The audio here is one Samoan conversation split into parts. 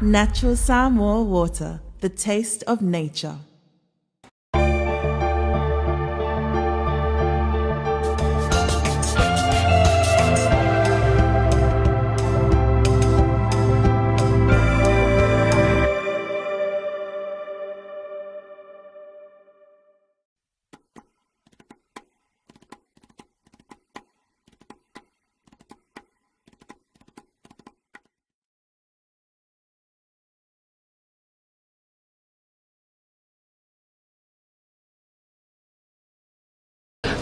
Natural Samoa water, the taste of nature.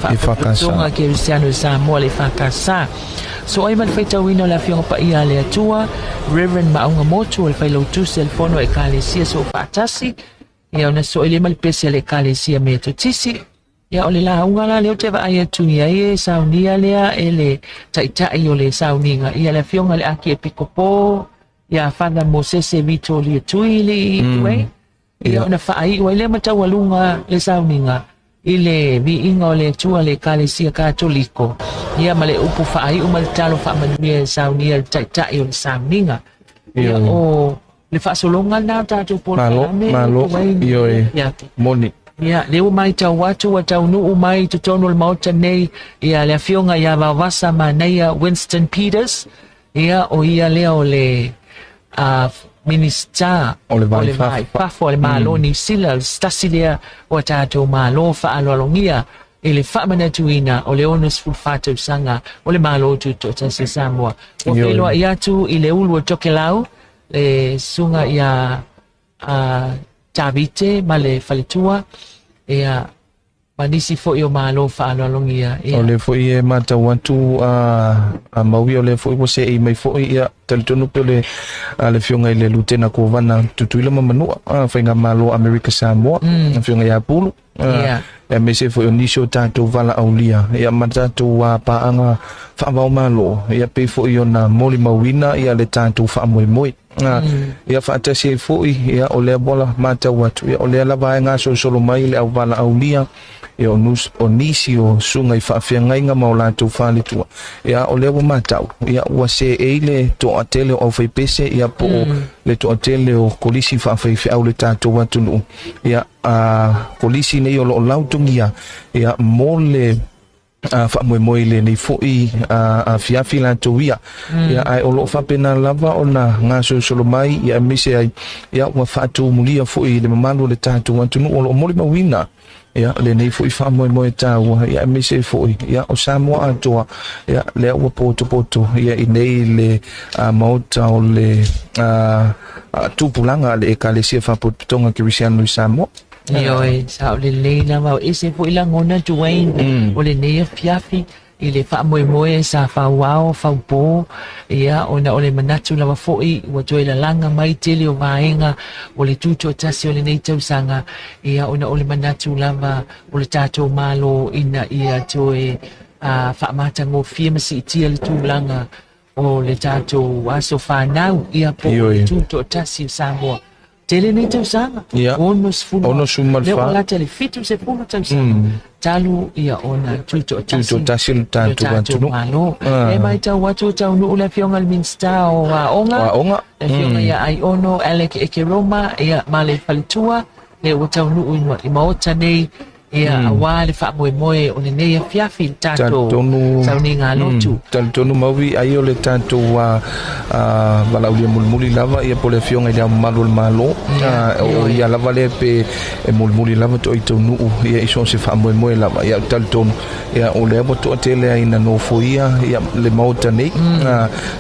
Faalapotopotoga Kerisiano i Samoa le EFKS. So ai ma le faitauina o le Afioga Paia a le Atua, Reverend Maauga Motu o le Failautusi a le Fono a Ekalesia Soofaatasi, ia ona soe lea ma le pese a le Ekalesia Metotisi. Ia o le lauga la lea ou te vaai atu i ai e saunia lea e le Taitai o le sauniga, ia le Afioga i le Akiepikopo, ia Father Mosese Vito Liatuili, mm. Ia ona faaiu ai lea ma taualuga le sauniga i le viiga o le Atua le Ekalesia Katoliko, ia ma le upu faaiu ma le talo faamanuia e saunia le Taitai o le sauniga. Ia o le faasologa lena o tatou polokalame. Malo, malo, ioe, moni. Ia, lea ua matau atu ua taunuu mai i totonu o le Maota nei ia le Afioga ia Vaovasa Manaia Winston Peters, ia o ia lea o le Minisita o le Vai Fafo a le Malo Niu Sila, o se tasi lea o a tatou Malo faaaloalogia i le faamanatuina o le 64 tausaga o le Malo Tutoatasi o Samoa. Ua feiloai atu i le ulu o Tokelau, le susuga ia Tavite ma le faletua, ia, ma nisi foi o Malo faaaloalogia. Ia. O lea foi e matau atu a Maui, o lea foi ua seei mai foi, ia, talitonu pe o le le Afioga i le Lutena Kovana Tutuila ma Manua, Faigamalo Amerika Samoa, Afioga ia Pulu, aemaise foi o nisi o tatou valaaulia, ia, ma tatou paaga faavaomalo, ia, pei foi ona molimauina ia le tatou faamoemoe. Ia faatasi ai foi, ia, o lea ua matau atu, ia, o lea lava e gasolosolo mai le auvalaaulia, ia, o nisi o susuga i faafeagaiga ma o latou faletua, ia, o lea ua matau, ia, ua seei le toatele o aufaipese, ia, po o le toatele o kolisi faafaifeau le tatou atunuu, ia, kolisi nei o lo o lautogia, ia, mo le faamoemoe i lenei foi afiafi latou ia. Ia, ae o lo o faapena lava ona gasolosolo mai, ia, aemaise ai, ia, ua faatumulia foi i le mamalu o le tatou atunuu o lo o molimauina, ia, lenei foi faamoemoe taua, ia, aemaise ai foi, ia, o Samoa atoa, ia, lea ua potopoto, ia, i nei le Maota o le tupulaga a le Ekalesia Faapotopotoga Kerisiano i Samoa. Ioe, sao lelei lava, o ese foi lagona Duane o lenei afiafi i le faamoemoe sa fauao faupo, ia, ona o le manatu lava foi ua toe lalaga mai tele o vaega o le tutoatasi o lenei tausaga, ia, ona o le manatu lava o le tatou Malo ina ia toe faamatagofie ma siitia le tulaga o le tatou aso fanau, ia, po o le tutoatasi o Samoa. Tele nei tausaga, 64. Lea ua lata i le 70 tausaga talu ia ona tutoatasi. Tutoatasi le tatou atunuu. Malo. E matau atu o taunuu le Afioga i le Minisita o Aoga. Aoga. Le Afioga ia Aiono Alec Ekeroma, ia, ma le faletua, lea ua taunuu i Maota nei, ia, aua le faamoemoe o lenei afiafi le tatou sauniga lotu. Talitonu Maui, ai o le tatou valaaulia mulimuli lava, ia, po le Afioga i le Ao Mamalu o le Malo, o ia lava lea pe e mulimuli lava to i taunuu, ia, i so o se faamoemoe lava, ia, talitonu, ia, o lea ua toatele ai na nofoia, ia, le Maota nei,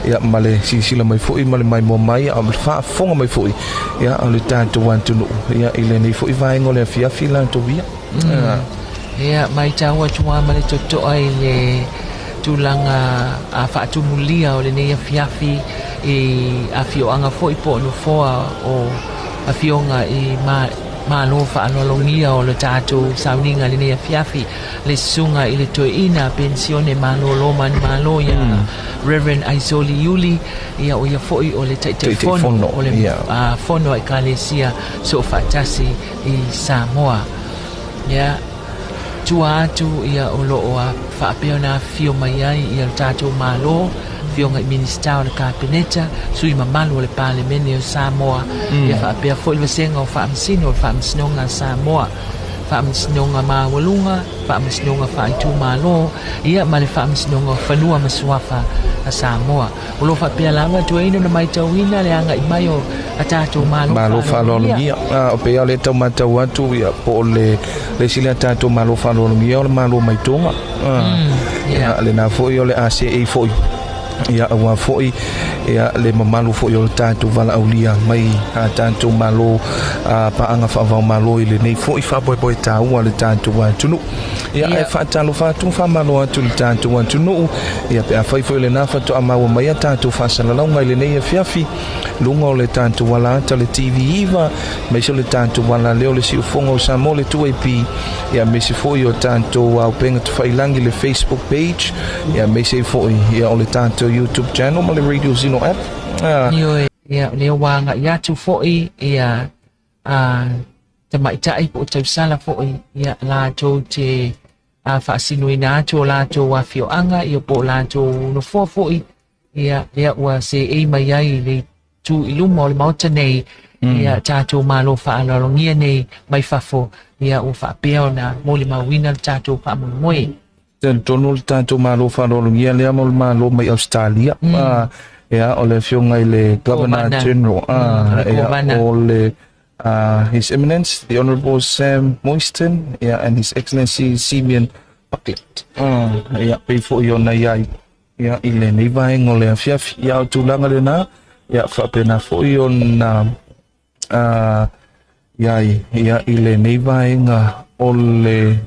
ia, ma le silasila mai foi ma le maimoa mai, a le faafofoga mai foi, ia, o le tatou atunuu, ia, i lenei foi vaega o le afiafi latou ia. Ia, matau atu lava ma le totoa i le tulaga faatumulia o lenei afiafi i afioaga foi po o nofoa o afioga i Malo faaaloalogia o le tatou sauniga i lenei afiafi, le susuga i le toeaina penisione malolo manumalo ia Reverend Aisoli Iuli, ia, o ia foi o le Taitaifono o le Fono a Ekalesia Soofaatasi i Samoa. Ia, tua atu, ia, o lo o faapea ona afifio mai ai ia le tatou Malo. Afioga i Minisita o le Kapeneta, sui mamalu o le Palemene o Samoa, ia faapea foi le vasega o Faamasino o le Faamasinoga a Samoa, Faamasinoga Maualuga, Faamasinoga Faaitumalo, ia ma le Faamasinoga o Fanua ma Suafa a Samoa. O lo o faapea lava tuaina ona matauina le agai mai o a tatou Malo Malo faaaloalogia. O pei o le tau matau atu ia po o le isi lea tatou Malo faaaloalogia o le Malo mai Toga. Ia lena foi o le ACA foi. Ia aua foi ia le mamalu foi o le tatou valaaulia mai a tatou Malo paaga faavaomalo i lenei foi faamoemoe taua le tatou atunuu. Ia ae faatalofa atu faamalo atu le tatou atunuu. Ia pe afai foi lena faatoa maua mai a tatou faasalalauga i lenei afiafi luga o le tatou ala ata le TV iva aemaise o le tatou ala lea o le siufoga o Samoa le 2AP, ia aemaise foi o tatou auupega tafailangi le Facebook page, ia aemaise foi ia o le tatou YouTube channel ma le Radio Zeno app. Ioe, ia o lea ua agai atu foi ia tamaitai po o tausala foi ia latou te faasinoina atu o latou afioaga ia po o latou nofoa foi ia lea ua seei mai ai i le tu i luma o le maota nei ia tatou Malo faaaloalogia nei mai fafo ia ua faapea ona molimauina le tatou faamoemoe. Talitonu le tatou Malo faaaloalogia lea mo le Malo mai Australia. Ia o le afioga i le Governor General, ia o le His Eminence the Honourable Sam Moyston, ia and His Excellency Simeon Bucklet. Ia pei foi ona iai ia i lenei vaega o le afiafi. Ia o tulaga lena ia faapena foi ona iai ia i lenei vaega o le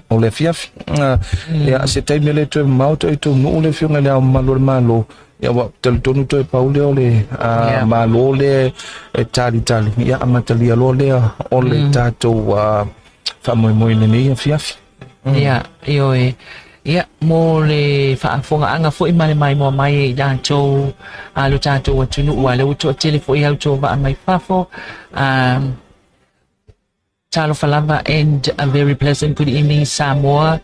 o le afiafi. Ia se taimi le toe mamao toe taunuu le afioga i le Ao Mamalu o le Malo, ia ua talitonu toe pau lea o le Malo lea e talitali ia amatalia loa lea o le tatou faamoemoe i lenei afiafi. Ia, ioe. Ia, mo le faafogaaga foi ma le maimoa mai i latou lo tatou atunuu a le ua toatele foi au to vaa mai fafo. Talofa lava and a very pleasant good evening, Samoa.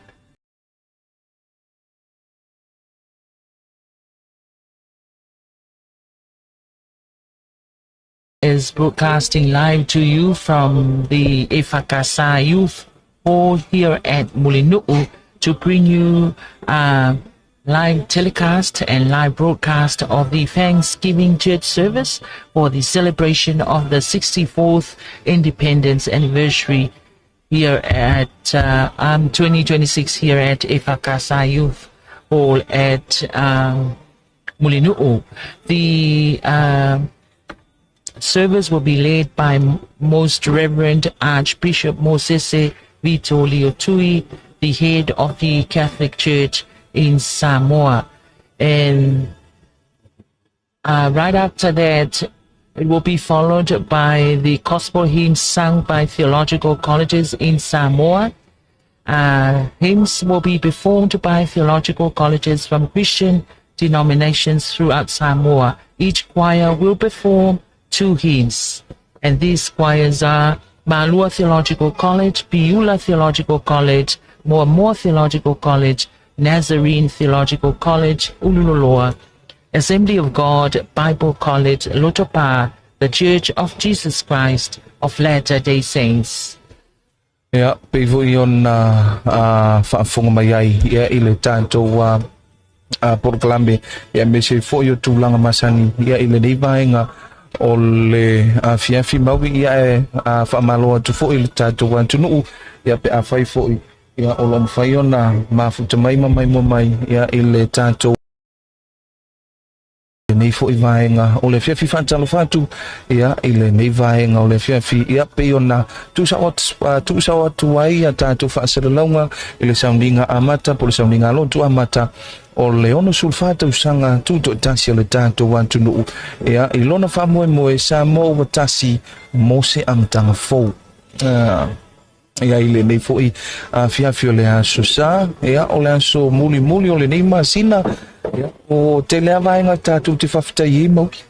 Is broadcasting live to you from the EFKS Youth Hall here at Mulinu'u to bring you a live telecast and live broadcast of the Thanksgiving Church service for the celebration of the 64th Independence Anniversary here at 2026 here at EFKS Youth Hall at Mulinu'u. The service will be led by Most Reverend Archbishop Mosese Vito Liotui, the head of the Catholic Church in Samoa. And right after that, it will be followed by the gospel hymns sung by theological colleges in Samoa. Hymns will be performed by theological colleges from Christian denominations throughout Samoa. Each choir will perform 2 hymns, and these choirs are Malua Theological College, Piula Theological College, Moa Theological College, Nazarene Theological College, Ululoloa, Assembly of God Bible College, Lotopa, the Church of Jesus Christ of Latter-day Saints. Ia, pei foi ona faafofoga mai ai ia i le tatou polokalame ia aemaise foi o tulaga masani ia i lenei vaega o le afiafi maui ia e faamalo atu foi i le tatou atunuu ia pe afai foi ia o lo o mafai ona mafuta mai ma maimoa mai ia i le tatou lenei foi vaega o le afiafi. Faatalofa atu ia i lenei vaega o le afiafi ia pei ona tuusao atu ai ia tatou faasalalauga i le sauniga amata po o le sauniga lotu amata o le 64 tausaga tutoatasi o le tatou atunuu ia i lona faamoemoe Samoa ua tasi mo se amataga fou. Ia i lenei foi afiafi o le Aso Sa, ia o le aso mulimuli o lenei masina, ia o tele lava vaega tatou te faafetai ai Mauki.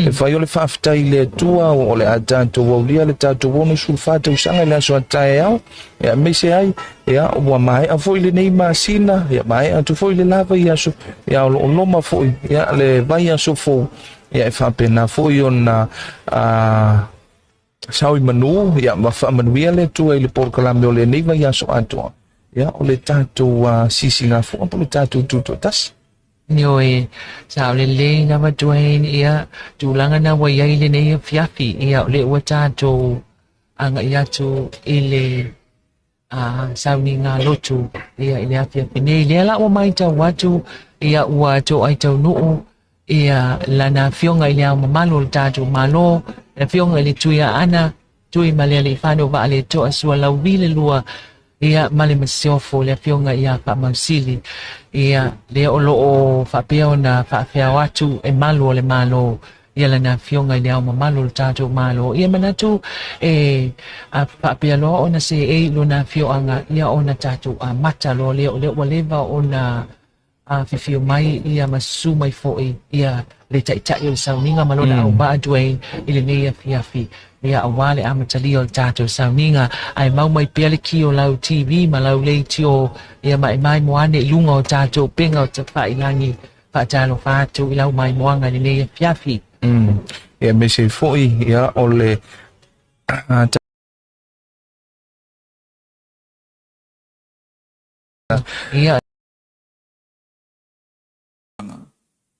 E fai o le faafetai i le Atua o le a tatou aulia le tatou 64 tausaga i le aso a taeao, ia aemaise ai, ia ua maea foi lenei masina, ia maea atu foi le la vaiaso, ia o lo o loma foi ia le vaiaso fou, ia e faapena foi ona sao i manu, ia ma faamanuia le Atua i le polokalame o lenei vaiaso atoa, ia o le tatou sisigafua po o le tatou tutoatasi. Ioe, sa o lelei lava Dwayne, ia, tulaga na ua i ai lenei afiafi, ia, o lea ua tatou agai atu i le sauniga lotu, ia, i le afiafi nei. Lea la ua matau atu, ia, ua toai taunuu, ia, lana afioga i le Ao Mamalu o le tatou Malo, le afioga i le Tuiaana, Tuimalealiifano Vaaletoa Sualauvi le lua, ia, ma le Masiofo, le afioga ia Faamausili, ia, lea o loo faapea ona faafeao atu e malu o le Malo, ia lana afioga i le Ao Mamalu o le tatou Malo. Ia manatu e faapea loa ona seei lona afioaga, ia ona tatou amata loa lea, o lea ua leva ona afifio mai ia ma susu mai foi ia le taitai o le sauniga ma lona auvaa Dwayne i lenei afiafi, ia aua le amatalia o le tatou sauniga. Ae mau mai pea le ki o lau TV ma lau leitio, ia ma e maimoa ane i luga o tatou upega o tafailagi. Faatalofa atu i lau maimoaga i lenei afiafi. Ia aemaise foi ia o le Ia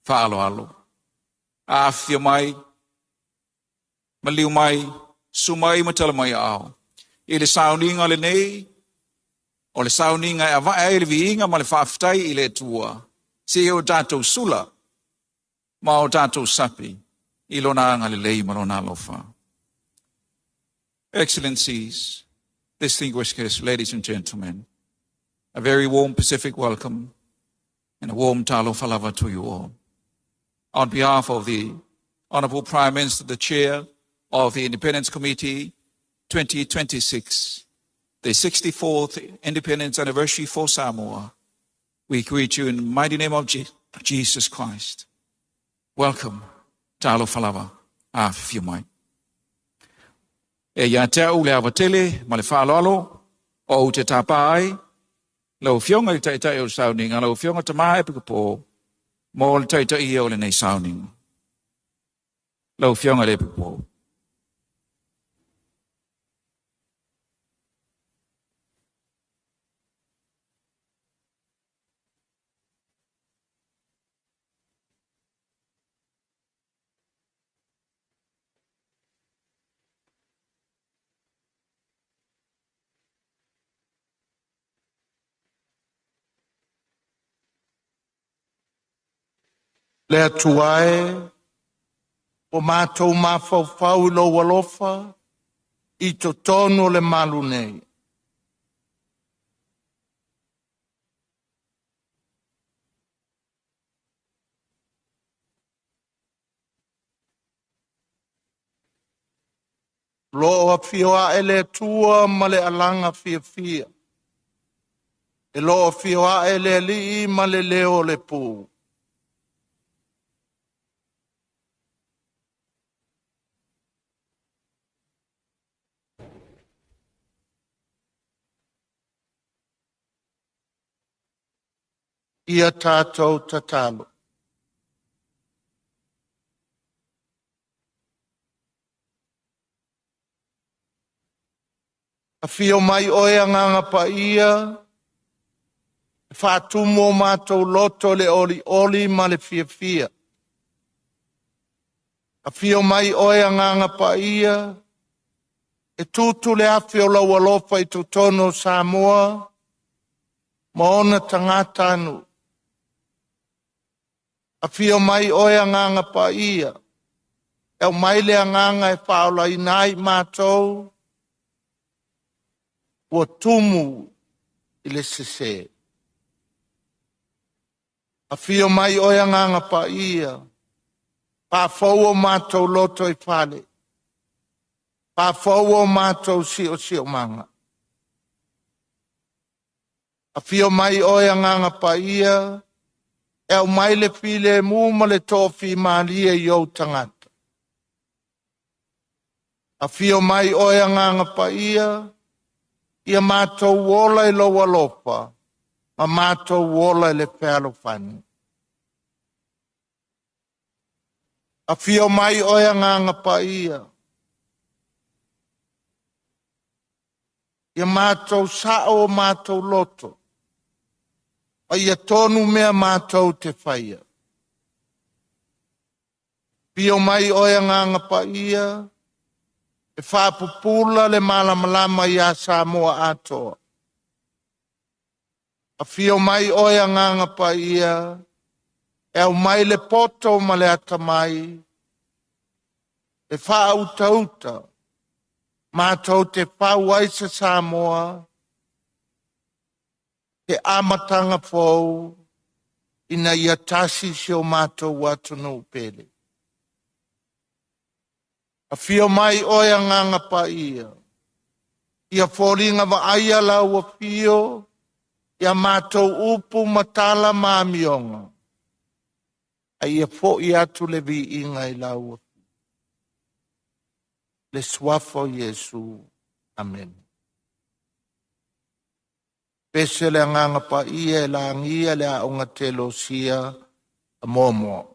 faaaloalo. Afifio mai, maliu mai, susu mai ma tala mai aao. I le sauniga lenei, o le sauniga e avae ai le viiga ma le faafetai i le Atua, seia o tatou sula ma o tatou sapi i lona agalelei ma lona alofa. Excellencies, distinguished guests, ladies and gentlemen, a very warm Pacific welcome and a warm talofa lava to you all. On behalf of the Honorable Prime Minister, the Chair of the Independence Committee 2026, the 64th Independence Anniversary for Samoa, we greet you in the mighty name of Jesus Christ. Welcome, talofa lava, afifio mai. E ia te au le ava tele ma le faaaloalo o ou te tapā ai, lau Afioga i le Taitai o le Sauniga, lau Afioga Tamā Epikopo, mo le taitaia o lenei sauniga. Lau Afioga i le Epikopo. Le Atua e, ua matou mafaufau i lou alofa i totonu o le malu nei. O lo o afio ae le Atua ma le alaga fiafia. E lo o afio ae le Alii ma le leo o le pu. Ia tatou tatalo. Afio mai oe Agaga Paia, e faatumu o matou loto le olioli ma le fiafia. Afio mai oe Agaga Paia, e tutu le afi o lau alofa i totonu o Samoa ma ona tagata anu. Afio mai oe Agaga Paia, e aumai le agaga e faaolaina ai matou, ua tumu i le sese. Afio mai oe Agaga Paia, faafou o matou loto i fale, faafou o matou siosiomaga. Afio mai oe Agaga Paia, e aumai le filemu ma le toafimalie i ou tagata. Afio mai oe Agaga Paia, ia matou ola i lou alofa, ma matou ola i le fealofani. Afio mai oe Agaga Paia, ia matou sa'o o matou loto, ma ia tonu mea matou te faia. Afio mai oe Agaga Paia, e faapupula le malamalama iā Samoa atoa. Afio mai oe Agaga Paia, e aumai le poto ma le atamai, e faautauta matou te fau ai se Samoa, se amataga fou, ina ia tasi si o matou atunuu pele. Afio mai oe Agaga Paia, ia foliga vaaia lau afio, ia matou upu ma tala ma amioga, a ia fo'i atu le viiga i lau afio. Le suafa o Iesu. Amene. Pese le Agaga Paia e lagia le aoga telosia a muamua.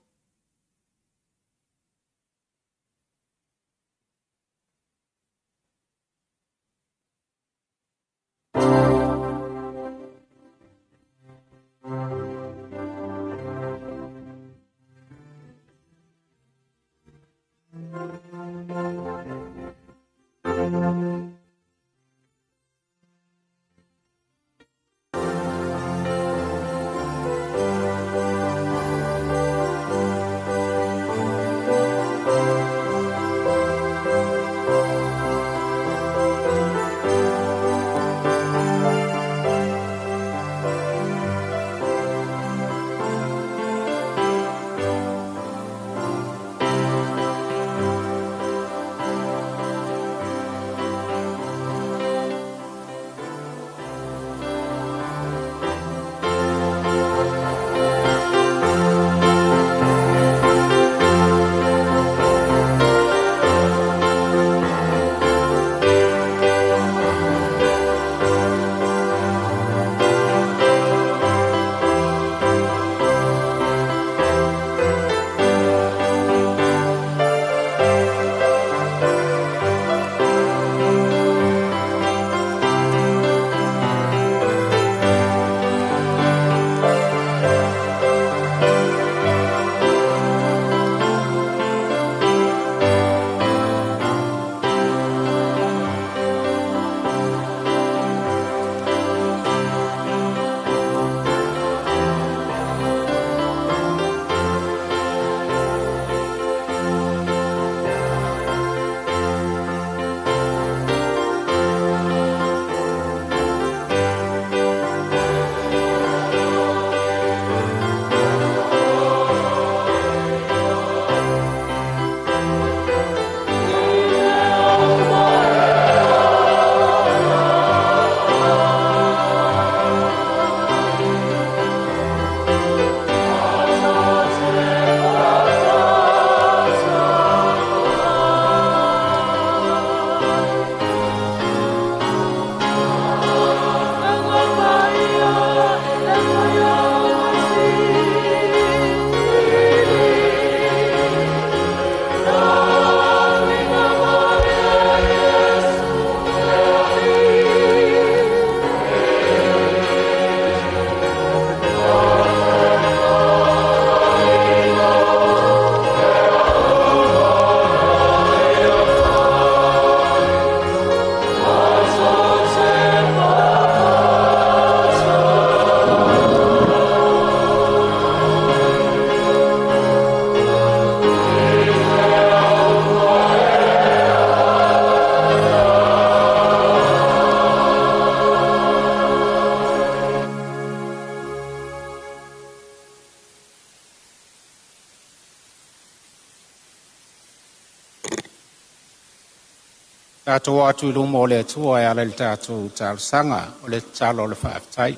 Tatou atu i luma o le Atua e ala i le tatou talosaga o le tatalo o le faafetai.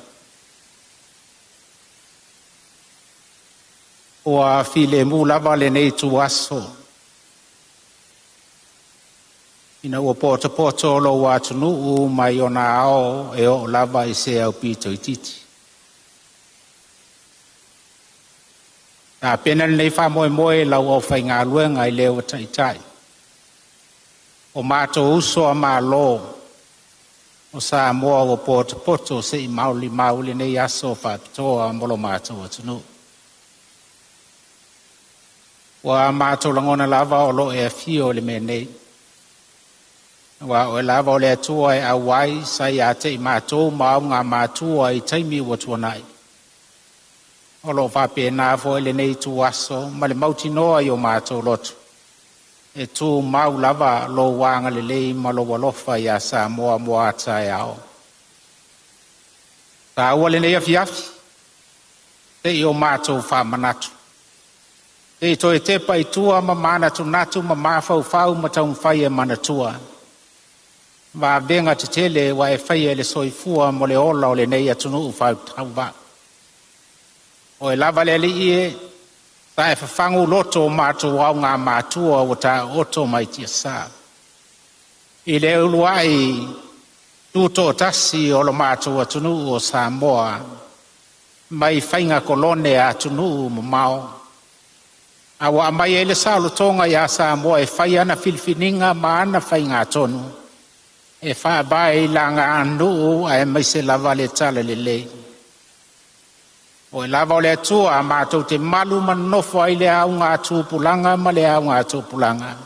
Ua filemu lava lenei ituaso ina ua potopoto lou atunuu mai ona ao e oo lava i se aupito itiiti. Tapena lenei faamoemoe e lau aufaigaluega i le ua taitai o matou uso a Malo o Samoa ua potopoto se i molimau lenei aso faapitoa mo lo matou atunuu. Ua matou lagona lava o lo o e afio i le mea nei, aua o oe lava o le Atua e auai sa ia te i matou ma augamatua i taimi ua tuanai. O lo o faapena foi lenei ituaso ma le mautinoa i o matou loto, e tumau lava lou agalelei ma lou alofa iā Samoa mo a taeao. Taua lenei afiafi, se i o matou faamanatu, se i toe tepa i tua ma manatunatu ma mafaufau ma taumafai e manatua vavega tetele ua e faia i le soifua ma le ola o lenei atunuu faitauvaa. Oe lava le Alii e, sa e fafagu loto o matou augamatua ua taooto mai tiasa i le uluai tutoatasi o lo matou atunuu o Samoa mai faiga kolone a atunuu mamao, a ua aumai ai le saolotoga ia Samoa e fai ana filifiliga ma ana faigatonu e faavae i lagaaganuu aemaise lava le talalelei. Oe lava o le Atua matou te malu ma nonofo ai i le augatupulaga ma le augatupulaga.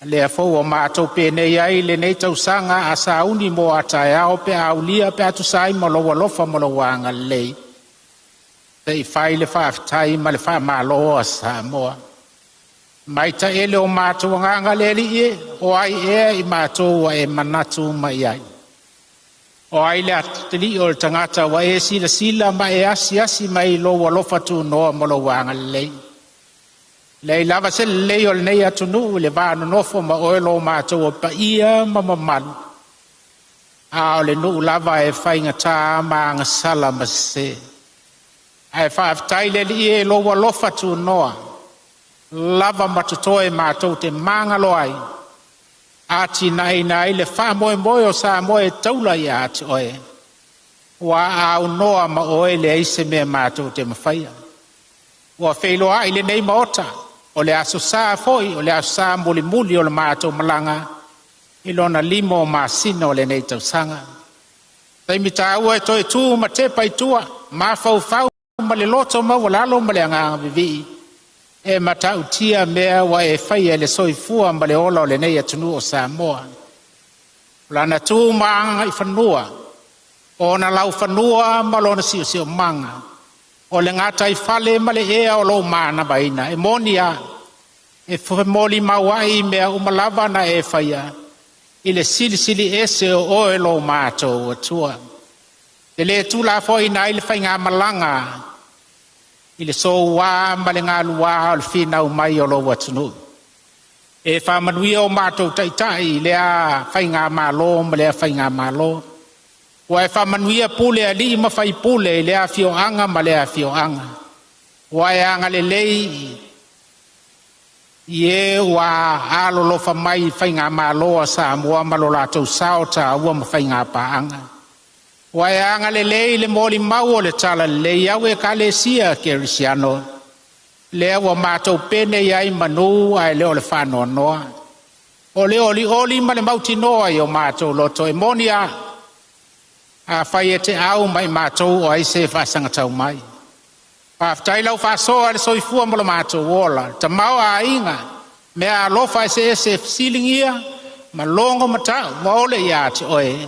Lea foi ua matou penei ai i lenei tausaga a sauni mo a taeao pe a aulia pe a tusa ai ma lou alofa ma lou agalelei, se i fai le faafetai ma le faamalo a Samoa. Mai taele o matou agaga le Alii e, o ai ea i matou ua e manatu mai ai? O ai le atalii o le tagata ua e silasila ma e asiasi mai i lou alofa tunoa ma lou agalelei? Leai lava se lelei o lenei atunuu i le va nonofo ma oe lo matou paia ma mamalu, a o le nuu lava e faigata ma agasala ma sese. Ae faafetai le Alii e i lou alofa tunoa, lava ma totoe matou te magalo ai, atinaeina ai le faamoemoe o Samoa e taula ia te oe. Ua aunoa ma oe leai se mea matou te mafaia. Ua feiloai lenei Maota, o le Aso Sa foi, o le Aso Sa mulimuli o le matou malaga i lona 5 o masina o lenei tausaga. Taimi taua e toe tu ma tepa i tua, mafaufau ma le loto maualalo ma le agaga vivii e matautia mea ua e faia i le soifua ma le ola o lenei atunuu o Samoa. O lana tu ma agaifanua, o ona laufanua ma lona siosiomaga, o le gataifale ma le ea o lo o manavaina, e moni a, e femolimau ai mea uma lava na e faia i le silisili ese o oe lo matou Atua. E le tuulafoaiina ai le faigamalaga i le soua ma le galuā o le finau mai o lou atunuu. E faamanuia o matou taitai i lea faigamalo ma lea faigamalo. Ua e faamanuia pule alii ma faipule i lea afioaga ma lea afioaga. Ua e agalelei i e ua alolofa mai i faigamalo a Samoa ma lo latou sao taua ma faigapaaga. Ua e agalelei i le molimau o le talalelei au Ekalesia Kerisiano, lea ua matou penei ai manu ae le o le faanoanoa. O le olioli ma le mautinoa i o matou loto e moni a, afai e te au ma i matou o ai se faasagatau mai. Faafetai lau faasoa i le soifua ma lo matou ola, tamaoaiga, meaalofa eseese e fesiligia ma logo matau ua ole ia te oe,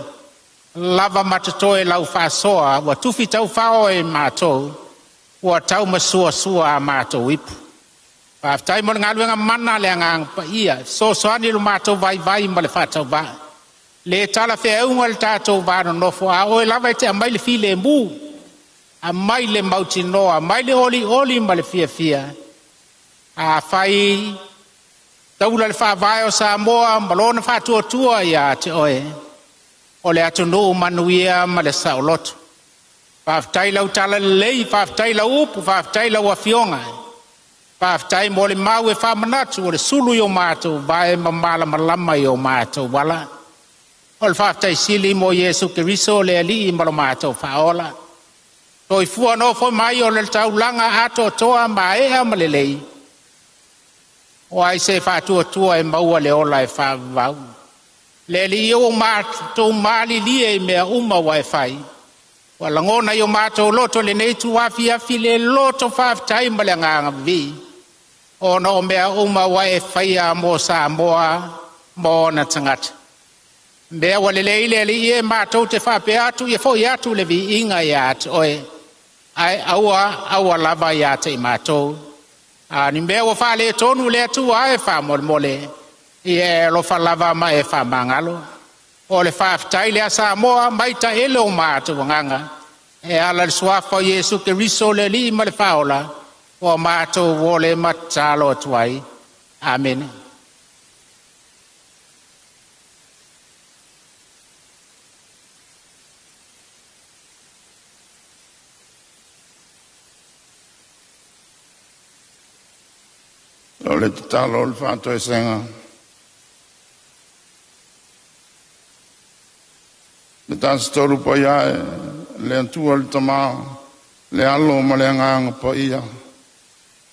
lava ma totoe lau faasoa ua tufi taufao e matou, ua taumasuasua a matou ipu. Faafetai mo le galuega mana a le Agaga Paia e fesoasoani i lo matou vaivai ma le faatauvaa. Le talafeauga le tatou va nonofo, a o oe lava e te aumai le filemu, aumai le mautinoa, aumai le olioli ma le fiafia. Afai taula le faavae o Samoa ma lona faatuatua ia te oe, o le atunuu manuia ma le saoloto. Faafetai lau talalelei, faafetai lau upu, faafetai lau Afioga. Faafetai mo le mau e faamanatu o le sulu i o matou vae ma malamalama i o matou ala. O le faafetai sili mo Iesu Keriso le Alii ma lo matou Faaola. Soifua nofo mai o le taulaga atoatoa maea ma lelei, o ai se faatuatua e maua le ola e faavavau. Le Alii ua matou malilie i mea uma ua e fai, ua lagona i o matou loto i lenei itula afiafi le loto faafetai ma le agaga vivii, ona o mea uma ua e faia mo Samoa ma ona tagata. Mea ua lelei le Alii e matou te faapea atu, ia foi atu le viiga ia te oe, ae aua aua lava ia te i matou. A ni mea ua faaletonu le Atua e faamolemole, ia e alofa lava ma e faamagalo. O le faafetai lea Samoa mai taele o matou agaga, e ala i le suafa o Iesu Keriso le Alii ma le Faaola, ua matou ole ma tatalo atu ai. Amene. O le tatalo o le faatoesega. Le Tasi Tolu Paia e, le Atua le Tama, le Alo ma le Agaga Paia,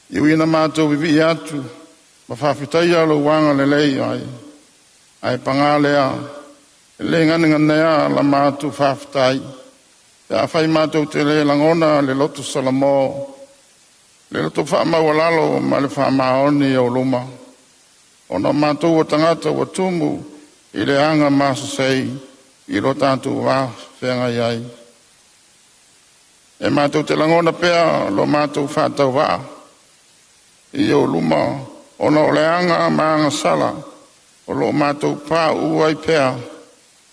e ui ina matou vivii atu ma faafetaia lou agalelei ai, ae paga lea, e le ganeganea la matou faafetai, pe afai matou te le lagona le loto salamo, le loto faamaualalo ma le faamaoni i ou luma, ona o matou o tagata ua tumu i le aga masasei i lo tatou va feagai ai. E matou te lagona pea lo matou faatauvaa i ou luma, ona o le aga ma agasala o lo o matou pauu ai pea,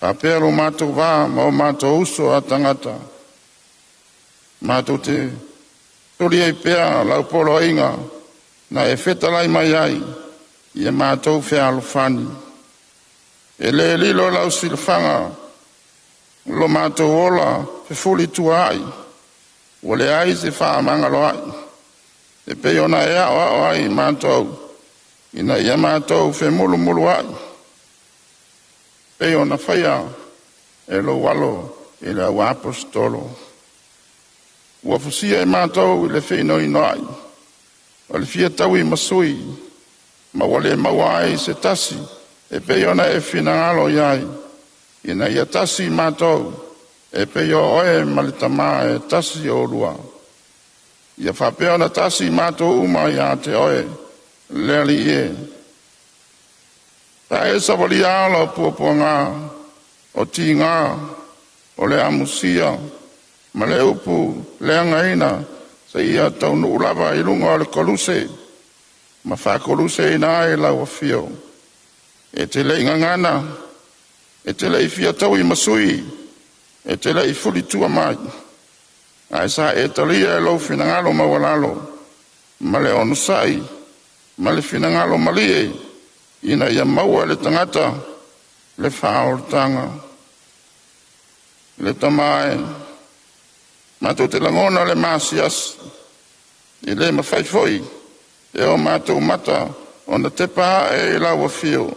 faapea lo matou va ma o matou uso a tagata. Matou te tuli ai pea lau poloaiga na e fetalai mai ai, ia matou fealofani. E le lilo lau silafaga lo matou ola fefulisua'i, ua leai se faamagaloa'i, e pei ona e aoao ai matou, ina ia matou femulumulua'i, pei ona faia e lou alo i le auaposeitolo. Ua fusia i matou i le feinoinoa'i o le fia taui ma sui, ma ua le maua ai se tasi e pei ona e finagalo i ai, ina ia tasi matou e pei o oe ma le Tama e tasi oulua. Ia faapea ona tasi matou uma ia te oe, le Alii e. Sa e savalia ala o puapuaga, o tiga, o le amusia, ma le upu leagaina, seia taunuu lava i luga o le koluse, ma faakoluseina ai lau afio. E te le i gagana, e te le i fia taui ma sui, e te le i fulitua mai, ae sa e talia e lou finagalo maualalo, ma le onosai, ma le finagalo malie, ina ia maua e le tagata le faaolataga. Le Tama e, matou te lagona le maasiasi, e le mafai foi e o matou mata ona tepa ae i lau afio,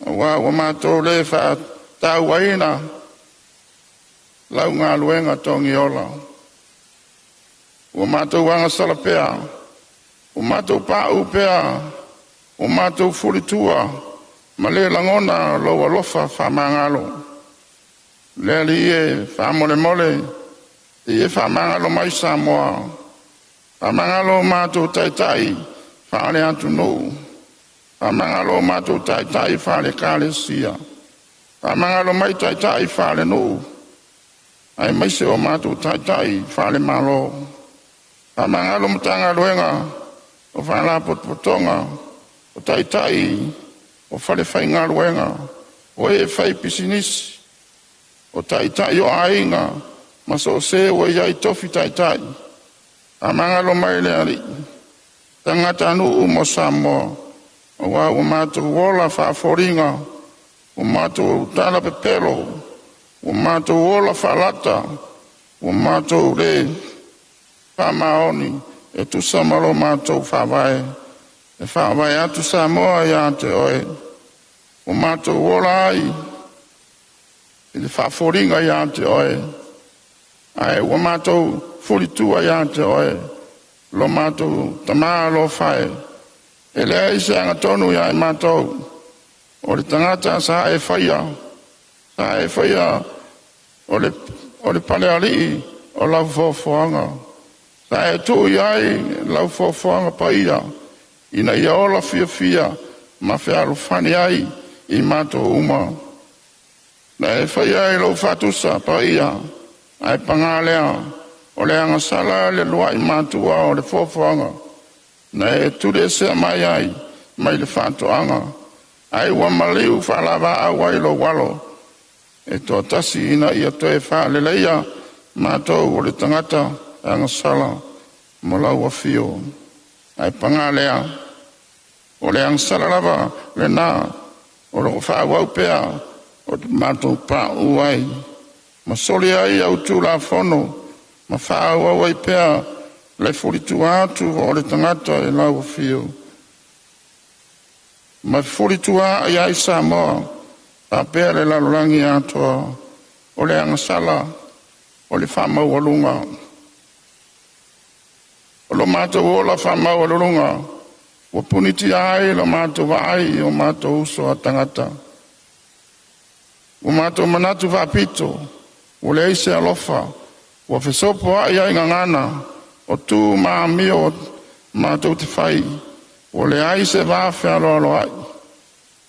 auā ua matou le faatauaina lau galuega togiola. Ua matou agasala pea, ua matou pauu pea, ua matou fulitua, ma le lagona lou alofa faamagalo. Le Alii e, faamolemole, ia faamagalo mai Samoa, faamagalo o matou taitai faale-atunuu, faamagalo o matou taitai faale-ekalesia, faamagalo mai taitai faale-nuu, aemaise o matou taitai faale-Malo. Faamagalo Matagaluega o Faalapotopotoga, o taitai o falefaigaluega, o e faipisinisi, o taitai o aiga, ma so o se ua i ai tofi taitai. Faamagalo mai le Alii, tagatanuu uma o Samoa, auā ua matou ola faafoliga, ua matou tala pepelo, ua matou ola faalata, ua matou le faamaoni. E tusa ma lo matou faavae e faavae atu Samoa ia te oe, ua matou ola ai i le faafoliga ia te oe, ae ua matou fulitua ia te oe, lo matou tamā alofa e, e leai se agatonu ia i matou, o le tagata sa e faia, sa e faia o le palealii o lau foafoaga. Sa e tuu i ai lau foafoaga paia, ina ia ola fiafia ma fealofani ai i matou uma. Na e faia ai lou faatusa paia, ae paga lea, o le agasala le luai matua o le foafoaga, na e tuliesea mai ai mai le faatoaga, ai ua maliu faalavaau ai lou alo, e toatasi ina ia toe faaleleia matou o le tagata agasala ma lau afio. Ae paga lea, o le agasala lava lena o loo faaauau pea o te matou pauu ai, ma soli ai au Tulafono, ma faaauau ai pea le fulitua atu o le tagata e lau afio. Ma fulitua ai ai Samoa, faapea le lalolagi atoa, o le agasala o le faamaualuga. O lo matou ola faamaualuluga, ua punitia ai lo matou vaai o matou uso a tagata. Ua matou manatu faapito, ua leai se alofa, ua fesopoai ai gagana, o tu ma amio matou te fai, ua leai se va fealoaloai,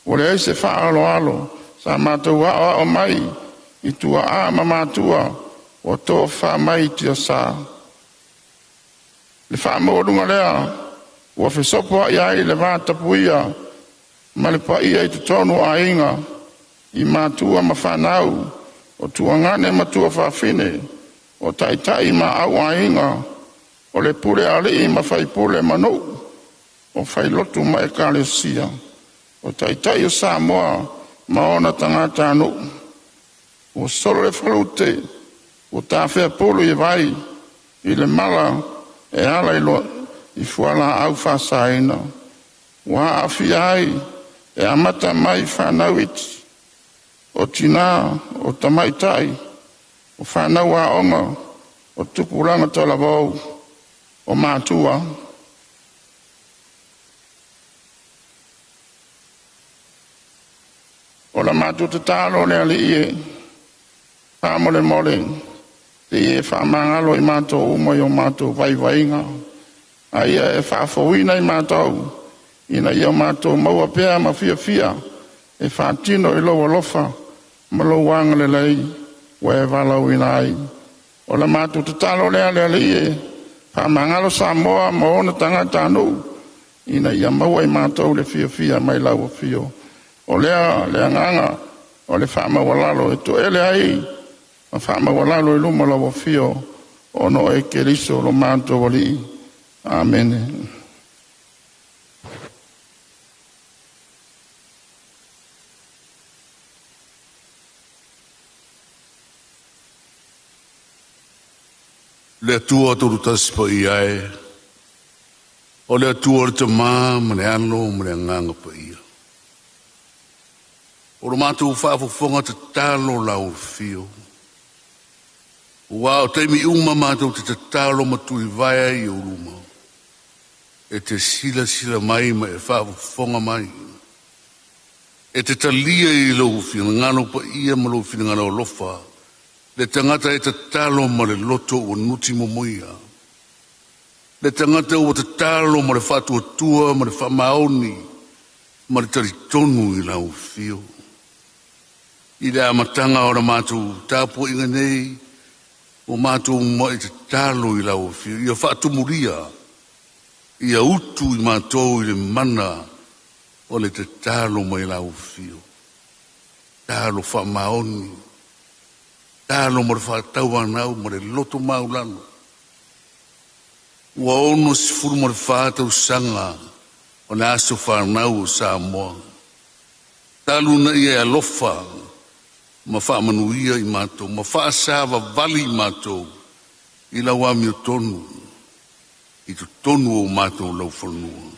ua leai se faaaloalo, sa matou aoao mai i tuaa ma matua, ua tofa mai i tiasa. Le faamaualuga lea, ua fesopoai ai le va tapuia ma le paia i totonu o aiga, i matua ma fanau, o tuagane ma tuafafine, o taitai ma au aiga, o le pule alii ma faipule ma nuu, o failotu ma ekalesia, o taitai o Samoa ma ona tagata nuu. Ua solo le falute, ua tafea pulu i vai, i le mala e ala i loa i fualaau faasaina. Ua aafia ai e amata mai fanau iti, o tinā, o tamaitai, o fanau aoga, o tupulaga talavou, o matua. O la matou tatalo le Alii e faamolemole, se i e faamagalo i matou uma i o matou vaivaiga, a ia e faafouina i matou, ina ia matou maua pea ma fiafia e faatino i lou alofa ma lou agalelei ua e valaauina ai. O la matou tatalo lea le Alii e faamagalo Samoa ma ona tagatanuu, ina ia maua i matou le fiafia mai lau afio. O lea le agaga o le faamaualalo e toele ai ma faamaualalo i luma lau afio, ona o e Keriso lo matou Alii. Amene. Le Atua tolu tasi paia e, o le Atua o le Tamā ma le Alo ma le Agaga Paia. O lo matou faafofoga tatalo lau afio. Ua o taimi uma matou te tatalo ma tulivae ai i ou luma. E te silasila mai ma e faafofoga mai. E te talia i lou finagalo paia ma lou finagalo alofa le tagata e tatalo ma le loto ua nuti momoia. Le tagata ua tatalo ma le faatuatua ma le faamaoni ma le talitonu i lau afio. I le amataga o la matou tapuaiga nei, ua matou mai tatalo i lau afio, ia faatumulia, ia utu i matou i le mana o le tatalo mai lau afio. Talo faamaoni, talo ma le faatauanau ma le loto maulalo. Ua 64 tausaga o le aso fanau o Samoa. Talu na ia e alofa ma faamanuia i matou, ma faasavavali i matou i lau amiotonu. i totonu o matou laufanua.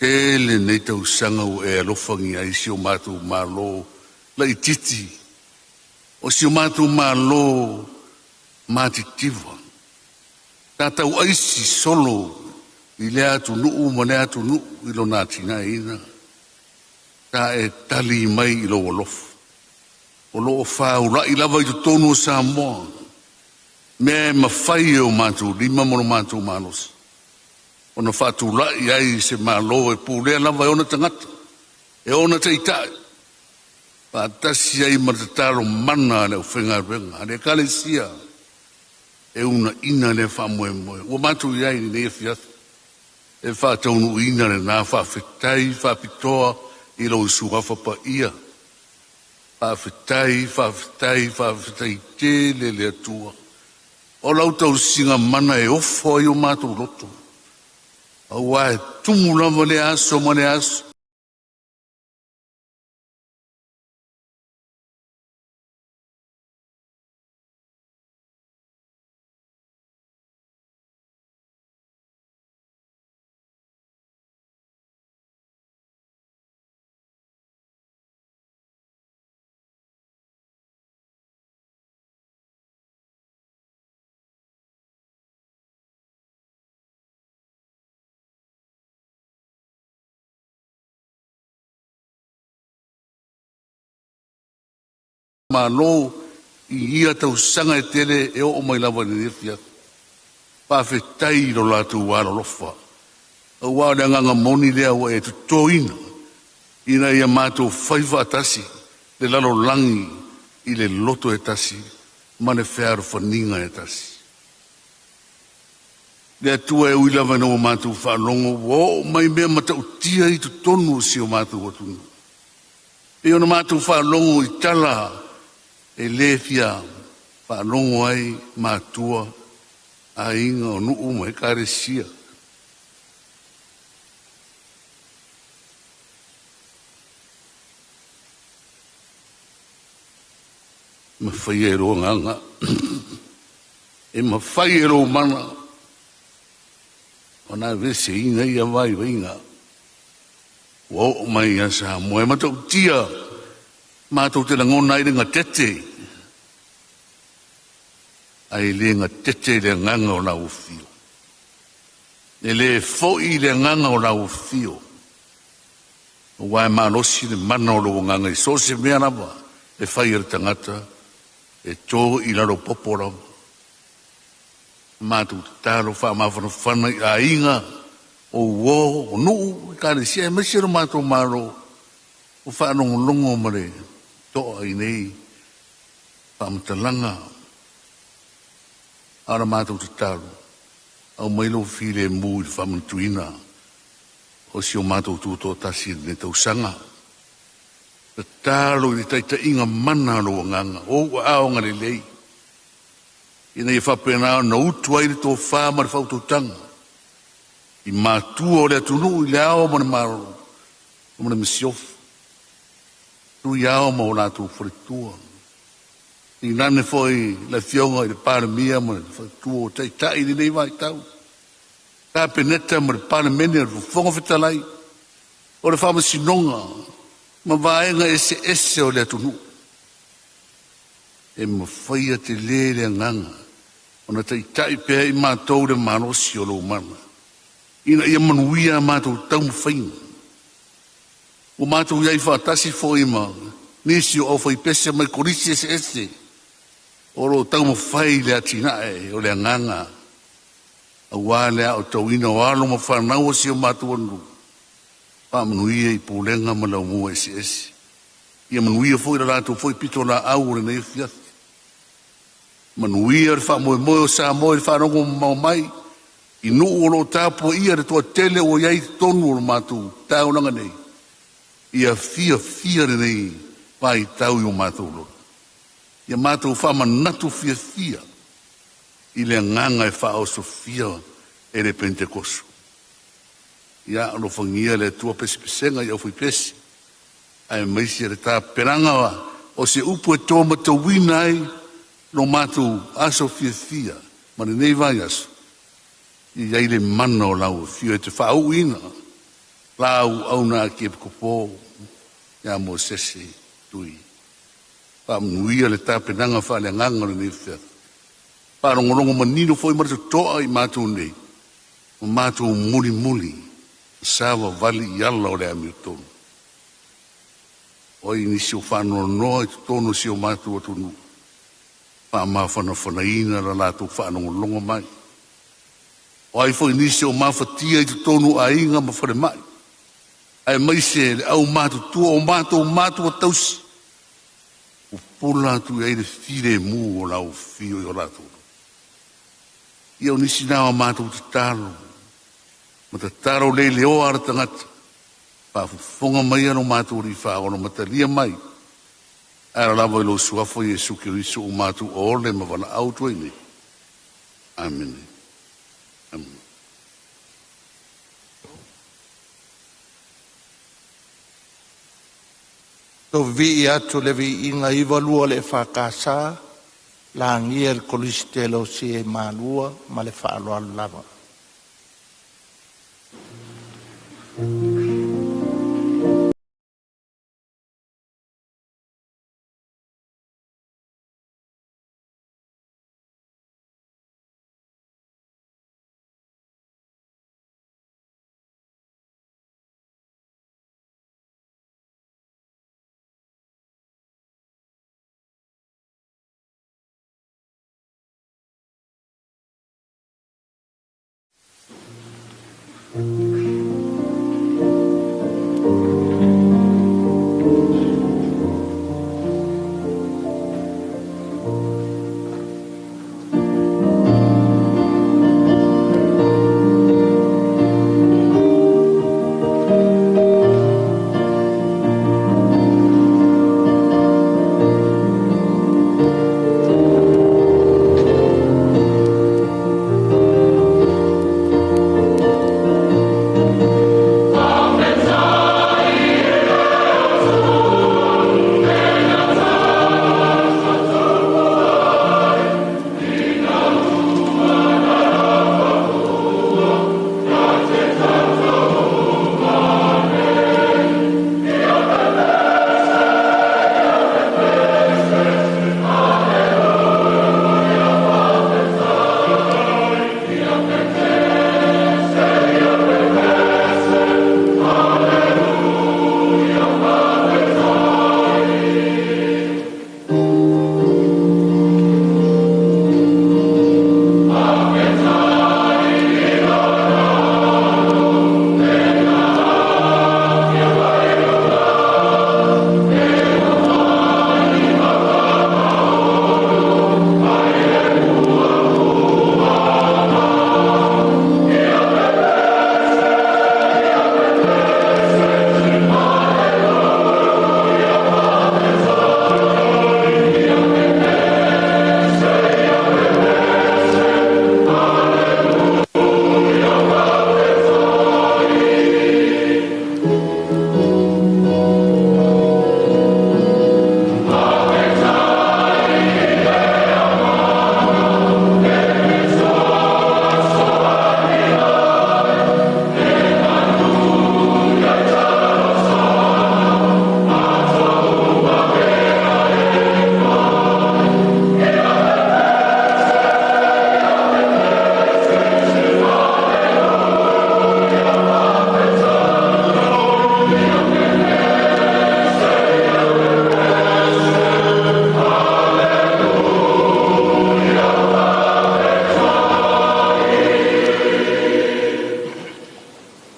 Tele nei tausaga ua e alofagia ai si o matou Malo laitiiti, o si o matou Malo matitiva. Tatau aisi solo i lea atunuu ma lea atunuu i lona atinaeina. Ta e tali mai i lou alofa. O loo faulai lava i totonu o Samoa, mea e mafai e o matou lima ma lo matou malosi ona faatulai ai se Malo e pulea lava e ona tagata, e ona taitai, faatasi ai ma le tatalo mana a le aufaigaluega a le Ekalesia e uunaina lea faamoemoe. Ua matou i ai i lenei afiafi e faataunuuina lena faafetai faapitoa i lou suafa paia. Faafetai, faafetai, faafetai tele le Atua. O lau tausiga mana e ofo ai o matou loto, aua e tumu lava lea aso ma lea aso. Malo i ia tausaga e tele e oo mai lava i lenei afiafi. Faafetai i lo latou alolofa, aua o le agaga moni lea ua e totoina ina ia matou fai faatasi le lalolagi i le loto e tasi ma le fealofaniga e tasi. Le Atua e ui lava ina ua matou faalogo ua oo mai mea matautia i totonu o si o matou atunuu, pei ona matou faalogo i tala e lē fia faalogo ai matua, aiga o nuu ma ekalesia. E mafaia e lou agaga, e mafai e lou mana ona aveseina ia vaivaiga ua oo mai ia Samoa. E matautia matou te lagona ai le gatete, ae le gatete le agaga o lau afio. E le foi le agaga o lau afio, aua e malosi le mana o lou agaga i so o se mea lava e fai e le tagata, e to i lalo popo lava. Matou tatalo faamafanafana i aiga o uo, o nuu, ekalesia, aemaise lo matou Malo o faalogologo ma le toa i nei faamatalaga. A o la matou tatalo, aumai lou filemu i le faamanatuina o si o matou tutoatasi i lenei tausaga. Tatalo i le taitaiga mana o lou agaga, o ou aao agalelei, ina ia faapena ona utu ai le tofa ma le faautautaga i matua o le atunuu i le ao ma le malo ma le masiofo, tui ao ma o latou faletua. Tainane foi le afioga i le Palemia ma le faletua o taitai i lenei vaitau, Kapeneta ma le Palemene, o le Fofoga Fetalai, o le Faamasinoga ma vaega eseese o le atunuu. E mafaia tele le agaga ona taitai pea i matou le malosi o lou mana, ina ia manuia a matou taumafaiga. Ua matou i ai faatasi foi ma nisi o aufaipese mai kolisi eseese o lo o taumafai le atinae o le agaga, aua le aotauina o alo ma fanau o si o matou atunuu. Faamanuia i pulega ma laumua eseese. Ia manuia foi le latou foi pitolaau o lenei afiafi. Manuia le faamoemoe o Samoa i le faalogo mamao mai i nuu o lo o tapuaia le toatele ua i ai i totonu o le matou taulaga nei. Ia fiafia lenei vaitau i o matou loto. Ia matou faamanatu fiafia i le agaga e faaosofia e le Pentekoso. Ia alofagia le Atua pesepesega i aufaipese, aemaise le tapenaga o se upu e to matauina ai lo matou aso fiafia ma lenei vaiaso. I ai le mana o lau afio e te faauuina lau auna akiepikopo ia Mosese Tui. Faamanuia le tapenaga faaleagaga o lenei afiafi. Faalogologo manino foi ma le totoa i matou nei, ma matou mulimuli savavali i ala o le amiotonu. O ai nisi o faanoanoa i totonu o si o matou atunuu, faamafanafanaina la latou faalogologo mai. O ai foi nisi o mafatia i totonu o aiga ma falemai, aemaise le aumatutua o matou matua tausi, pupula atu i ai le filemu o lau afio i o latou. Ia o nisi na o matou tatalo, ma tatalo le leoa a le tagata, faafofoga mai lo matou Alii Faaola ma talia mai, e ala lava i lou suafa Iesu Keriso o matou ole ma valaau atu ai nei. Amene. Amene. Tou vivii atu le viiga 92 o le EFKS, lagia le Kolisi tele o Sie Malua ma le faaaloalo lava.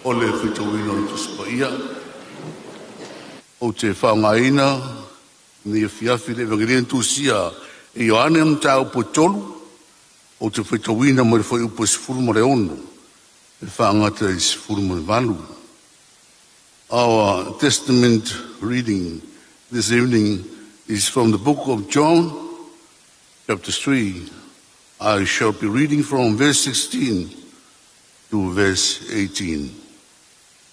O le faitauina o le Tusi Paia, ou te faaaogaina lenei afiafi le Evagelia na tusia e Ioane mataupu e 3, ou te faitauina mai le fuaiupu e 16 e faagata i le 18. Our Testament reading this evening is from the book of John, chapter 3. I shall be reading from verse 16 to verse 18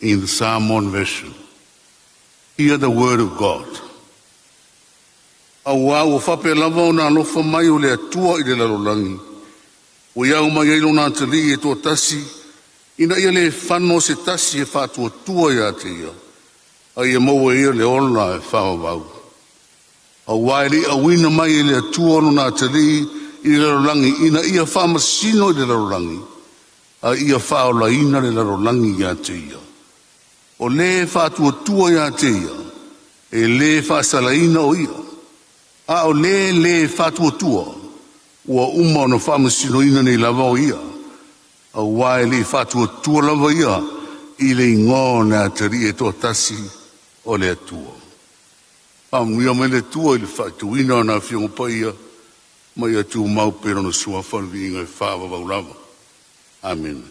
in the Samoan version. Hear the word of God. Auā ua faapea lava ona alofa mai o le Atua i le lalolagi, Ua ia au mai ai lona Atalii e toatasi, ina ia le fano se tasi e faatuatua ia te Ia, a ia maua e ia le ola e faavavau. Auā e le i auina mai e le Atua lona Atalii i le lalolagi ina ia faamasino i le lalolagi, a ia faaolaina le lalolagi ia te Ia. O le faatuatua ia te Ia, e le faasalaina o Ia, a o le lē faatuatua, ua uma ona faamasinoina nei lava o ia, auā e le i faatuatua lava ia i le Igoa o le Atalii e toatasi o le Atua. Faamanuia mai le Atua i le faitauina o Lana Afioga Paia, ma ia tumau pea i Lona Suafa le viiga e faavavau lava. Amene.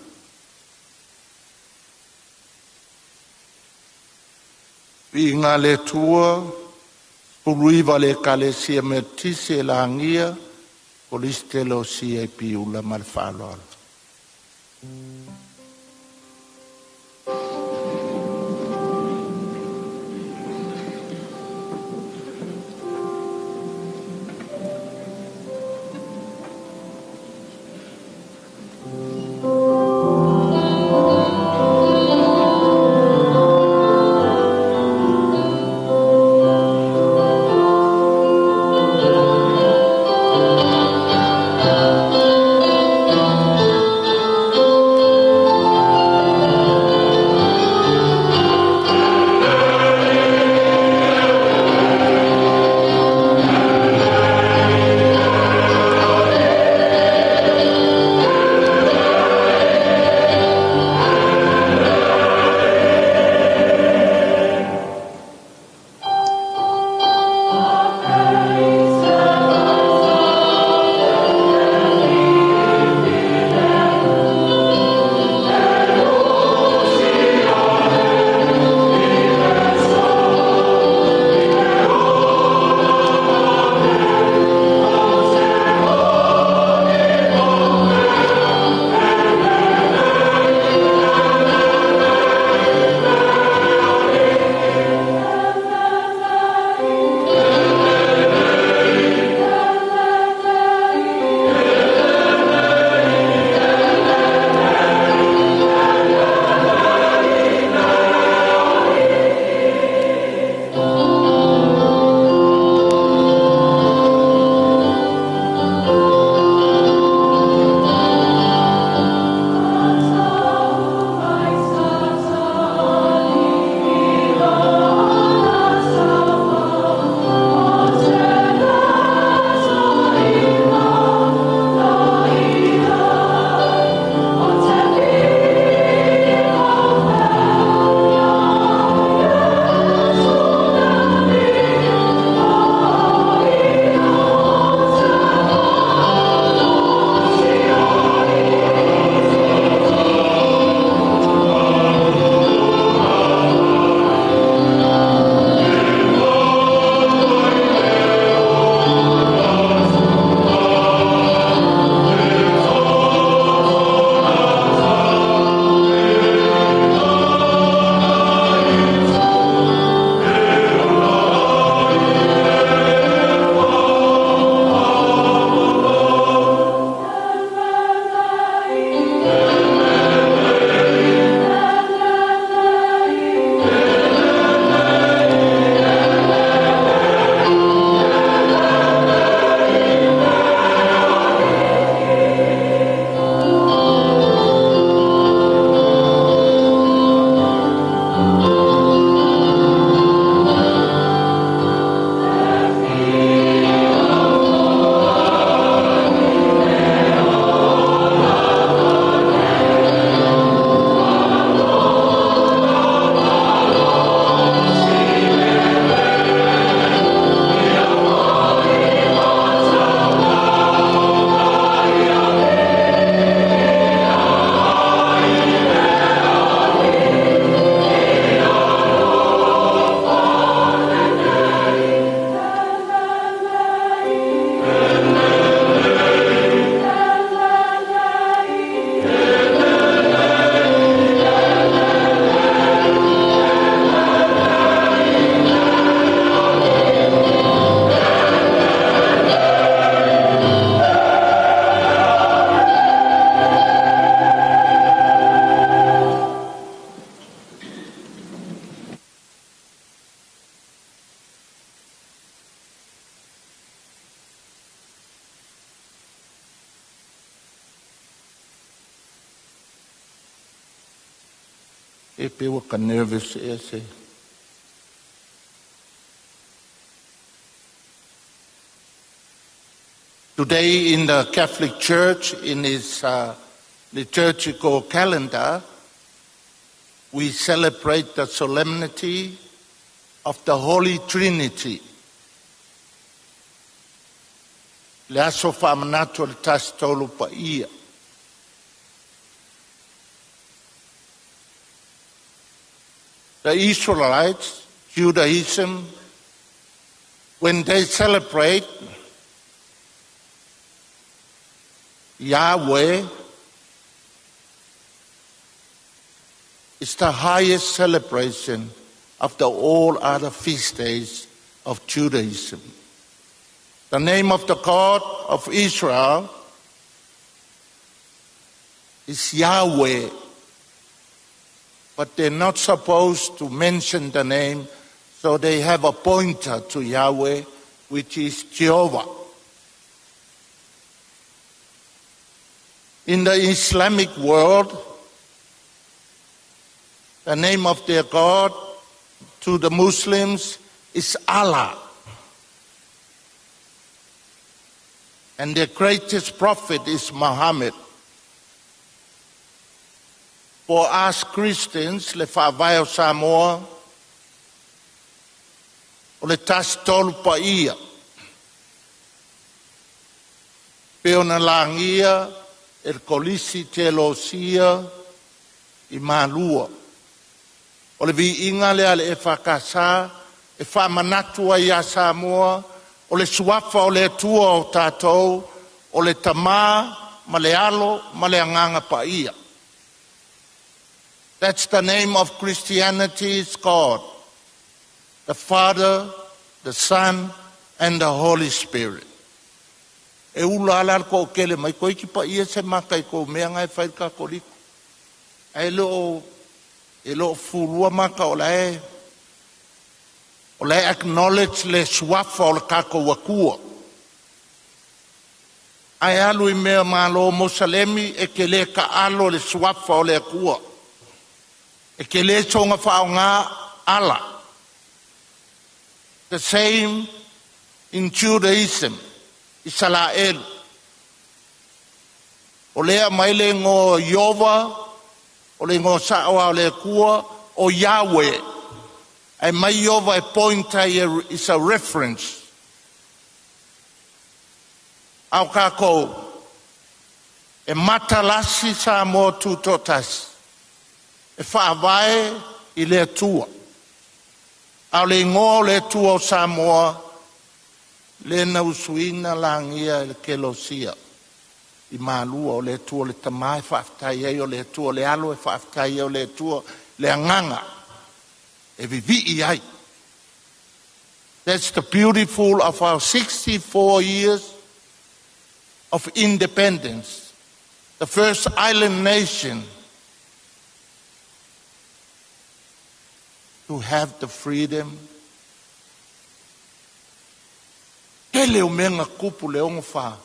Viiga i le Atua, 19 a le Ekalesia Metotisi e lagia Kolisi o le CIPU ma le faaaloalo. E pe ua ka nervous ea se. Today in the Catholic Church, in its liturgical calendar, we celebrate the solemnity of the Holy Trinity. Le aso faamanatu o le Tasi Tolu Paia. The Israelites, Judaism, when they celebrate Yahweh, it's the highest celebration of the all other feast days of Judaism. The name of the God of Israel is Yahweh, but they're not supposed to mention the name, so they have a pointer to Yahweh, which is Jehovah. In the Islamic world, the name of their God to the Muslims is Allah. And their greatest prophet is Muhammad. For us Christians, le faavae o Samoa, o le Tasi Tolu Paia, pe ona lagia e le Kolisi Teolosia i Malua. O le viiga lea a le EFKS e faamanatu ai ia Samoa o le suafa o le Atua o tatou o le Tamā ma le Alo ma le Agaga Paia. That's the name of Christianity is God, the Father, the Son, and the Holy Spirit. E ula ala le toatele mai toeiti paia se mata i kou mea na e fai i le Katoliko. Ae le o e le o fulua mata o la e o la e acknowledge le suafa o le tatou Atua. Ae alu i mea malo Mosalemi e te le taalo le suafa o le Atua. E te le soona faaaoga Allah. The same in Judaism, Isalaelu. O lea e aumai le igoa o Ieova, o le igoa sao lava o le Atua, o Yahweh. Ae aumai Ieova e point ai is a reference. A o tatou, e matalasi Samoa Tutoatasi, e faavae i le Atua. A o le igoa o le Atua o Samoa, lea na usuina lagia e le Kelosia i Malua, o le Atua le Tama e faafetai ai, o le Atua le Alo e faafetai ai, o le Atua le Agaga e vivii ai. That's the beautiful of our 64 years of independence, the first island nation to have the freedom. Tele o mea na tupu le 64,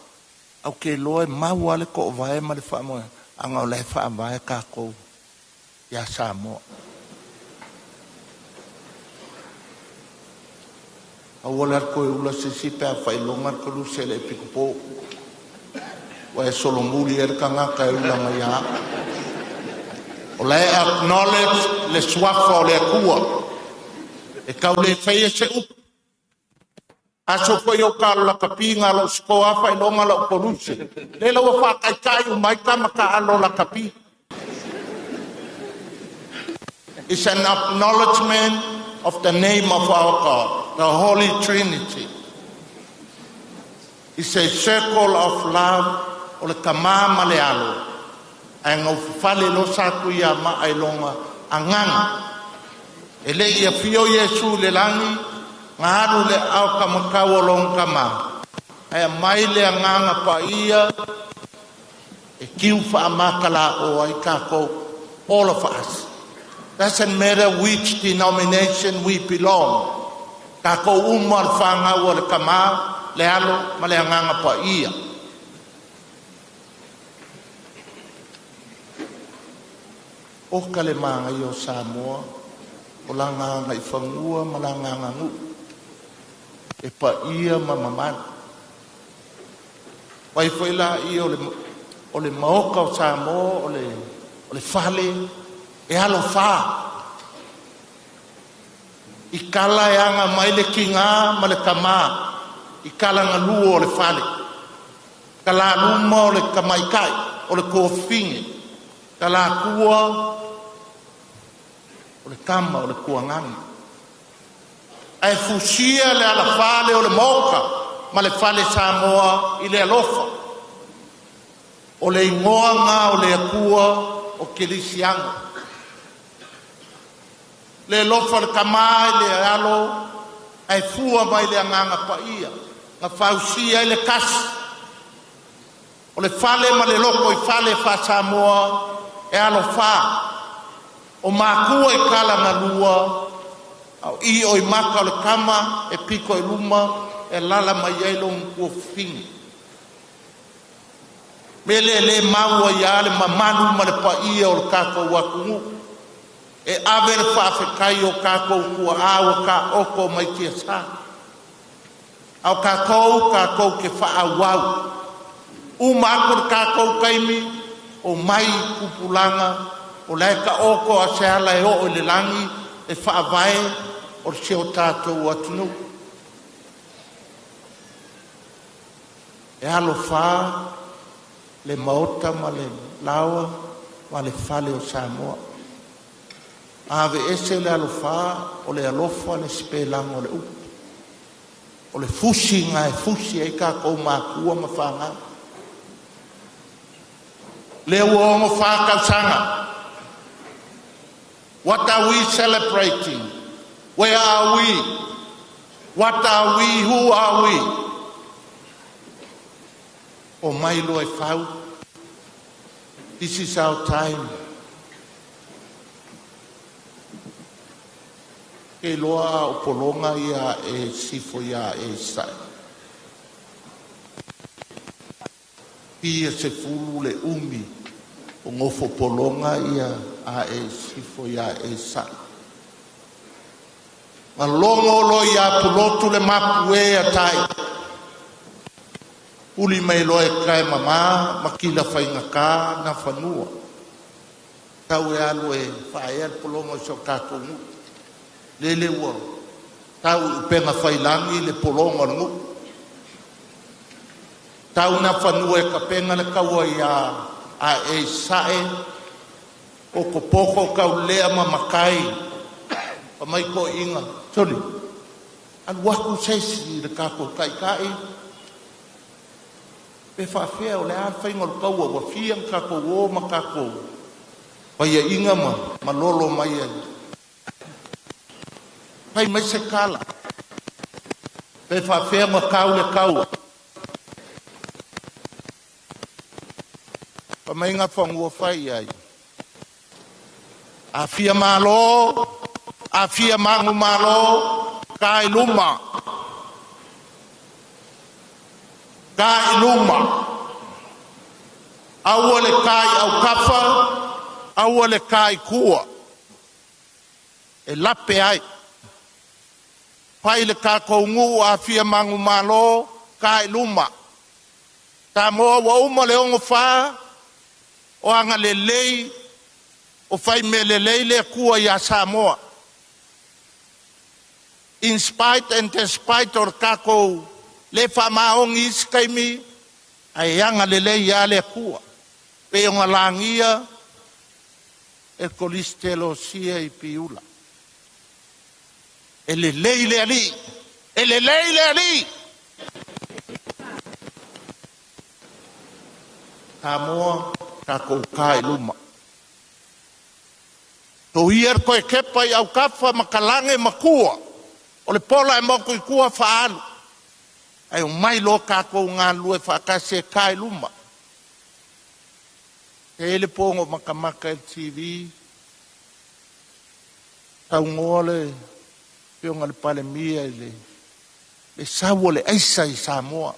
ae ou te iloa e mau lava le toovae ma le faamoemoe, aga o la e faavae tatou ia Samoa. Aua la le toe ula se isi pe a faailoga le koluse e le epikopo. Ua e solomuli ai le tagata e ula mai ia au. O la e acknowledge le suafa o le Atua. E tau le faia se upu. Aso foi o talo lakapi nga lou sikoa faailoga lau koluse. Lea la ua faataitai uma ai tama taalo lakapi. It's an acknowledgement of the name of our God, the Holy Trinity. It's a circle of love o le tama ma le alo, ae gaufafale loa Satuiamaa i lona agaga. E le i afio Iesu i le lagi, na alu i le aao taumatau o lona Tama, ae aumai le Agaga Paia e tiu faamatalaoa ai tatou, all of us. Doesn't matter which denomination we belong, tatou uma o le fanau a le Tama, le Alo ma le Agaga Paia. Oka le magaia o Samoa, o laga agaifanua ma laga aganuu, e paia ma mamalu. Vai foi laia o le maoka o Samoa, o le fale e alofā. I kala e aga mai le tiga ma le tama, i kalagalua o le fale, talaluma o le tamaitai o le tuafafine, talatua o le tama o le tuagane. Ae fusia le alafa lea o le maota ma le fale Samoa i le alofa. O le igoa lena o le Atua o Kerisiano. Le alofa o le Tama i le Alo ae fua mai le Agaga Paia na fausia ai le tasi. O le fale ma le lotoifale faa-Samoa e alafa, o matua i kalagalua, a o i mata o le tama e pito i luma e alala mai ai lona tuafafine. O le mea lea o lea e mau ai lava le mamalu ma le paia o le tatou atunuu e ave le faafetai i o tatou tuaa ua taoto mai tiasa, a o tatou tatou te faaauau. Uma atu le tatou taimi, omai tupulaga o la e taoto a o se ala e oo i le lagi le faavae o si o tatou atunuu. E alofa le maota ma le laoa ma le fale o Samoa. A aveese le alafa, o le alofa le sipelaga o le upu. O le fusi lena e fusi ai tatou matua ma fanau. Lea ua 64 tausaga. What are we celebrating? Where are we? What are we? Who are we? O mai loa e fau. This is our time. Ke loa o pologa ia e sifo ia e sae. Pia se fulu le umi o ngofo pologa ia a e sifo ia e sae. Ma logo lo ia pulotu le mapu e atai. Uli mai loa e kae mama, makila faigata na fanua. Tau e alu e faaea le pologa o si o tatou nuu. Lele ua tau i upega failagi le pologa o le nuu. Tau na fanua e tapena le taua ia a e sae o popoko taulelea ma matai pa mai toeaiina. Soli, alu atu se isi i le tatou taitai pe faafefea o le a le faiga o le taua ua fia ona tatou o ma tatou paiaiga ma malolo mai ai. Fai mai se tala pe faafefea ona tau le taua. Pa mai fanua fai ai. Afia malo, afia mangu malo, ka i luma. Ka i luma. Aua le ka i aukafa, aua le ka i tua. E lape ai. Fai le tatou nuu afia mangu malo, ka i luma. Samoa ua uma le 64 o aga lelei o fai mea lelei le Atua ia Samoa. In spite and despite o le tatou le faamaoni isi taimi, ae aga lelei ia le Atua. Pe o ngā lagia e kolistelo sia i piula. E lelei le ali, e lelei le ali. Samoa tatou ka i luma. To ia koe kepa i aukafa ma kalage makua. O le pola e motu i tua faalu. Ai o mai lo tatou galulue faatasi e ka i luma. E le pogo makamaka e le TV. Taugoa le fioga le palemia i le sau o le aisa i Samoa.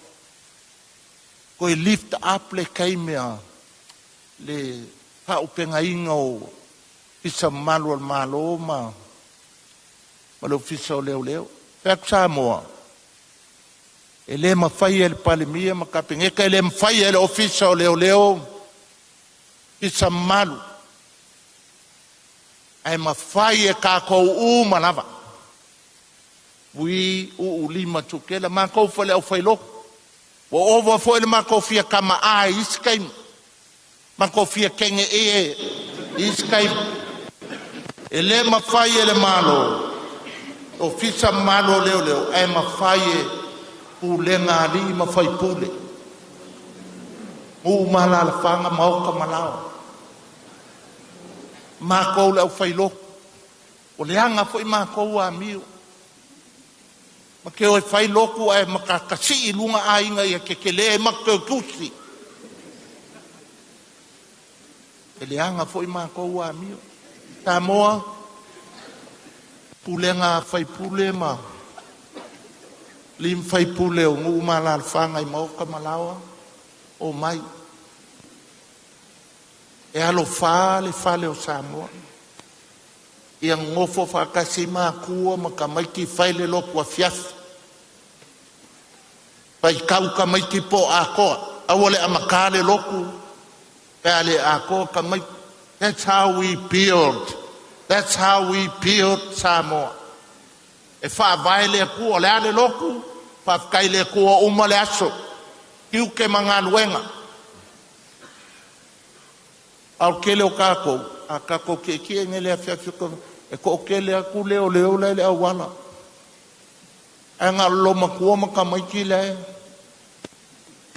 Koe lift up le kaimea le faaupegaiga o Ofisa Mamalu o le Malo ma le Ofisa o Leoleo. Fai atu Samoa, e le mafai e le Palemia ma Kapeneta, e le mafai e le Ofisa o Leoleo, Ofisa Mamalu, ae mafai e tatou uma lava. Ui uu lima tukela matou foi le aufailotu. Ua ova foi le matou fia tamaai i isi taimi, matou fia teine e i isi taimi. E le mafai e le Malo, Ofisa Mamalu o Leoleo, ae mafai e pulega a alii ma faipule, nuu ma alaalafaga, maota ma laoa. Matou le aufailotu, o leaga foi matou amio. Ma te o e fai lotu ae matasii i luga aiga ia tetele ai matou te o e tusi. E leaga foi matou amio. Samoa, pulega a faipule ma alii ma faipule o nuu ma alaalafaga i maota ma laoa, omai. E alofa le fale o Samoa. Ia nonofo faatasi matua ma tamaiti fai le lotu afiafi. Faitau tamaiti po o atoa. Aua le amata le lotu pe a le atoa tamaiti. That's how we build. That's how we build Samoa. E faavae le Atua, o le a le lotu, faafetai i le Atua uma le aso. Tiute ma galuega. A o le tele o tatou, a tatou tietie nei i le afiafi e toatele atu leoleo la e i le auala. Ae na o le loomatua ma tamaiti la e.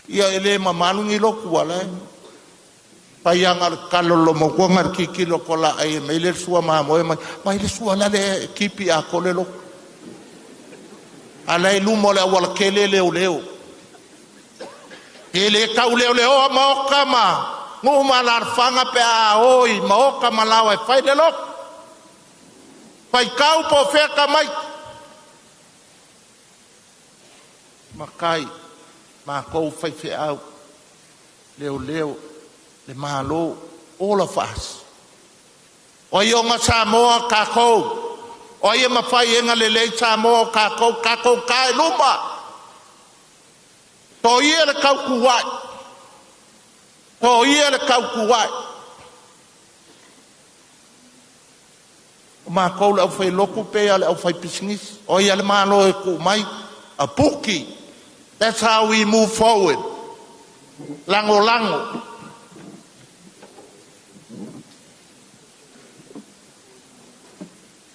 Ia e le mamalu ni lotu a o la e fai lava na o le tatalo a le loomatua na o le tilotilo atu lava o laai e aumai le sua mamoe ma vaai le sua la e tipi atoa le lotu. A o la e i luma o le aualatele leoleo. E le tau leoleoa maota ma nuu ma alaalafaga pe a o i maota ma laoa e fai le lotu. Faitau po o fea tamaiti. Matai, matou faifeau, leoleo, le Malo, all of us. O ai ona Samoa? Tatou. O ai e mafai e lelei Samoa? O tatou, tatou ta i luma. Toia le tautuai, toia le tautuai. O matou le aufailotu pe a le aufaipisinisi. O ai a le Malo e tuu mai, a puki. That's how we move forward. Lagolago.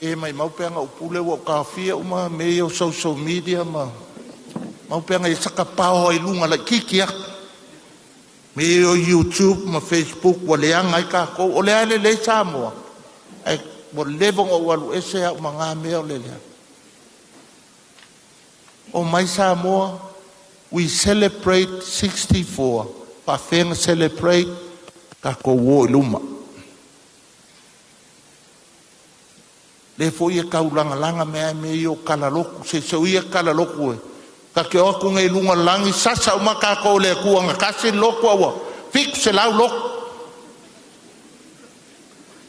E mai mau pe ana upule ua ou taofia uma mea ia o social media ma mau pe ana ia saka pao ai luga laitiiti atu. Mea ia o YouTube ma Facebook ua leaga ai tatou. O le a lelei Samoa, ae ua leva ona ou alu ese au ma ngā mea o le lea. O mai Samoa, we celebrate 64. Faafega celebrate, tatou o i luma. Le foi e taulagalaga mea mea ia o kalalotu, se se ia kalalotu e. Ta te o atu nei i luga o le lagi, sasa uma tatou i le Atua na tasi le lotu a ua 700 lotu.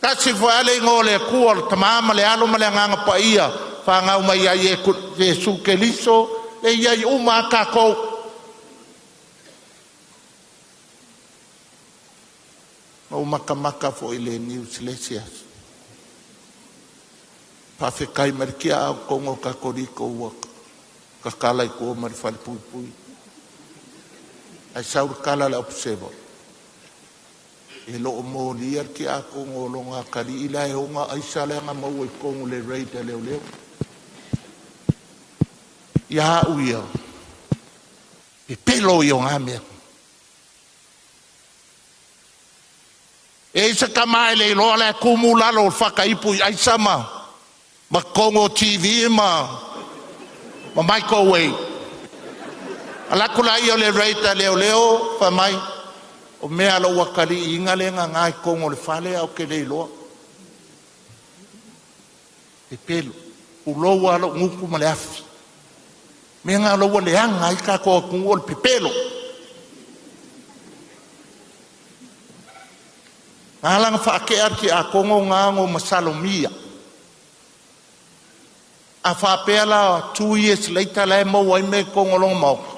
Tasi foi lava le igoa o le Atua, o le Tama ma le Alo ma le Agaga Paia, fanau mai ia Iesu Keriso, e i ai uma a tatou. Na ou matamata foi i le news i le isi aso. Faafetai mai le tiakono o Katoliko ua tatala i tua ma le falepuipui. Ae sau le tala a le Observer, e lo o molia le tiakono o lona atalii la e ona aisa lea na maua i totonu o le raid a leoleo. Ia au ia, pepelo i o ngā mea. E isa ka mai le iloa le kumu lalo o le whakaipu i aisa ma kongo TV ma microwave. Alaku la ia o le raid a leoleo, fa mai, o mea lo wakali inga le nga ngai kongo le fale au ke le iloa. Pepelo, uloa lo nguku ma le afi. Mea ngā lo le anga i ka koa kungu o le pepelo. Alaga faakea le tiakono gago ma Salomia. A faapea la 2 years later la e maua ai mea i totonu o lona maota,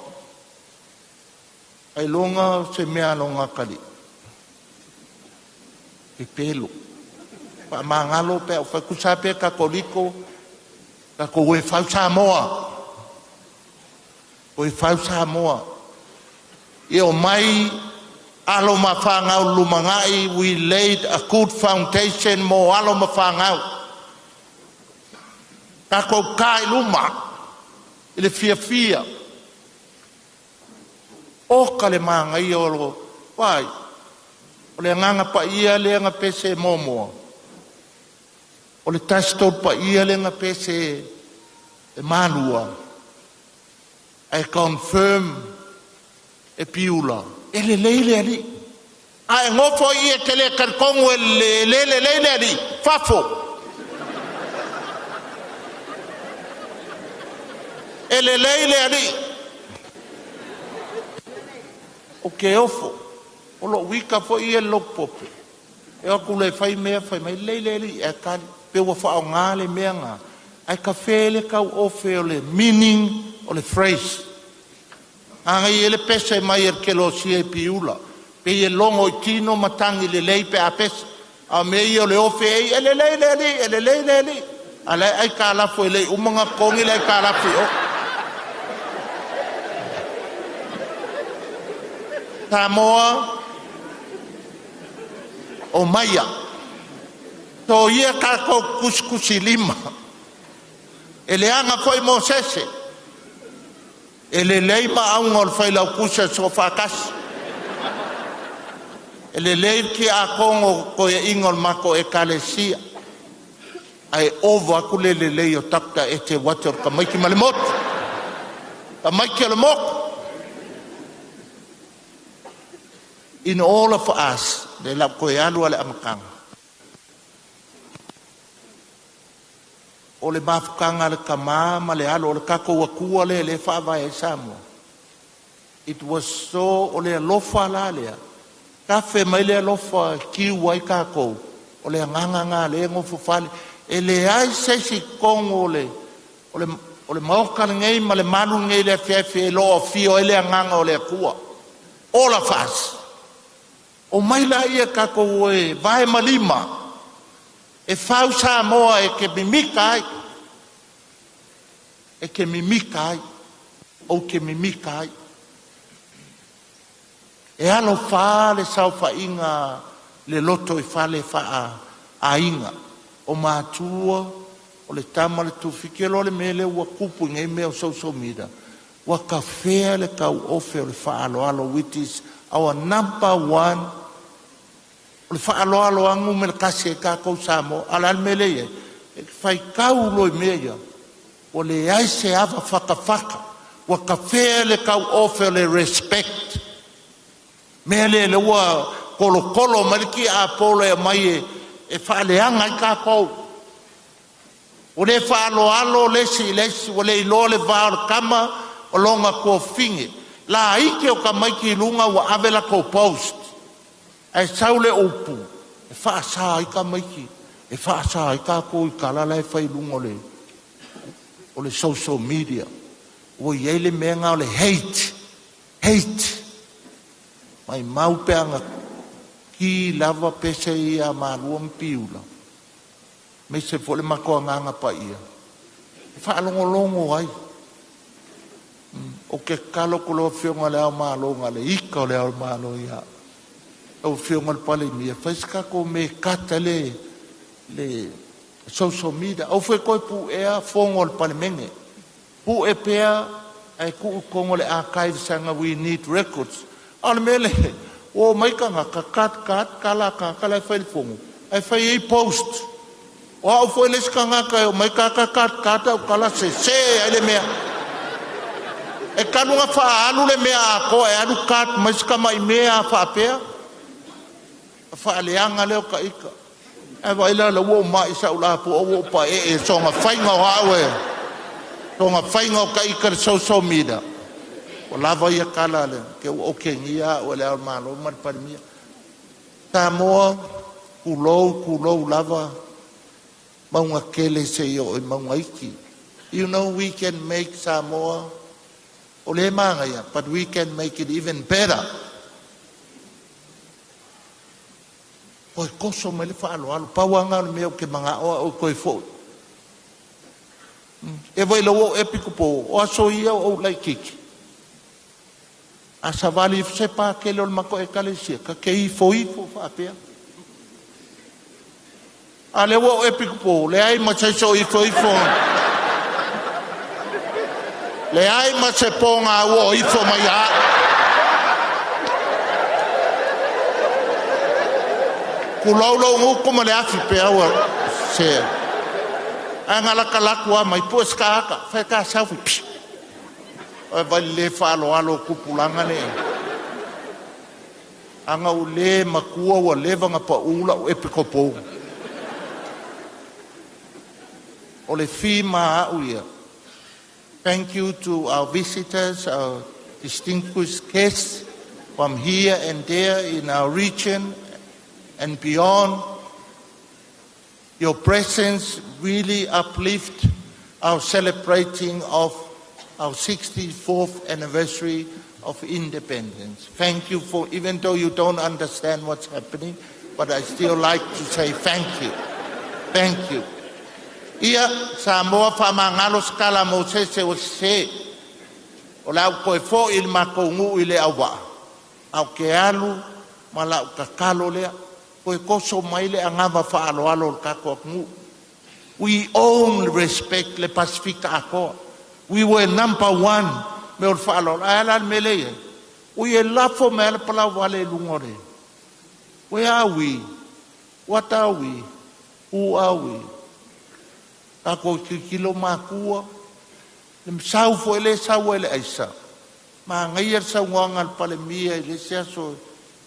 ailoga o se mea a lona atalii. Pepelo. Faamagalo pe afai tusa pe Katoliko, tatou o e fau Samoa. O e fau Samoa. Ia omai alo ma fanau lumanai. We laid a good foundation mo alo ma fanau. Tatou ta i luma i le fiafia. Oka le manaia o lo vai. O le agaga paia lea na pese Momoa. O le tasi tolu paia lea na pese e Malua. Ae confirm e Piula, e lelei le alii. A e nofo i e te le talitonu e le lelei le alii, fafo. E lelei le alii. O ke ofo, o lou ita foi ia i le lotu pope, e o atu loa e fai mea fai mai lelei le alii ae tali pe ua faaaoga le mea lena ae kafe le tau ofe o le meaning o le phrase. A ia le pese mai e le kelosia i Piula, pei e logo i tino matagi lelei pe a pese. A o mea ia o le ofe ei, e lelei le alii, e lelei le alii. A la e aitalafu e le i uma ona totogi le aitalafu i o. Samoa, o maia, soia tatou tusitusilima. E leaga foi Mosese, e lelei maauga o le failautusi o le Soofaatasi. E lelei le tiakono toeaina o le matou ekalesia. Ae ova atu le lelei o Dr. Eteuati o le tamaiti ma le motu. Tamaiti o le motu. In all of us, le lau toe alu ale amataga. O le mafutaga a le tama ma le alo o le tatou Atua lea e faavae ai Samoa. It was so o le alofa la lea, tafe mai le alofa kiu ai tatou, o le agaga lena lea e nofo fale. E leai se isi totonu o le maota lenei ma le malu lenei i le afiafi e lo afio ai le agaga o le Atua. Ola faasi. O mai la ia tatou e vae ma lima, e fau Samoa e te mimita ai. E te mimita ai. Ou te mimita ai. E alofa le saofaiga le loto i fale faa-aiga. O matua, o le tama le tufiki loa le mea lea ua tupu i nei mea o social media. Ua kafea le tauofe o le faaaloalo, which is our number one. O le faaaloalo anu me le kasi e tatou Samoa. A o le a le mea lea e i ai? E faitau loa i mea ia, ua leai se ava fatafata. Ua kafea le tauofe o le respect. Mea lea lea ua tolotolo mai le tiapolo e aumai e faaleaga ai tatou. Ua le faaaloalo le isi i le isi, ua le iloa le va o le tama o lona tuafafine. Laiti o tamaiti i luga ua ave latou post. Ae sau le upu, e faasa ai tamaiti, e faasa ai tatou i tala la e fai i luga o le social media. Ua i ai le mea lena o le hate, hate. Mai mau pe aga ki lava pese ia malua ma Piula. Me se foi le matou agaga paia. E faalogologo ai. O ke tatalo ko lau afioga le ao malo na le ika o le ao malo ia. Lau afioga le Palemia, fai se tatou me kata le social media. Au foi koe pu ea fono o le palemene. Pu e pea ai ku kongo le archive sanga, we need records. A o le mea le, o mai tagata kat kat kala ka kala e fai le fono. Ai fai ei post. O au foi le isi tagata e o mai ka kat kat au kala se se ai le mea. E kaluga faaalu le mea atoa e alu kat mai se tama'i mea a faapea. Faaleaga lea o ka ika. Ae vaai la la ua ou mai sau la po ua ou paee e soga faiga o au e. Soga faiga o ka ika le social media. O lava ia kala le ke ua okengia au e le ao malo ma le Palemia. Samoa, Tulou, tulou lava, mauga tele seia oo i mauga iti. You know we can make Samoa, o lea e manaia, but we can make it even better. Toe toso mai le faaaloalo, pau lava lena o le mea ou te manao au e toe foi. E vaai lau oo ea pitopo, o aso ia o ou laitiiti. A savali ifo se pakele o le matou ekalesia, ta te ifoifo faapea. A lea ua oo ea pitopo, leai ma se isi o ifoifo. Leai ma se pogaua o ifo mai ia au. Tulou lou gutu ma le afi peau se. Ae na latalatu lava mai, pue se ta ata, fai ta selfie. Psh. Oi vai le faaaloalo o tupulaga le. Ana ou le matua ua leva ona pau lau epikopo. O le fi ma au ia. Thank you to our visitors, our distinguished guests from here and there in our region and beyond. Your presence really uplift our celebrating of our 64th anniversary of independence. Thank you for, even though you don't understand what's happening, but I still like to say thank you. Thank you. Ia, Samoa faamagalo se tala a Mosese ua sesē. O le a ou toe fo'i i le matou nuu i Leauvaa, ae ou te alu ma lau tatalo lea, toe toso mai le anava faaaloalo o le tatou atunuu. We own respect le Pasefika atoa. We were number one me o le faaaloalo. Ae a la le mea lea e i ai? Ui e lafo mai lava le palauvale i luga o le. Where are we? What are we? Who are we? Tatou tilotilo matua, le sau foi lea e sau ai le aisa. Manaia le saunoaga a le Palemia i le isi aso,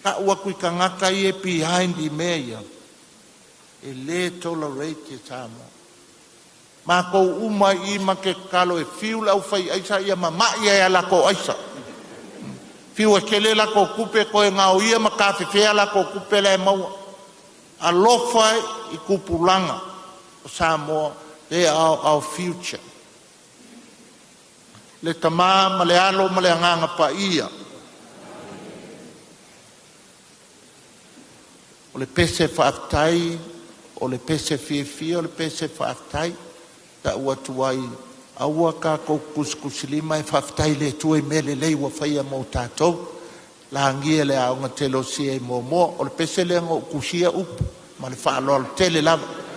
tau atu i tagata ia behind i mea ia, e le tolerate e Samoa. Matou uma i ma te tatalo e fiu le aufai aisa ia mama'i ai a latou aisa. Fiu e tele latou tupe toe gaoia ma tafefea latou tupe la e maua. Alofa i tupulaga o Samoa, they are our future. Le Tamā ma le Alo ma le Agaga Paia. O le pese faafetai, o le pese fiafia, o le pese faafetai. Ta'u atu ai, aua tatou tusitusilima e faafetai i le Atua i mea lelei ua faia mo tatou. Lagia le aoga telosia i Moamoa. O le pese lea na ou tusia upu ma le faaaloalo tele lava.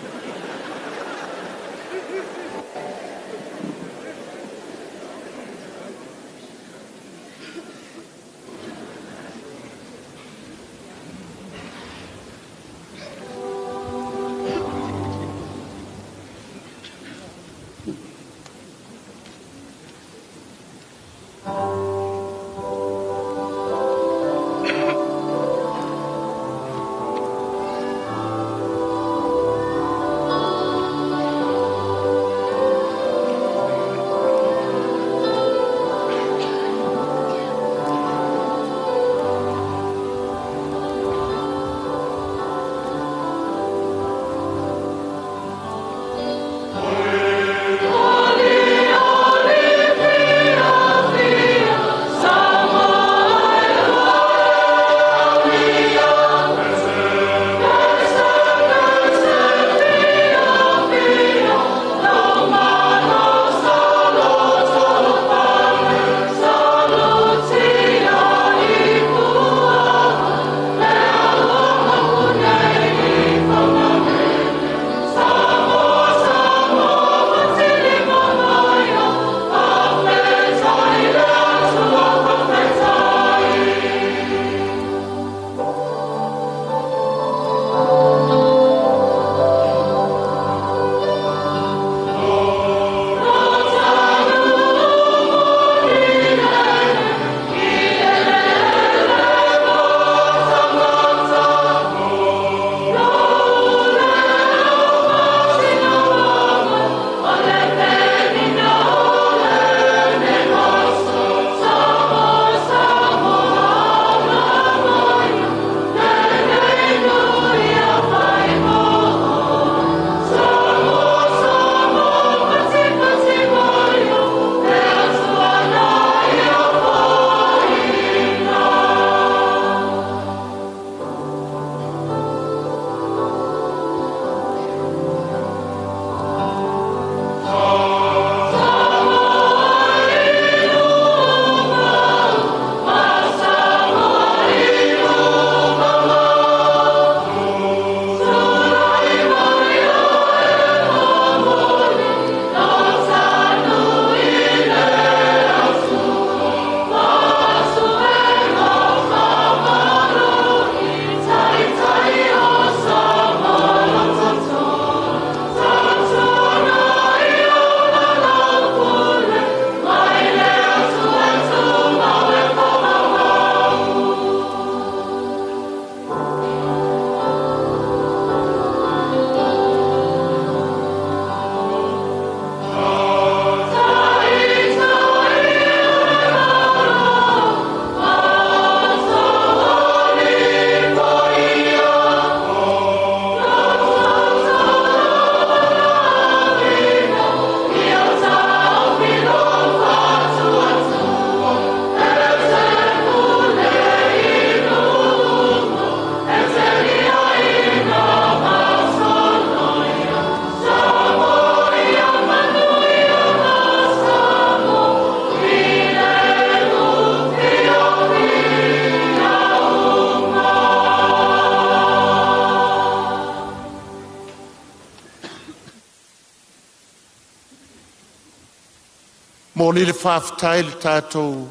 Momoli le faafetai i le tatou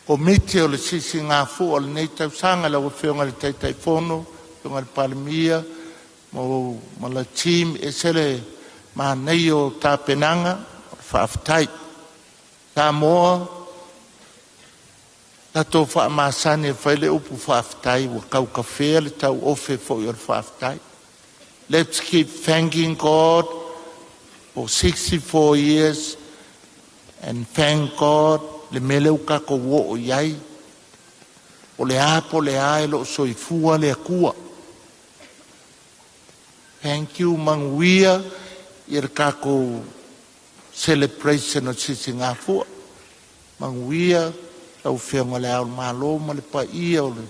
Komiti o le Sisigafua o lenei tausaga, lau Afioga i le Taitaifono, afioga i le Palemia ma le team, e ese le manaia o tapenaga. Faafetai. Samoa, tatou faamasani e fai le upu faafetai, ua tautafea le tauofe foi o le faafetai. Let's keep thanking God for 64 years and thank God le mea lea ua tatou oo i ai. O le a po o le a, e le o soifua le Atua. Thank you, manuia ia le tatou celebration o le Sisigafua. Manuia lau Afioga i Le Ao o le Malo ma le paia o le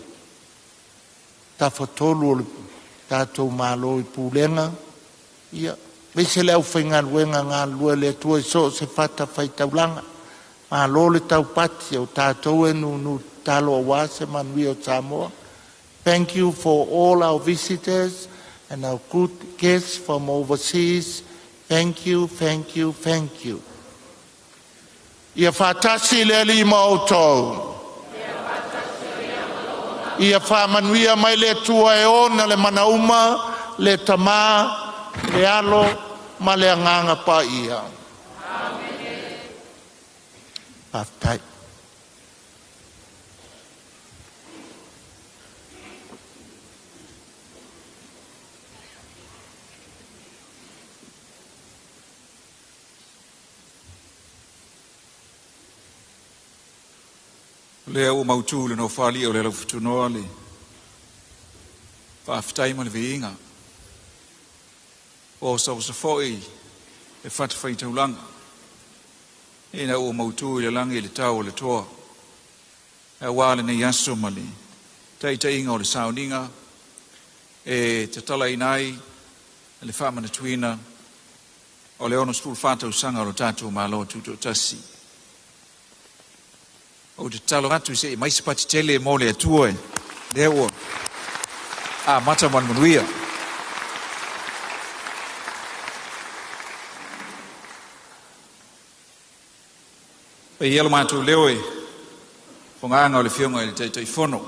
Tafatolu o le tatou Malo i Pulega, ia aemaise le aufaigaluega galulue a le Atua i so o se fatafaitaulaga. Malo le taupati, o tatou e nunu tatalo aua se manuia o Samoa. Thank you for all our visitors and our good guests from overseas. Thank you, thank you, thank you. Ia faatasi le Alii ma outou. Ia faamanuia mai le Atua e ona le mana uma, le Tama, le Alo ma le Agaga Paia. Faafetai. Lea ua mautu le nofoalii o le Laufutunoa le faafetai ma le viiga. O osaosa foi e fatafaitaulaga ina ua mautu i le lagi le tau o le toa. Auā lenei aso ma le taitaiga o le sauniga e tatalaina ai le faamanatuina o le 64 tausaga o le tatou Malo Tutoatasi. Ou te tatalo atu se i mai se pati tele mo le Atua e lea ua amata ma le manuia. Paia lo matou leo e fogaaga o le Afioga i le Taitaifono,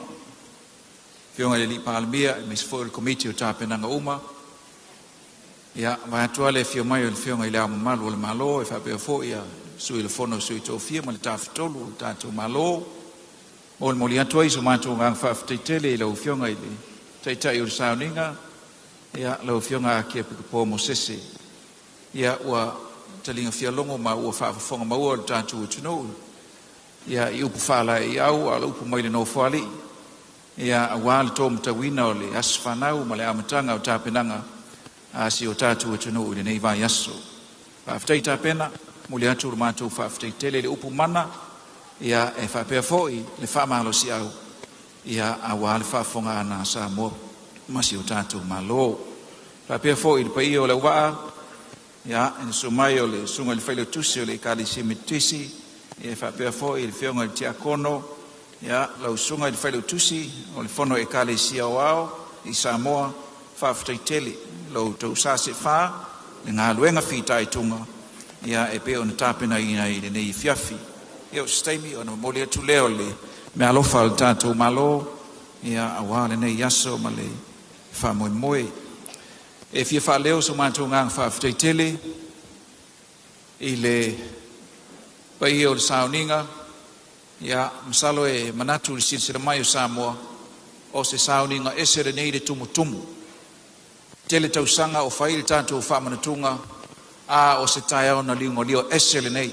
Afioga i le Alii Palemia, aemaise foi o le Komiti o Tapenaga uma. Ia, vaeatu lava le afio mai o le Afioga i Le Ao Mamalu o le Malo e faapea foi ia Sui o le Fono a Sui Tofia ma le Tafatolu o le tatou Malo. Molimoli atu ai so matou agaga faafetai tele i lau Afioga i le Taitai o le Sauniga, ia lau Afioga Akia Pekepo Mosese. Ia ua taliga fialogo ma ua faafofoga maua le tatou atunuu ia i upu faalaeiau a o le upu mai le Nofoalii ia auā le tōmatauina o le aso fanau ma le amataga o tapenaga a si o tatou atunuu i lenei vaiaso. Faafetai tapena, momoli atu le matou faafetai tele i le upu mana ia e faapea foi le faamalosiau ia auā le faafofogaaga a Samoa ma si o tatou Malo. Faapea foi i le paia o le auvaa ia i le susu mai o le Susuga i le Failautusi o le Ekalesia Metotisi, ia e faapea foi le Afioga i le Tiakono, ia lau Susuga i le Failautusi o le Fono Ekalesia Aoao i Samoa, faafetai tele lo outou sasefā le galuega fitaituga ia e pei ona tapenaina i lenei afiafi. Ia o se taimi ona momoli atu lea o le meaalofa a le tatou Malo ia auā lenei aso ma le faamoemoe. E fia faaleo so matou agaga faafetai tele i le paia o le sauniga. Ia masalo e manatu i le silasila mai o Samoa o se sauniga ese lenei le tumutumu. Tele tausaga o fai le tatou faamanatuga, a o se taeao na liugalua ese lenei.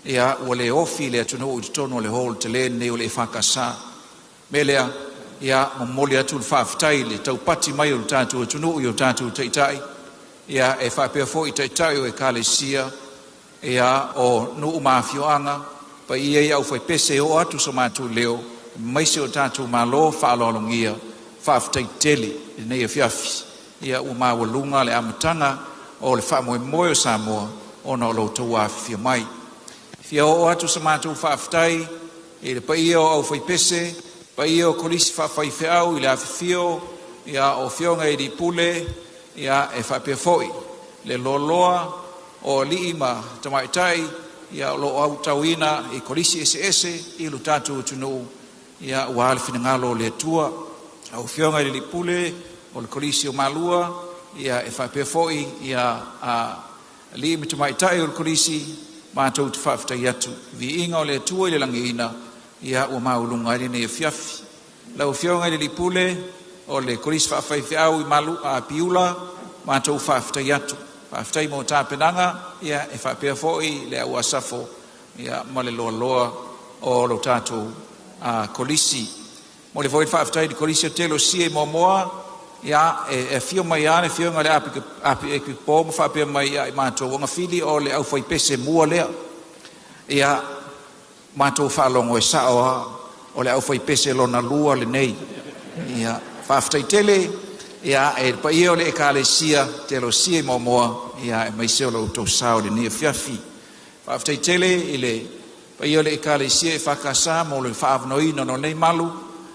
Ia ua le ofi le atunuu i totonu o le hall tele lenei o le EFKS. Mea lea, ia momoli atu le faafetai i le taupati mai o le tatou atunuu i o tatou taitai, ia e faapea foi taitai o ekalesia, ia o nuu ma afioaga, paia i aufaipese e oo atu so matou leo, aemaise o tatou Malo faaaloalogia, faafetai tele i lenei afiafi. Ia ua maualuga le amataga o le faamoemoe o Samoa ona o lo outou afifio mai. Fia oo atu sa matou faafetai i le paia o aufaipese, paia o kolisi faafaifeau i le afifio ia o afioga i alii pule, ia e faapea foi le loaloa o ali'i ma tamaitai ia o loo autauina i kolisi eseese i lo tatou atunuu ia ua le finagalo o le Atua. Lau Afioga i le Alii Pule o le Kolisi o Malua ia e faapea foi ia alii ma tamaitai o le Kolisi, matou te faafetai atu. Viiga o le Atua i le lagiina ia ua maualuga ai lenei afiafi. Lau Afioga i le Alii Pule o le Kolisi Faafaifeau i Malu a Piula, matou faafetai atu. Faafetai mo tapenaga ia e faapea foi le au asafo ia ma le loaloa o lo tatou kolisi. Mo le foi faafetai i le Kolisi o Telosia i Moamoa ia e afio mai lava le afioga i le Api ma faapea mai ia i matou agafili o le aufaipese mua lea. Ia matou faalogo e sao lava o le aufaipese lona lua lenei. Ia faafetai tele ia e le paia o le Ekalesia Telosia i Moamoa ia aemaise o lo outou sao i lenei afiafi. Faafetai tele i le paia o le Ekalesia EFKS mo le faaavanoaina o lenei malu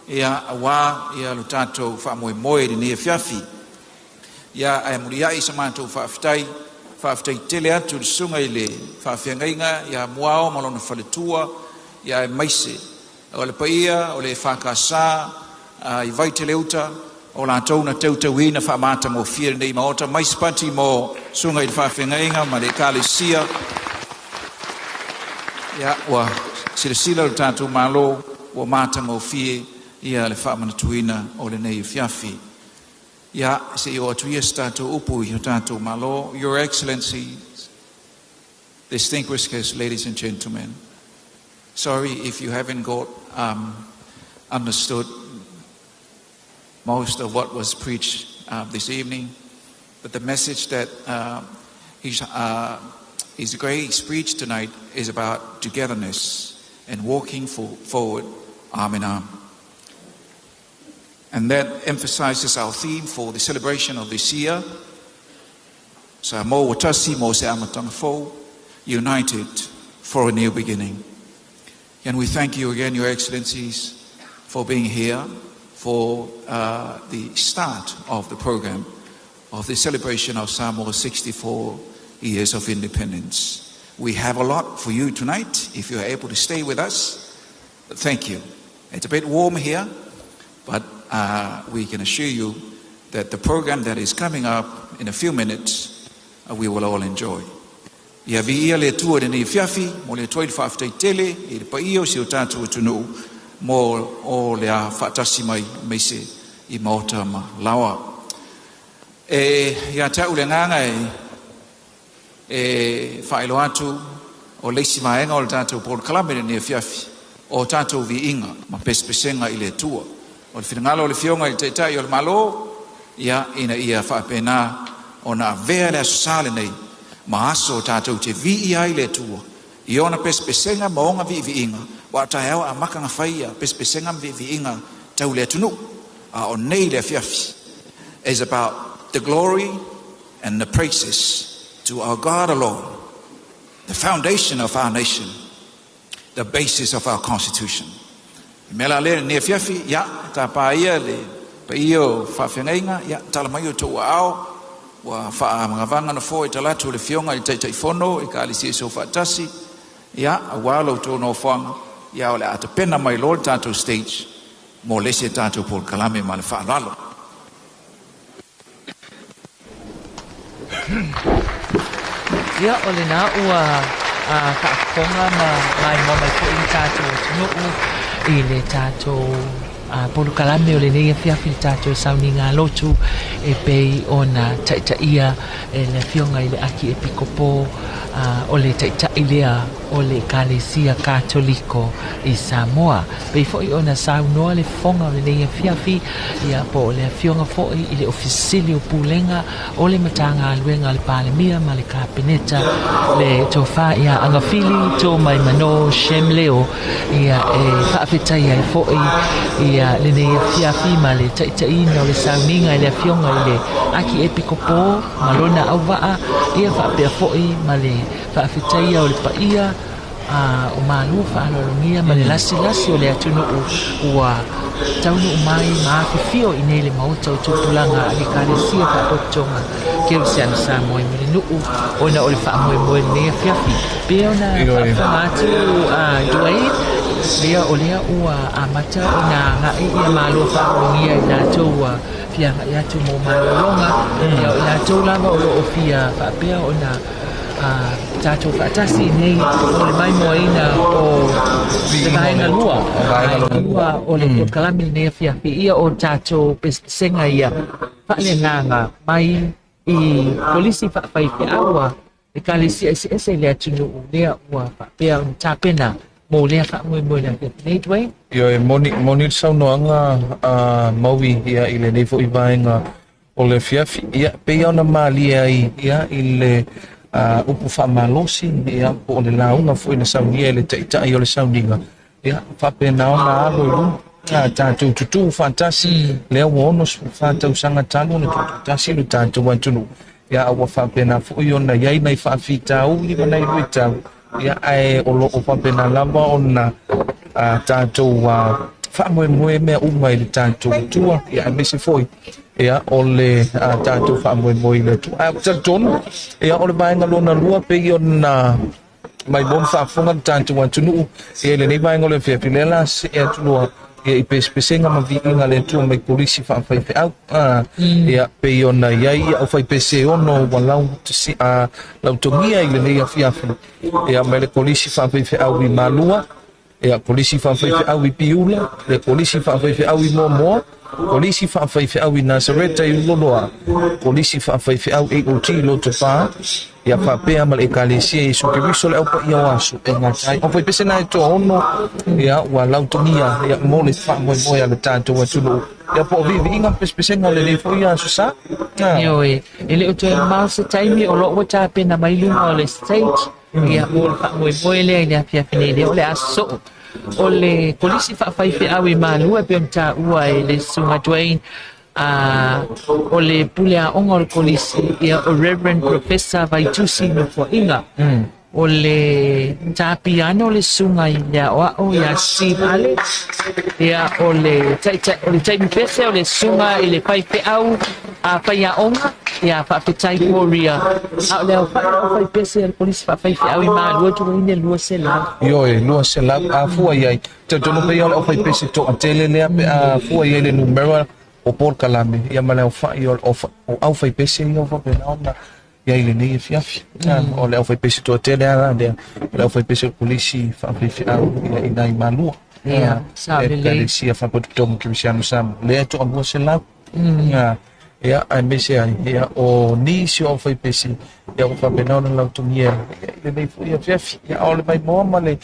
ia aua ia lo tatou faamoemoe i lenei afiafi. Ia ae muliai sa matou faafetai, faafetai tele atu i le susuga i le faafeagaiga ia Muao ma lona faletua ia aemaise o le paia o le EFKS i Vaiteleuta o latou na teuteuina faamatagofie lenei maota mai Sipati mo susuga i le faafeagaiga ma le Ekalesia. Ia ua silasila le tatou Malo ua matagofie ia le faamanatuina o lenei afiafi. Ia se i oo atu ia se tatou upu i o tatou Malo. Your Excellencies, distinguished guests, ladies and gentlemen, sorry if you haven't got understood most of what was preached this evening, but the message that His Grace preached tonight is about togetherness and walking forward arm in arm. And that emphasizes our theme for the celebration of this year, Samoa Tasi mo se Amataga Fou, united for a new beginning. And we thank you again, Your Excellencies, for being here for the start of the program of the celebration of Samoa's 64 years of independence. We have a lot for you tonight, if you are able to stay with us. But thank you. It's a bit warm here, but we can assure you that the program that is coming up in a few minutes, we will all enjoy. Ia viia le Atua i lenei afiafi, mo le Atua i le faafetai tele i le paia o si o tatou atunuu mo o le a faatasi mai aemaise i maota ma laoa. E ia te au le agaga e faailoa atu o le isi vaega o le tatou polokalame i lenei afiafi o tatou viiga ma pesepesega i le Atua. O le finagalo o le Afioga i le Taitai o le Malo ia ina ia faapena ona avea le aso sa lenei ma aso o tatou te viia ai le Atua i ona pesepesega ma ona viiviiga ua taeao amata na fai ia pesepesega ma viiviiga tau le atunuu a o nei le afiafi is about the glory and the praises to our God alone, the foundation of our nation, the basis of our constitution. I mea la lea lenei afiafi, ia, tapa ia le paia o faafeagaiga, ia, tala mai o tou aao, ua faamagavaga na foe talatu o le Afioga i le Taitaifono i Ekalesia Soofaatasi, ia, aua lo outou nofoaga, ia o le a tapena mai loa le tatou stage mo le isi tatou polokalame ma le faaaloalo. Ia, o lena ua faafofoga ma maimoa mai foi le tatou atunuu i le tatou polokalame o lenei afiafi le tatou sauniga lotu e pei ona taitaia e le Afioga i le Akiepikopo o le taitai lea o le Ekalesia Katoliko i Samoa. Pei foi ona saunoa le fofoga o lenei afiafi ia po o le afioga foi i le Ofisa Sili o Pulega o le Matagaluega a le Palemia ma le Kapeneta le tofa ia Agafili Toomaimano Shem Leo ia e faafetai ai foi ia lenei afiafi ma le taitaiina o le sauniga i le afioga i le Akiepikopo ma lona auvaa ia faapea foi ma le faafetaia o le paia O Malua faaaloalogia ma le lasilasi o le atunuu ua taunuu mai ma afifio i nei le maota o tupulaga a le Ekalesia Faapotopotoga Kerisiano Samoa i Mulinuu ona o le faamoemoe lenei afiafi. Pei ona faafofoga atu Dwayne, lea o lea ua amata ona agai ia Malo faaaloalogia i latou ua fia agai atu mo malologa, ia o i latou lava o lo o fia faapea ona tatou faatasi nei mo le maimoaina o le vaega lua, vaega lua o le polokalame lenei afiafi, ia o tatou pesepesega ia faaleagaga mai i kolisi faafaifeau a Ekalesia eseese i le atunuu lea ua faapea ona tapena mo lea faamoemoe le afiafi nei, Dwayne. Ioe, moni, moni le saunoaga a Maui ia i lenei foi vaega o le afiafi. Ia, pei ona malie ai ia i le upu faamalosi ia po o le lauga foi na saunia e le taitai o le sauniga. Ia, faapena ona alo i luma tatou tutū faatasi, lea ua 64 tausaga talu ona tuutasi le tatou atunuu. Ia, ua faapena foi ona i ai nai faafitauli ma nai luitau, ia, ae o lo o faapena lava ona tatou faamoemoe mea uma i le tatou Atua, ia, aemaise foi ia o le tatou faamoemoe i le Atua. Ae ou te talitonu, ia, o le vaega lona lua pei ona mai mo le faafofoga le tatou atunuu, ia i lenei vaega o le afiafi, lea la see atu loa ia i pesepesega ma viiga le Atua mai kolisi faafaifeau. Ia pei ona i ai ia aufaipese e ono ua lautogia i lenei afiafi, ia mai le kolisi faafaifeau i Malua, ia kolisi faafaifeau i Piula, le kolisi faafaifeau i Moamoa, kolisi faafaifeau i Nasareta i Uloloa, kolisi faafaifeau AOG Lotopa, ia faapea ma le Ekalesia Iesu Keriso le aupaia o aso e gata ai. Aufaipese na e toaono, ia ua lautogia ia mo le faamoemoe a le tatou atunuu. Ia po o viiviiga ma pesepesega o lenei foi aso sa. Ioe, e le o toe mamao se taimi o lo o ua tapena mai luga o le stage, ia mo le faamoemoe lea i le afiafi nei lea o le aso soo. O le kolisi faafaifeau i Malua e pei ona taua e le Susuga Dwayne, o le pule aoga o le kolisi, ia o Reverend Professor Vaitusi Nofoaiga. O le tapiano le susuga i le aoao ia Steve Ale, ia o le o le taimi pese o le susuga i le faifeau a faiaoga ia faafetai Korea. A o le aofai o faipese a le kolisi faafaifeau i Malua Dwayne 200. Ioe, 200 a fua i ai. Talitonu pei o le aufaipese toatele lea pe a fua i ai le numera o polokalame, ia ma le aofai o aufaipese ia ua faapena ona i ai lenei afiafi. O le aufaipese toatele lava lea, o le aufaipese o le kolisi faafaifeau ia i nai Malua. Ia, sao lelei. Ekalesia Faapotopotoga Kerisiano Samoa, lea e toalua selau. Ia, aemaise ai, ia, o nisi o aufaipese, ia ua faapena ona lautogia ia i lenei foi afiafi. Ia, o le maimoa ma le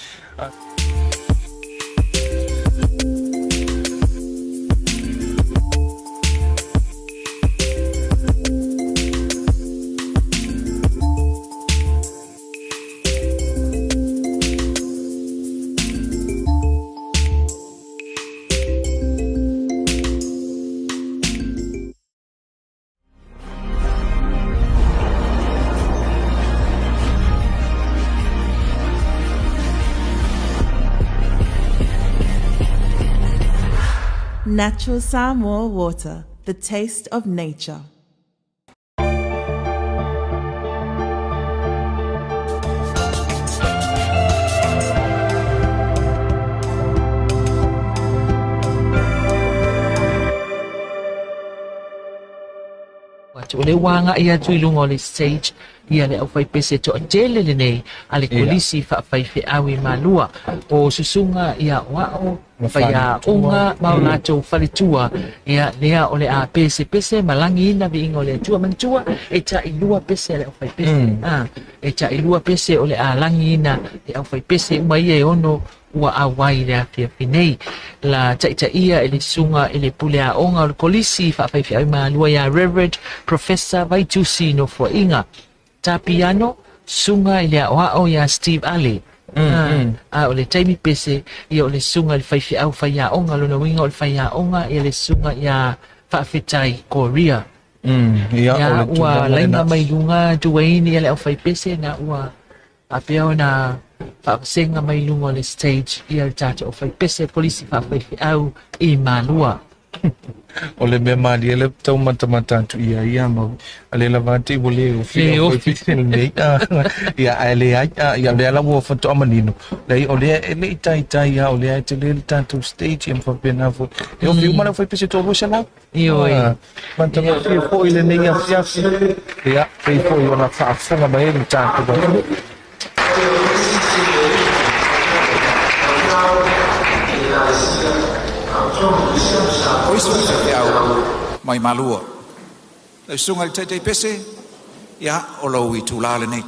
Natural Samoa water, the taste of nature. Atu o le ua agai atu i luga o le stage ia le aufaipese toatele lenei a le kolisi faafaifeau i Malua o susuga i aoao faiaoga ma o latou faletua, ia lea o le a pesepese ma lagiina viiga o le Atua. Manatua e tailua pese a le aufaipese, e tailua pese o le a lagiina le aufaipese uma ia e ono ua auai i le afiafi nei. La taitaia e le susuga i le pule aoga o le kolisi faafaifeau i Malua ia Reverend Professor Vaitusi Nofoaiga. Tapiano, susuga i le aoao ia Steve Ale. A o le taimi pese, ia o le susuga i le faifeau faiaoga, lona uiga o le faiaoga ia le susuga ia Faafetai Korea. Ia, o le Ia ua tulaga laina lena. mai luga Dwayne ia le aufaipese na ua faapea ona Faavasega mai luga o le stage ia le tatou aufaipese kolisi faafaifeau i Malua. O le mea malie le tau matamata atu ia ia ma ale lava te ua le ofi Le o ofi. Pese lenei ia ae leai ia lea la ua faatoa manino leai o lea e le i taitai a o lea e tele le tatou stage ia ma faapena foi e ofi uma le aufaipese 200. Ioe. Matagofie foi lenei afiafi ia pei foi ona faafofoga mai ai le tatou atunuu. O isi faifeau mai Malua. Lau susuga i le Taitai Pese, ia o lou itulā lenei.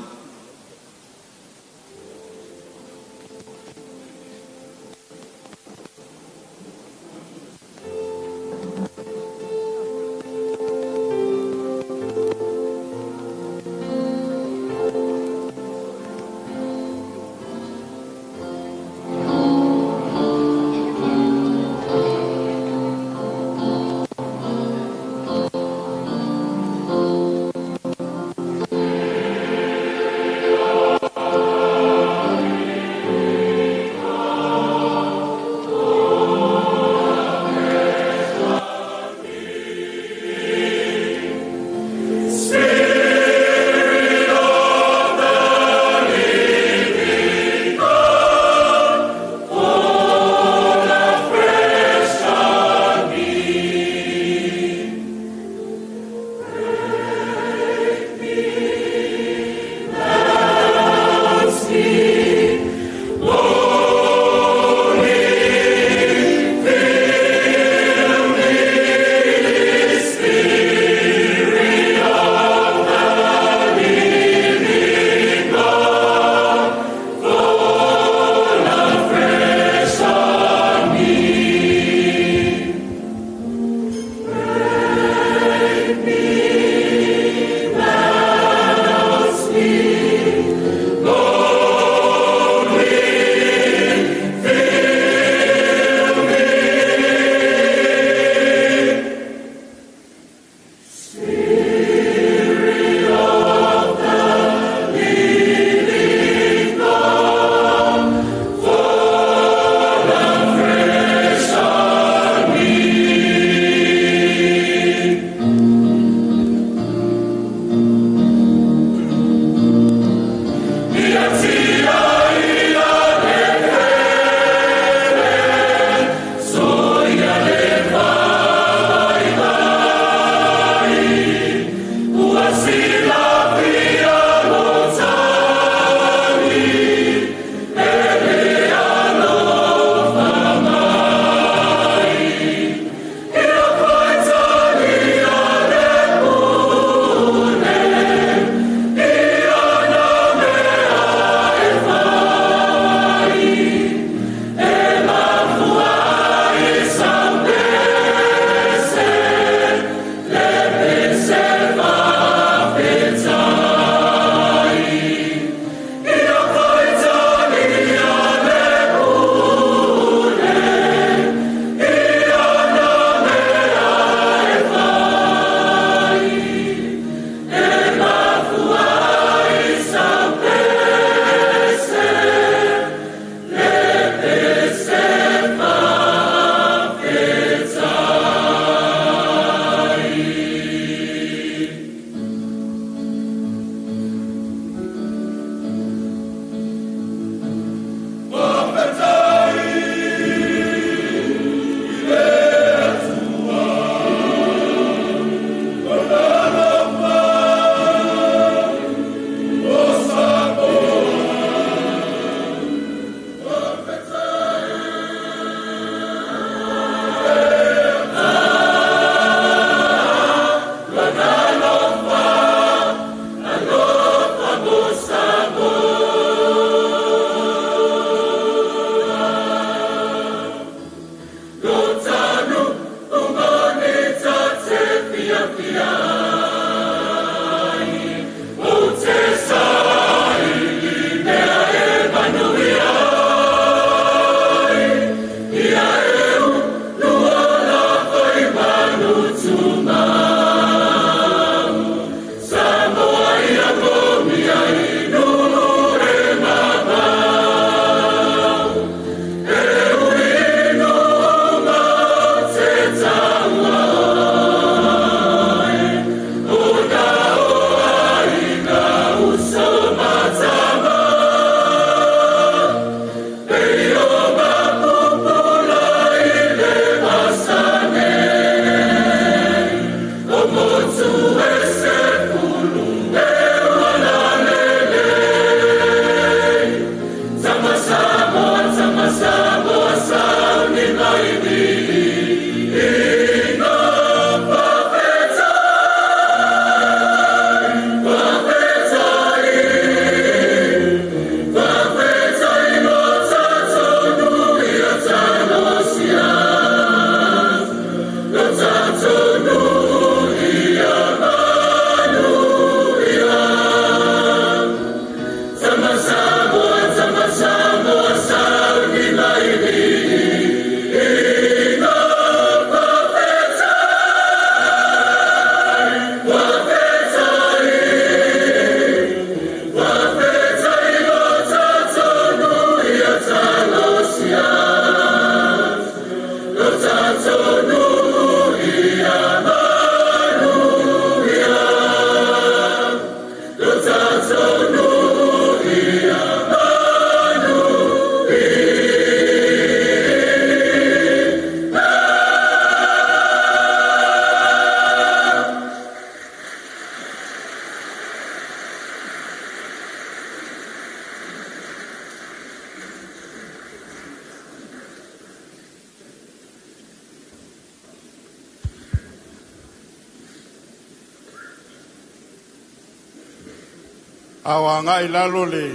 A o agai lalo le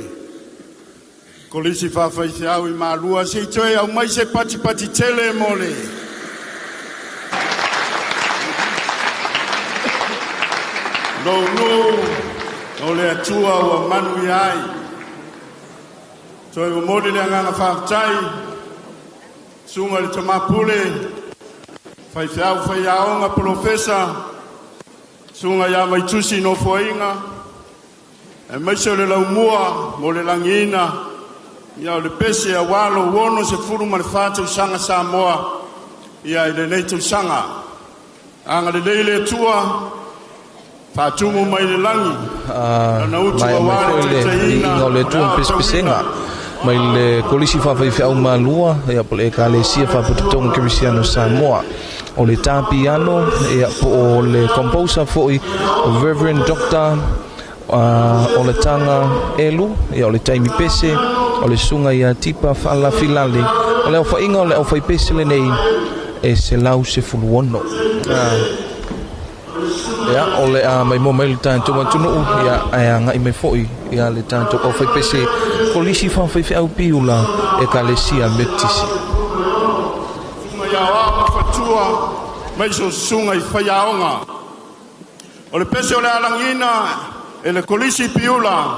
Kolisi Faafaifeau i Malua, se i toe aumai se patipati tele mo le lou nuu o le Atua ua manuia ai. Toe momoli le agaga faafetai, susuga i le Tama Pule, faifeau faiaoga, polofesa, susuga ia Vaitusi Nofoaiga, aemaise o le laumua mo le lagiina ia o le pese aua lou 64 tausaga Samoa ia i lenei tausaga. Agalelei le Atua, faatumu mai le lagi lana utu Maea mai aua foi le le taitaiina viiga o le o le Atua ma pesepesega aotauina. Mai le Kolisi Faafaifeau Malua, ia po o le Ekalesia Faapotopotoga Kerisiano Samoa. O le tā piano, ia po o le composer foi, Reverend Dr. Olataga Elu, ia o le taimi pese, o le susuga ia Tipa Faalafilale. O le aofaiga o le aufaipese lenei e 116. Ia, o le a maimoa mai le tatou atunuu, ia ae agai mai foi ia le tatou aufaipese Kolisi Faafaifeau Piula Ekalesia Metotisi. Susuga i aoao ma faletua, aemaise o susuga i faiaoga. O le pese o le alagiina e le Kolisi Piula,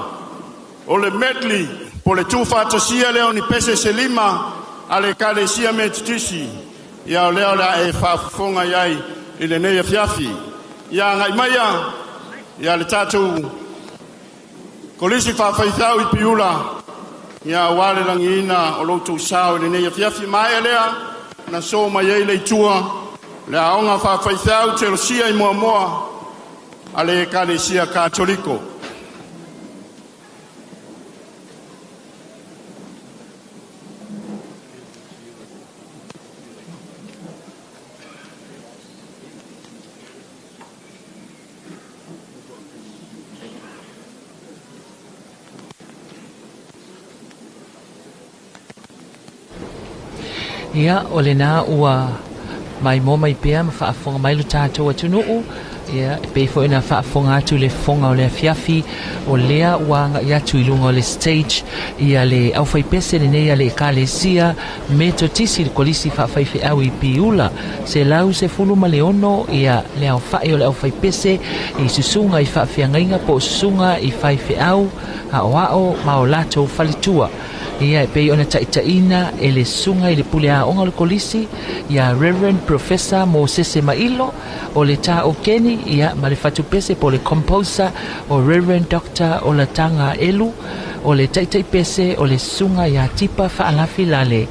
o le medley po le tuufaatasia lea o ni pese se lima a le Ekalesia Metotisi, ia o lea o le a e faafofoga i ai i lenei afiafi. Ia agai maia ia le tatou Kolisi Faafaifeau i Piula, ia aua le lagiina o lo outou sao i lenei afiafi. Maea lea na so mai ai le itua le aoga faafaifeau Telosia i Moamoa a le Ekalesia Katoliko. Ia, o lena ua maimoa mai pea ma faafofoga mai lo tatou atunuu, ia, e pei foi ona faafofoga atu le fofoga o le afiafi, o lea ua agai atu i luga o le stage ia le aufaipese lenei a le Ekalesia Metotisi, le Kolisi Faafaifeau i Piula, 116 ia le aofai o le aufaipese i susuga i faafeagaiga po o susuga i faifeau aoao ma o latou faletua. Ia, e pei ona taitaiina e le susuga i le pule aoga o le kolisi, ia Reverend Professor Mosese Mailo, o le tā okeni, ia, ma le fatupese po o le composer o Reverend Dr. Olataga Elu, o le taitaipese o le susuga ia Tipa Faalafilale.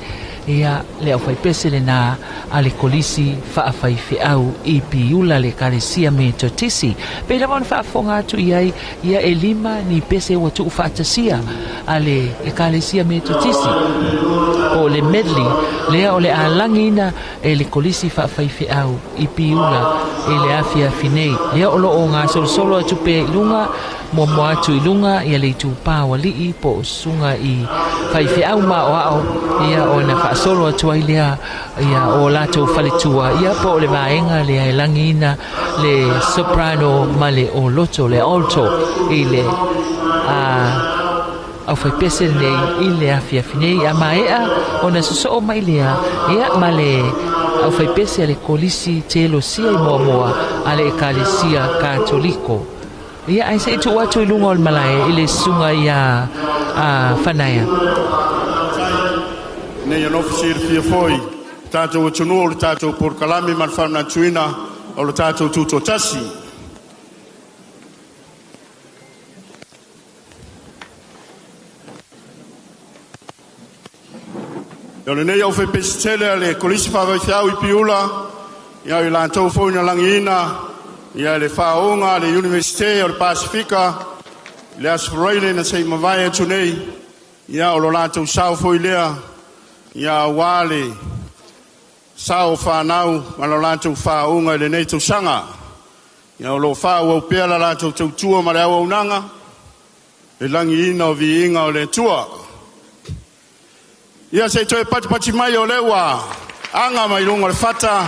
Ia, le aufaipese lena a le Kolisi Faafaifeau i Piula, le Ekalesia Metotisi. Pei lava ona faafofoga atu i ai, ia e lima ni pese ua tuufaatasia a le Ekalesia Metotisi, po o le medley lea o le a lagiina e le Kolisi Faafaifeau i Piula i le afiafi nei. Lea o lo o gasolosolo atu pea i luga, muamua atu i luga ia le itupa o alii po o susuga i faifeau maoao, ia ona faasolo atu ai lea ia o latou faletua, ia po o le vaega lea e lagiina le soprano ma le oloto, le alto, i le a aufaipese lenei i le afiafi nei. A maea ona sosoo mai lea, ia, ma le aufaipese a le Kolisi Telosia i Moamoa a le Ekalesia Katoliko. Ia, ae se i tuu atu i luga o le malae i le susuga ia a Fanaia. Nei alofa silafia foi tatou atunuu o le tatou polokalame ma le faamanatuina o le tatou tutoatasi. O lenei aufaipese tele a le Kolisi Faavaifeau i Piula, ia i latou foi na lagiina ia le faaoga a le Iunivesite o le Pasifika i le Aso Faraile na se i mavae atu nei, ia o lo latou sao foi lea, ia aua le sao o fanau ma lo latou faauuga i lenei tausaga. Ia o lo o faaauau pea la latou tautua ma le auaunaga, le lagiina o viiga o le Atua. Ia se i toe patipati mai o lea ua aga mai luga o le fata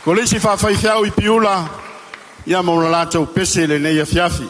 Kolisi Faafaifeau i Piula, ia ma o latou pese i lenei afiafi.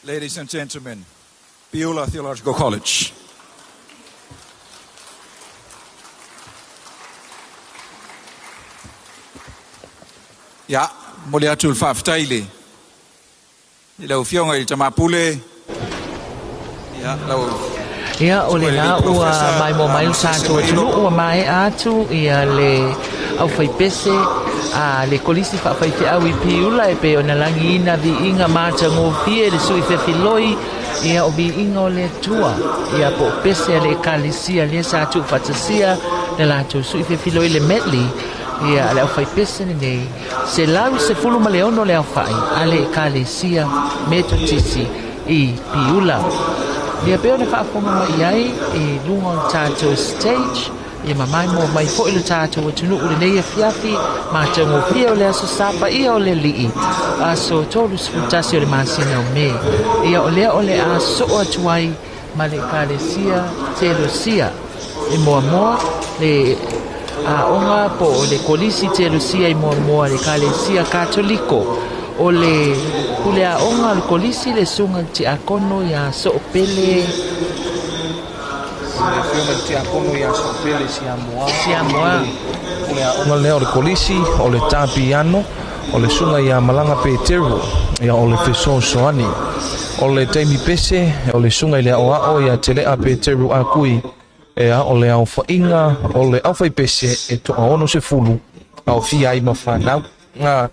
Ladies and gentlemen, Beulah Theological College. Ia, momoli atu le faafetai i le i lau Afioga i le Tama Pule, ia, lau Ia, o lena ua maimoa mai lo tatou atunuu, ua maea atu ia le aufaipese a le Kolisi Faafaifeau i Piula e pei ona lagiina viiga matagofie le sui fefiloi, ia o viiga o le Atua, ia po o pese a le Ekalesia lea sa tuufaatasia le latou sui fefiloi le medley, ia a le aufaipese lenei, 116 le aofai a le Ekalesia Metotisi i Piula. Ia pei ona faafofoga mai ai i luga o le tatou stage, ia ma maimoa mai foi le tatou atunuu i lenei afiafi matagofie o le Aso Sa paia o le Alii, aso 31 o le masina o Me. Ia o lea o le a soo atu ai ma le Ekalesia Telosia i Moamoa, le aoga po o le Kolisi Telosia i Moamoa, le Ekalesia Katoliko. O le pule aoga o le Kolisi le Susuga i le Tiakono ia Soopele. Le Afioga i le Tiakono ia Soopele Siamoa. Siamoa. Pule aoga lea o le Kolisi, o le Tā Piano, o le Susuga ia Malaga Peteru, ia o le Fesoasoani. O le taimi pese, o le Susuga i le Aoao ia Tele'a Peteru Akui, ia o le aofaiga o le aufaipese e toaono sefulu, aofia ai ma fanau. A,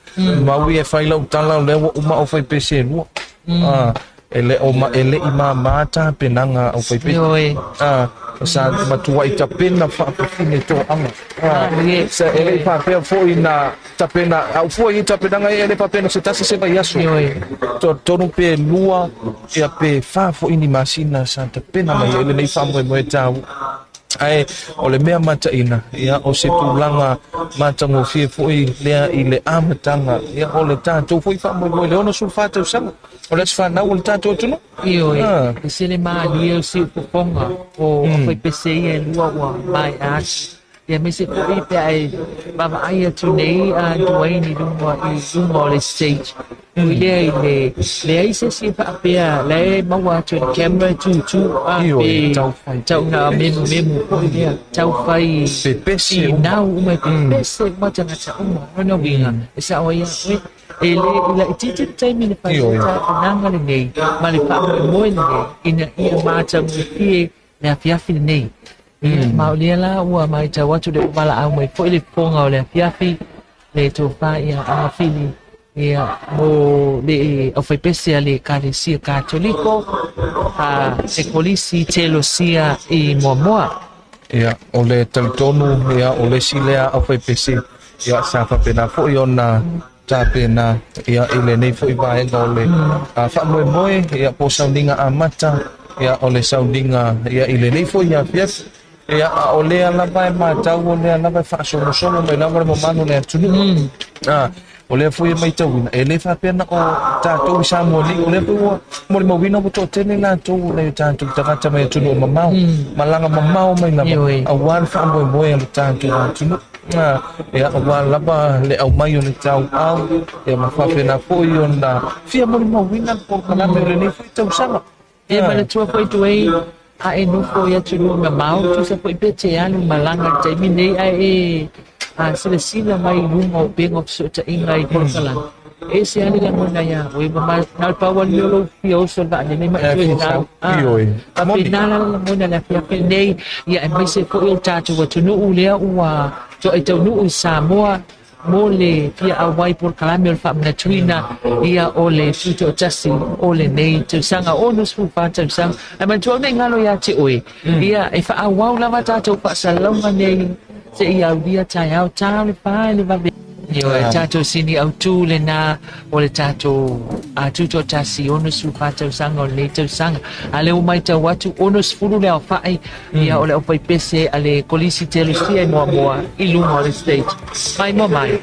maui e fai lau tala o lea ua uma aufaipese e lua. A, e le o ma, e le i māmā tapenaga a aufaipese. Ioe. A, sa matuai tapena faafafine toaga. A, Malie. sa e le i faapea foi na tapena, a ufua i tapenaga e le faapea na se tasi se vaiaso. Ioe. Tolu pe lua, ia pe fa foi ni masina sa tapena mai ai lenei faamoemoe taua. Ae o le mea mataina, ia, o se tulaga matagofie foi lea i le amataga, ia, o le tatou foi faamoemoe i le 64 tausaga o le aso fanau o le tatou atunuu. Ioe, Ah. e se le malie o siufofoga o aufaipese ia e lua ua maea atu. Ia aemaise foi pe a e vaavaai atu nei a Dwayne i luga i luga o le stage. Ui lea i le leai se isi e faapea la e maua atu e le camera e tutū a Ioe, pe taufai. tau na memumemu foi lea taufai Pepese uma. inau uma e pepese uma tagata uma. Lona uiga e sao ai ia oe e le i laitiiti le taimi le fai Ioe. tapenaga lenei ma le faamoemoe lenei ina ia matagofie le afiafi lenei. Ia, ma o lea la ua matau atu le ua valaau mai foi le fofoga o le afiafi le tofa ia Agafili ia mo le aufaipese a le Ekalesia Katoliko a le Kolisi Telosia i Moamoa. Ia, o le talitonu, ia, o le isi lea aufaipese, ia, sa faapena foi ona tapena, ia, i lenei foi vaega o le faamoemoe, ia, po o sauniga amata, ia, o le sauniga, ia, i lenei foi afiafi. Ia, a o lea lava e matau, o lea lava e faasolosolo mai lava le mamalu o le atunuu. A, o lea foi e matauina, e le faapea na o tatou i Samoa nei, o lea foi ua molimauina ua toatele latou o nai o tatou tagata mai atunuu mamao, malaga mamao mai lava, Ioe. aua le faamoemoe a le tatou atunuu. A, ia, aua lava le aumai o le tauau, ia, ma faapena foi ona fia molimauina le polokalame o lenei foi tausaga. Ia manatua foi Dwayne, a e nofo i atunuu mamao, tusa foi pe te alu malaga i le taimi nei, ae e a silasila mai i luga o upega o fesootaiga i polokalame. E ese lava le lagona ia oe, ma na o le pau lava le mea o lou fia oso i le vaalele ma e toe sau. Fia sau. Ioe. Faapena la le lagona i le afiafi lenei, ia aemaise foi o le tatou atunuu lea ua toai taunuu i Samoa mo le fia auai polokalame o le faamanatuina ia o le tutoatasi o lenei tausaga 64 tausaga. Ae manatua au nei galo ia te oe, ia e faaauau lava tatou faasalalauga nei seia aulia taeao ta le fa i le vave. Ioe, tatou sini autu lena o le tatou tutoatasi 64 tausaga o lenei tausaga. A lea ua matau atu 60 le aofai ia o le aufaipese a le Kolisi Telusia i Moamoa i luga o le stage. Mai moa mai.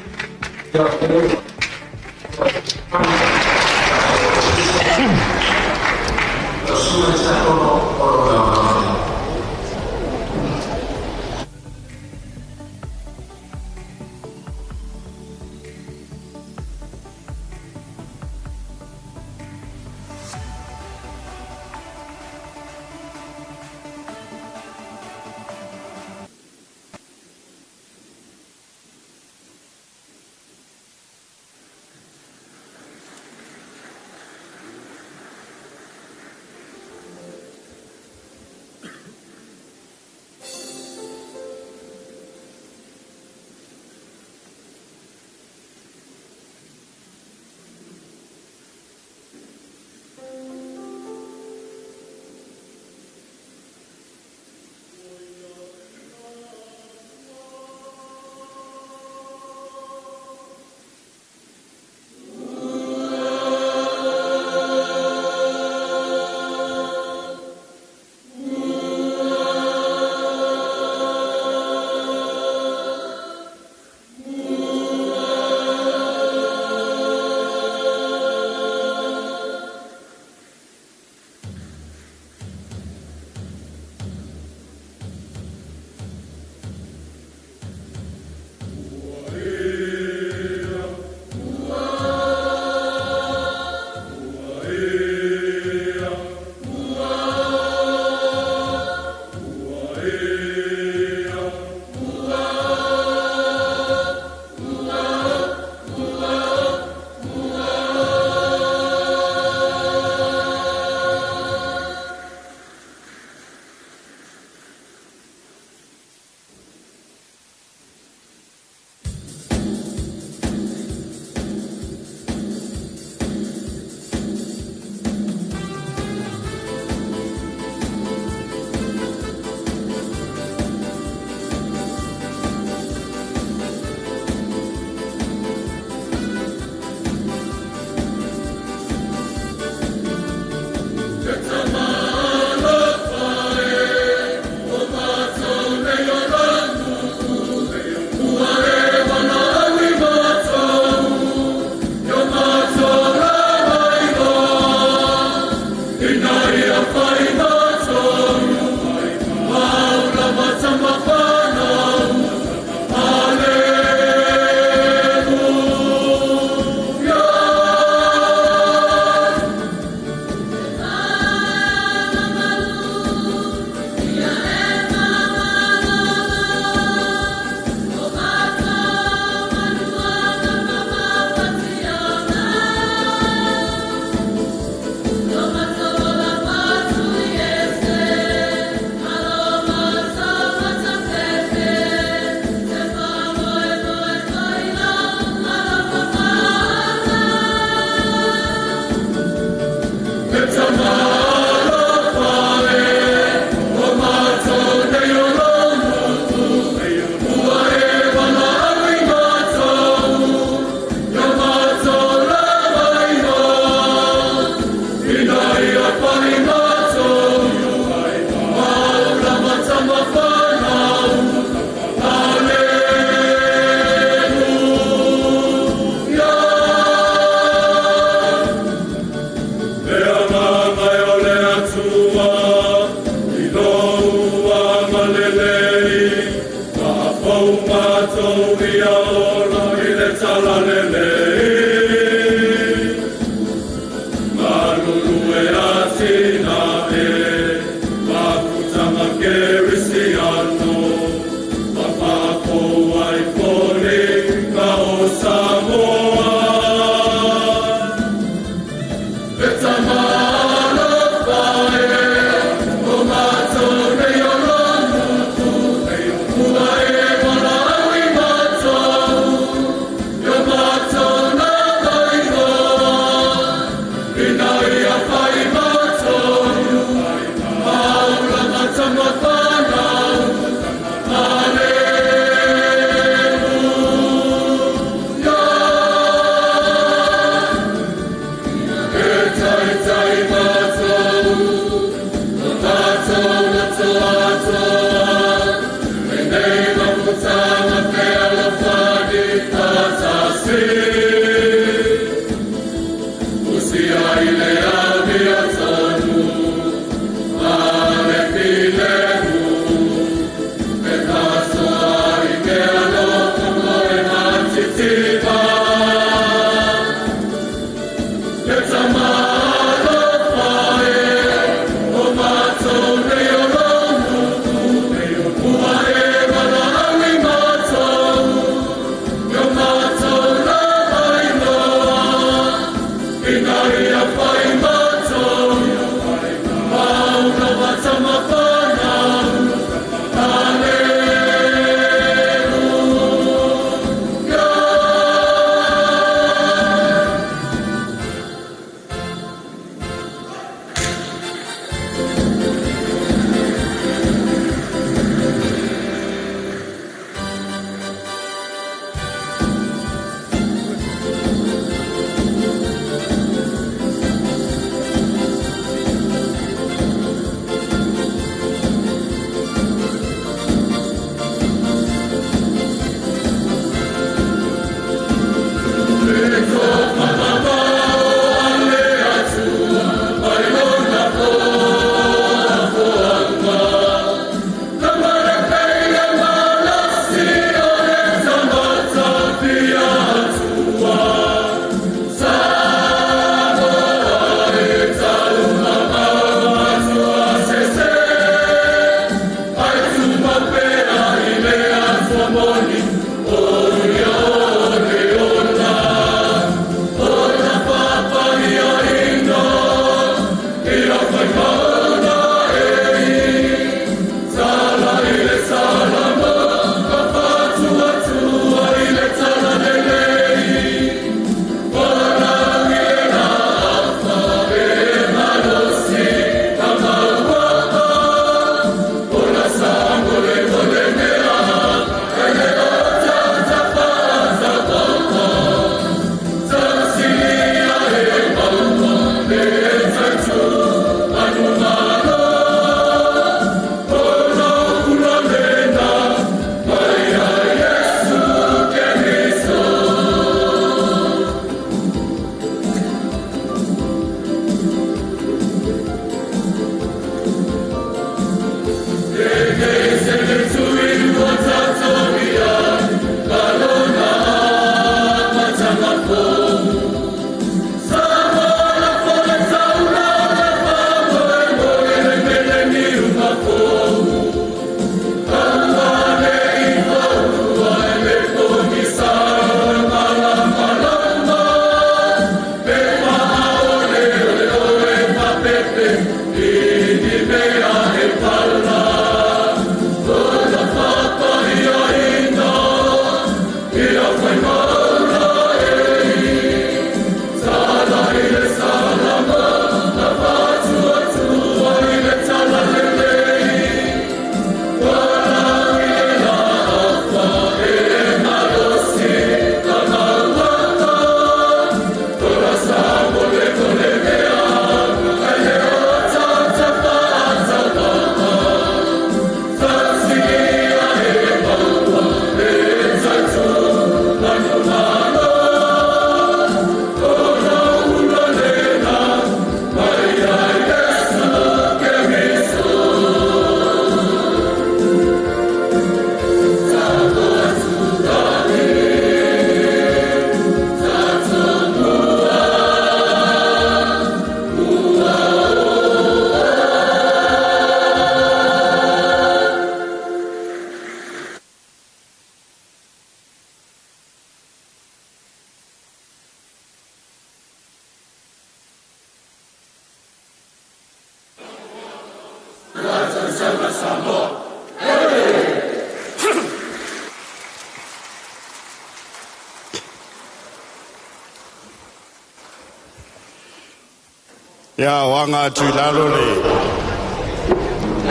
Ia o aga atu i lalo le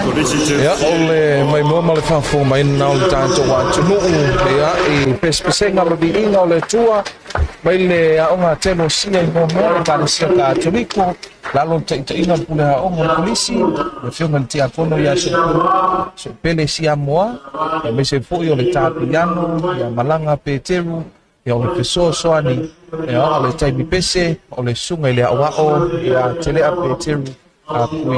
Kolisi Ia, o le maimoa ma le faafofoga mai lena o le tatou atunuu, ia, i pesepesega ma viiga o le Atua mai le aoga Telosia i Moamoa, le Ekalesia Katoliko, lalo o le taitaiga o le Pule Aoga o le Kolisi, le Afioga i le Tiakono ia Soopele Siamoa, aemaise foi o le Tapiano ia Malaga Peteru, ia o le fesoasoani, ia o le taimi pese, o le susuga i le aoao ia Telea Peteru Apui,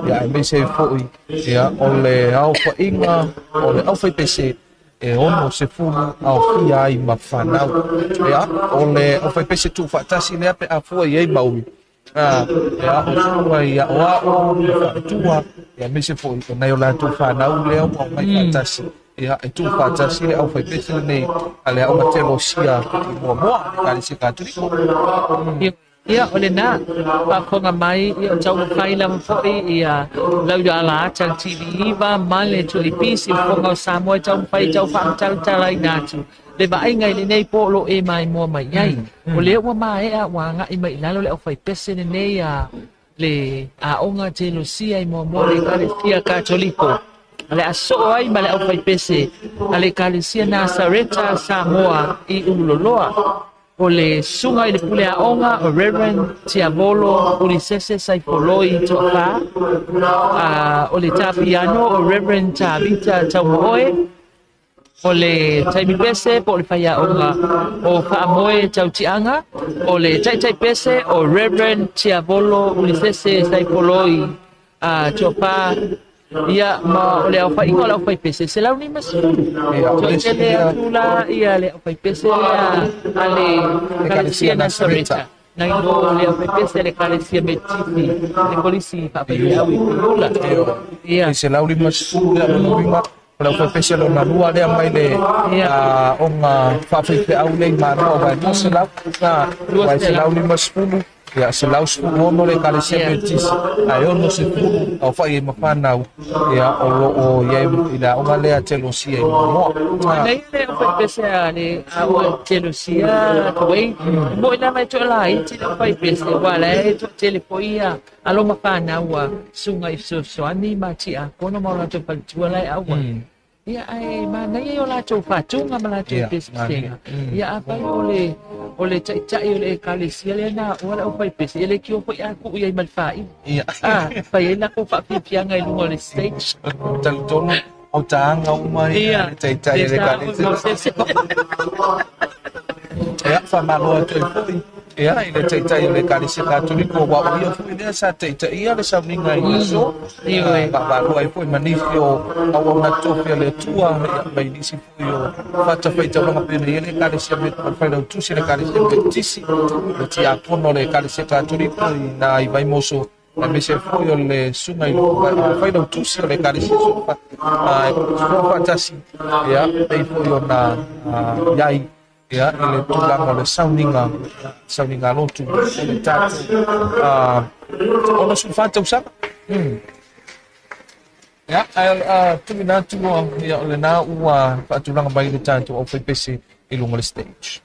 ia aemaise ai foi ia o le aofaiga o le aufaipese e 60 aofia ai ma fanau. Ia o le aufaipese tuufaatasi lea pe a fua i ai maui. Ia o susuga i aoao ma faletua, ia aemaise foi o nai o latou fanau lea ua omai faatasi. Ia e tuufaatasi le aufaipese lenei a le Aoga Telosia i Moamoa, le Ekalesia Katoliko. Ia, o lena, faafofoga mai, ia o taumafai lava foi ia lau ala ata le TV9 ma le 2AP, Fofoga o Samoa e taumafai e tau faamatalatalaina atu le vaaiga i lenei po o lo o e maimoa mai ai. O lea ua maea ua agai mai i lalo le aufaipese lenei a le aoga Telosia i Moamoa le Ekalesia Katoliko. O le a soo ai ma le aufaipese a le Ekalesia Nasareta Samoa i Ululoloa. O le susuga i le pule aoga o Reverend Tiavolo Ulisese Saifoloi Toafa, o le tapiano o Reverend Tavita Taumaoe, o le taimi pese po o le faiaoga o Faamoe Tautiaga, o le taitai pese o Reverend Tiavolo Ulisese Saifoloi Toafa, ia ma o le aofaiga o le aufaipese 150. Toatele atu la ia le aufaipese lea a le Ekalesia Nasareta nai lo le aufaipese a le Ekalesia Metiti le Kolisi Faafaileau i Piula. Ia. E 150 lea lona uiga o le aufaipese lona lua lea mai le aoga faafaifeau lea i Manoa aua e 200, aua e 150, ia 116 le Ekalesia Metotisi, ae 60 aofai ai ma fanau ia o lo o i ai i le aoga lea Telosia i Moamoa. Nei le aufaipese a le aoga Telosia Kuwait, mo'i lava e toalaiti le aufaipese, aua la e toatele foi ia alo ma fanau a susuga i fesoasoani ma tiakono ma o latou faletua la e auai. Ia, ae manaia i o latou faatuga ma latou pesepesega. Ia, afai o le o le taitai o le Ekalesia lea na aoa le aufaipese, ia le tio foi a tuu i ai ma le faaili. Ah, fai ai latou faafiafiaga i luga o le stage. Talitonu o taaga uma ia le taitai o le Ekalesia. Ia, faamalo atu ai foi ia i le taitai o le Ekalesia Katoliko, aua o ia foi lea sa taitaia le sauniga i le aso. Faamalo ai foi ma nisi o auauna tofi a le Atua, ia, mai nisi foi o fatafaitaulaga pei ona i ai le Ekalesia Failautusi, le Ekalesia Metotisi, le Tiakono o le Ekalesia Katoliko i na i Vaimoso, aemaise foi o le susuga i le Failautusi o le Ekalesia Soofaatasi, ia, pei foi ona i ai ia i le tulaga o le sauniga, sauniga lotu o le tatou 64 tausaga. Ia, ae tuuina atu ia o lena ua faatulaga mai le tatou aufaipese i luga o le stage.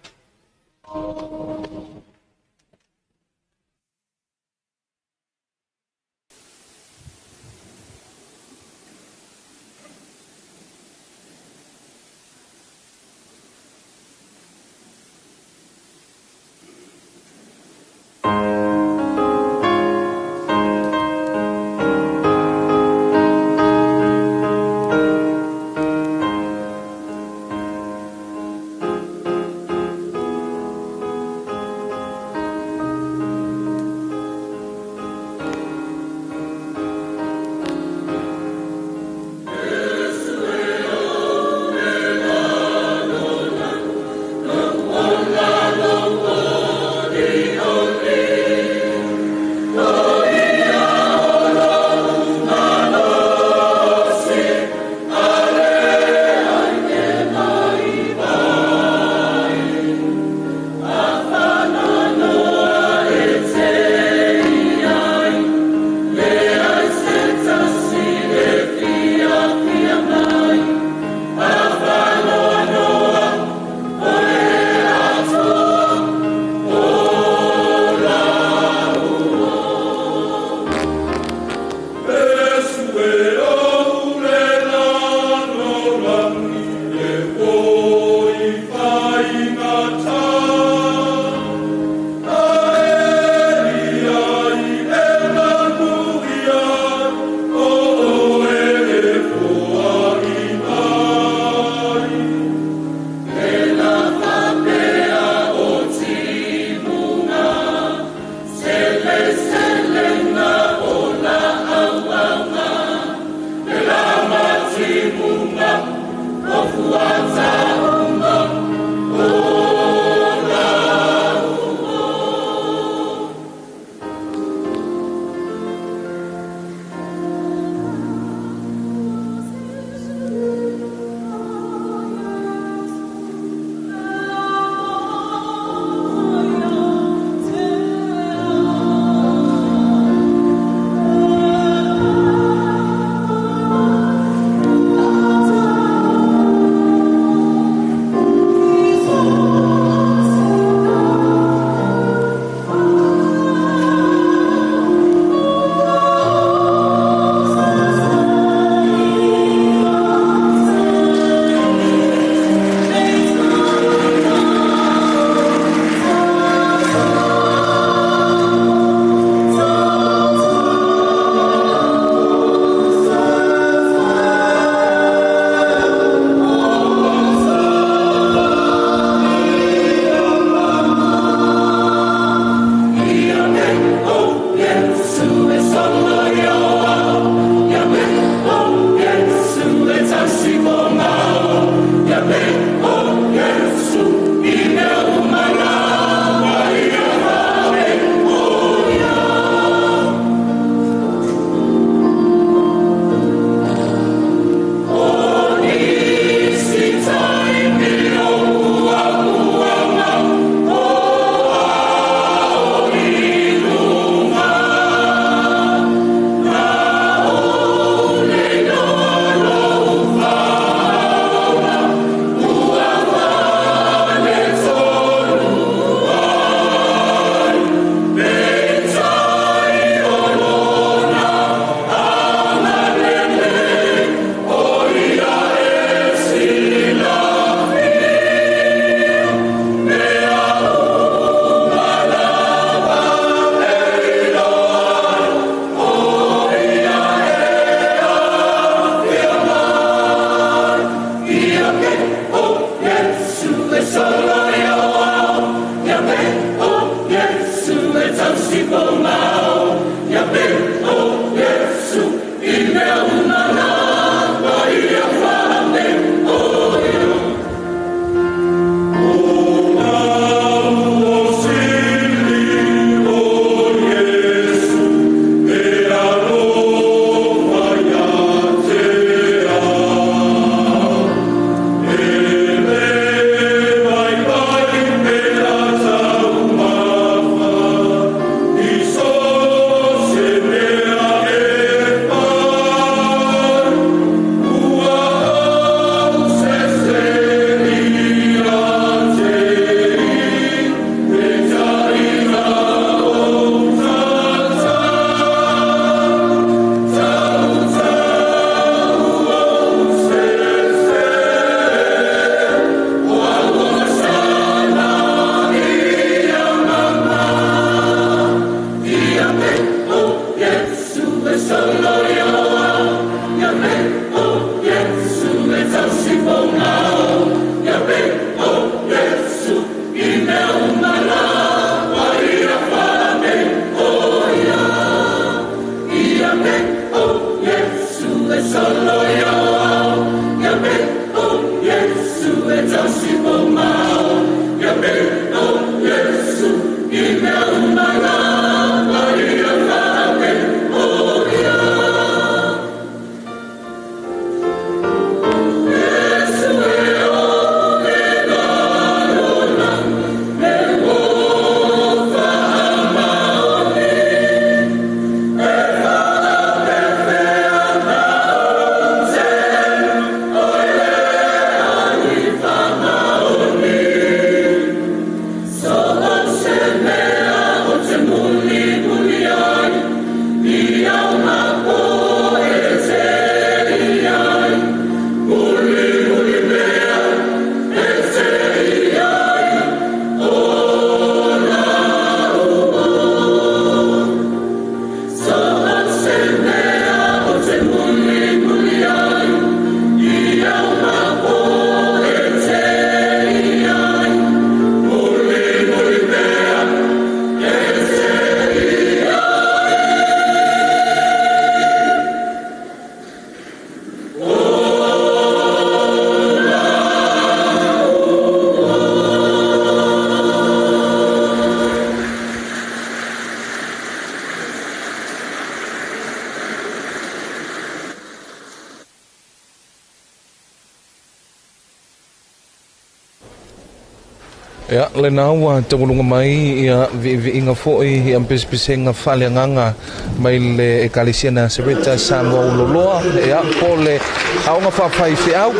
Ia, lena ua taualuga mai ia viiviiga foi ia pesepesega faaleagaga mai le Ekalesia Nasareta Samoa Uloloa, ia po le aoga faafaifeau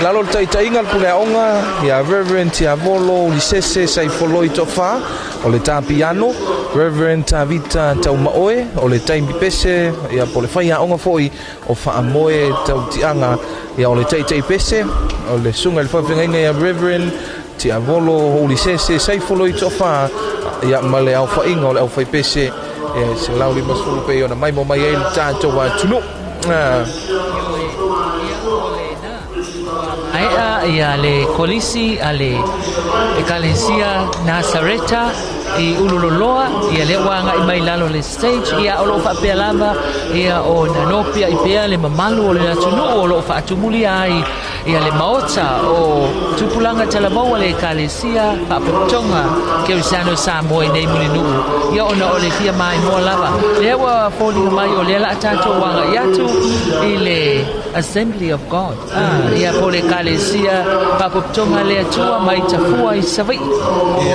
lalo o le taitaiga le pule aoga ia Reverend Tiavolo Ulisese Saifoloi Tofa o le tā piano, Reverend Tavita Taumaoe o le taimi pese, ia po le faiaoga foi o Faamoe Tautiaga, ia o le taitai pese o le susuga i le faafeagaiga ia Reverend Tiavolo Ulisese Saifoloi Tofa, ia ma le aofaiga o le aufaipese ia 150 pei ona maimoa mai ai le tatou atunuu. Aea ia le kolisi a le Ekalesia Nasareta i Ululoloa, ia lea ua agai mai lalo le stage, ia o loo faapea lava ia o nanopia i pea le mamalu o le atunuu o loo faatumulia ai ia le maota o tupulaga talavou a le Ekalesia Faapotopotoga Kerisiano Samoa i nei Mulinuu, ia ona o le fia maimoa lava lea ua foliga mai o lea la a tatou agai atu i le Assembly of God. Ia po le Ekalesia Faapotopotoga le Atua mai Tafua i Savaii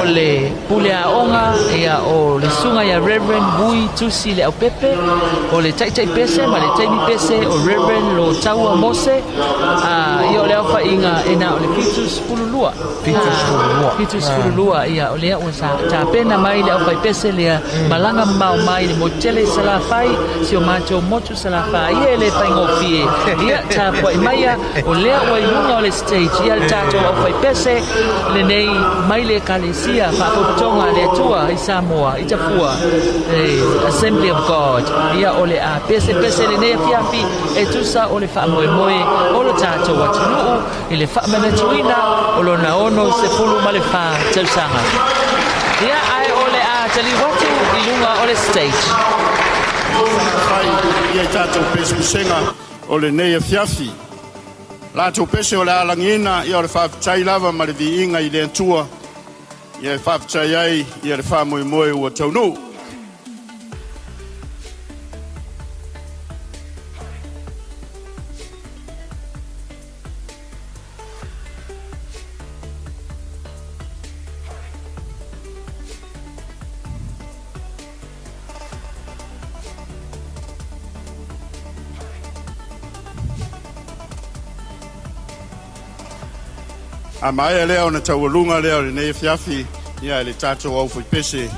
o le pule aoga ia o le susuga ia Reverend Vui Tusi Le Aupepe, o le taitai pese ma le taimi pese o Reverend Lotaua Mose, ia o le aofaiga e na o le 72. 72 ia o lea ua tapena mai le aufaipese lea malaga mamao mai le motu tele i Salafai, si o matou motu Salafai ia e le faigofie. Ia tapuai maia o lea ua i luga o le stage ia le tatou aufaipese lenei mai le Ekalesia Faapotopotoga a le Atua i Samoa i Tafua, Assembly of God. Ia o le a pesepese lenei afiafi e tusa o le faamoemoe o lo tatou atunuu i le faamanatuina o lona 64 tausaga. Ia, ae o le a taliu atu i luga o le stage. Fai ia i tatou pesepesega o lenei afiafi. Latou pese o le alagiina ia o le faafetai lava ma le viiga i le Atua ia e faafetai ai ia le faamoemoe ua taunuu. A maea lea ona taualuga lea o lenei afiafi ia e le tatou aufaipese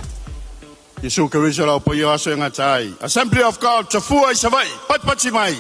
Iesu Keriso lau paia o aso e gata ai. Assembly of God, Tafua i Savaii, patipati mai.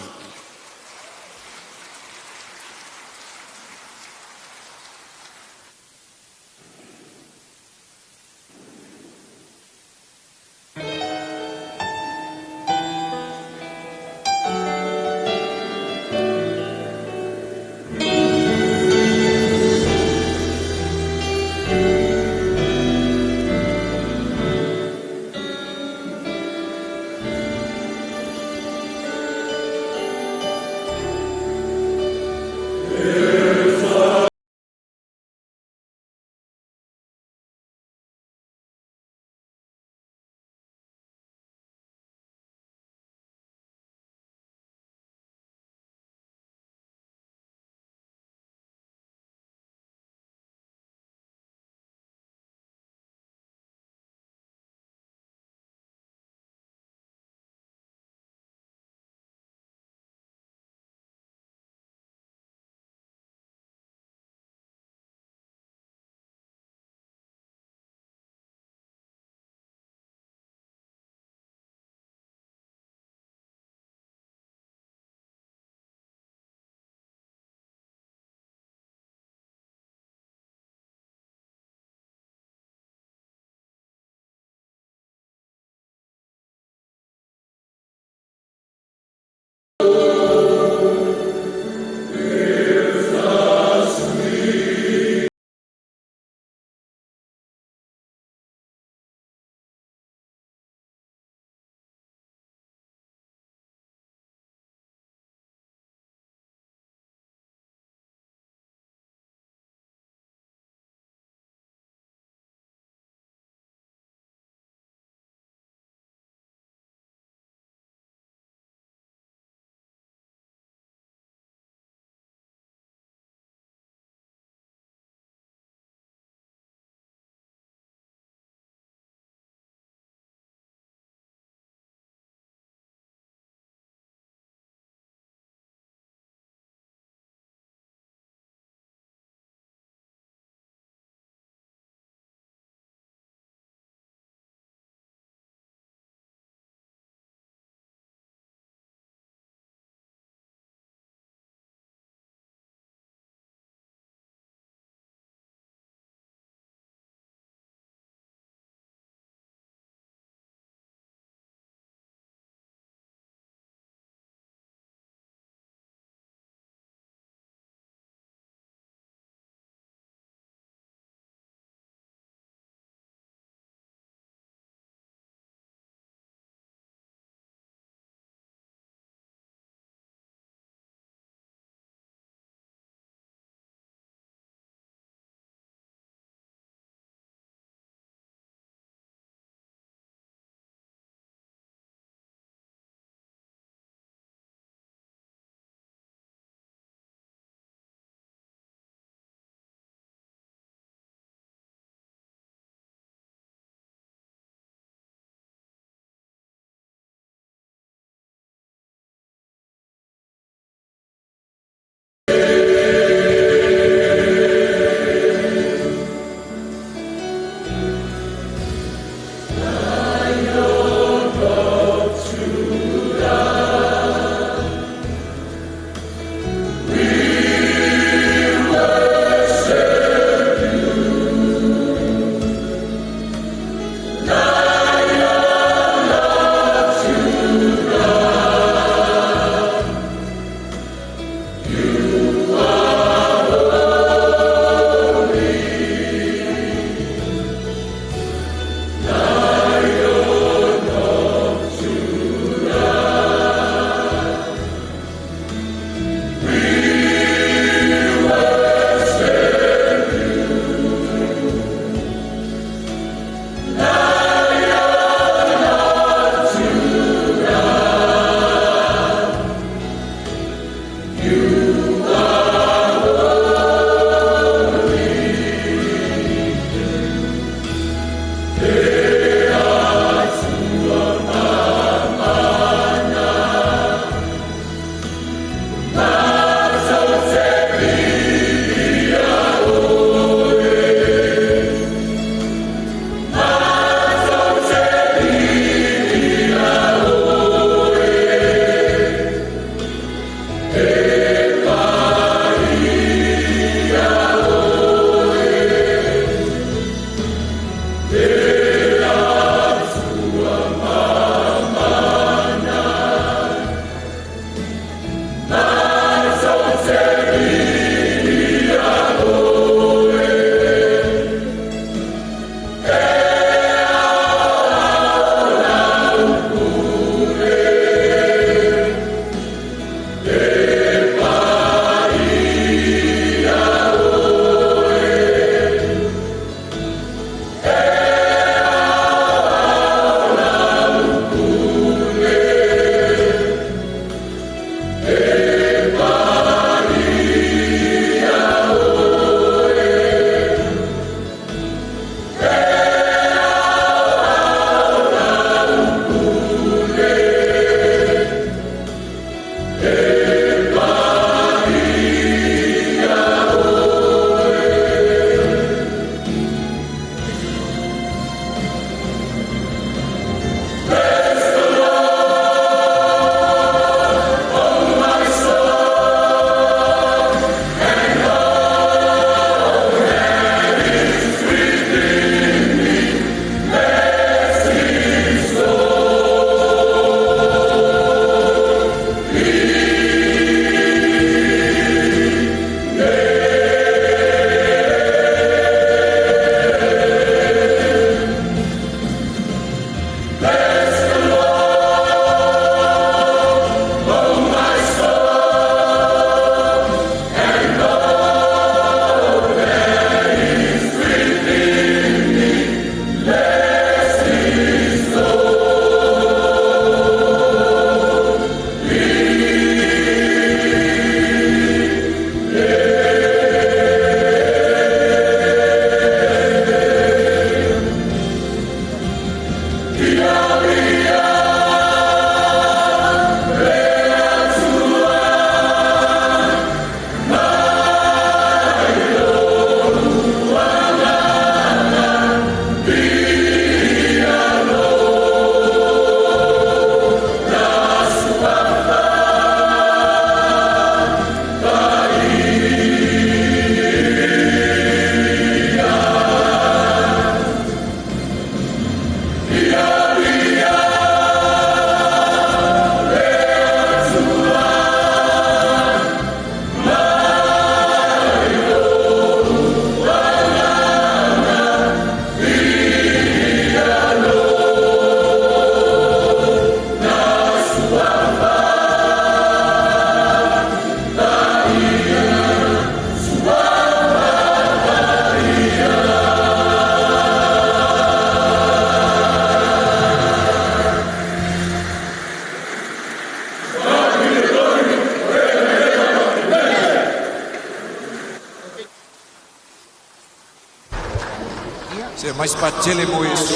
Mai se patele mo Iesu.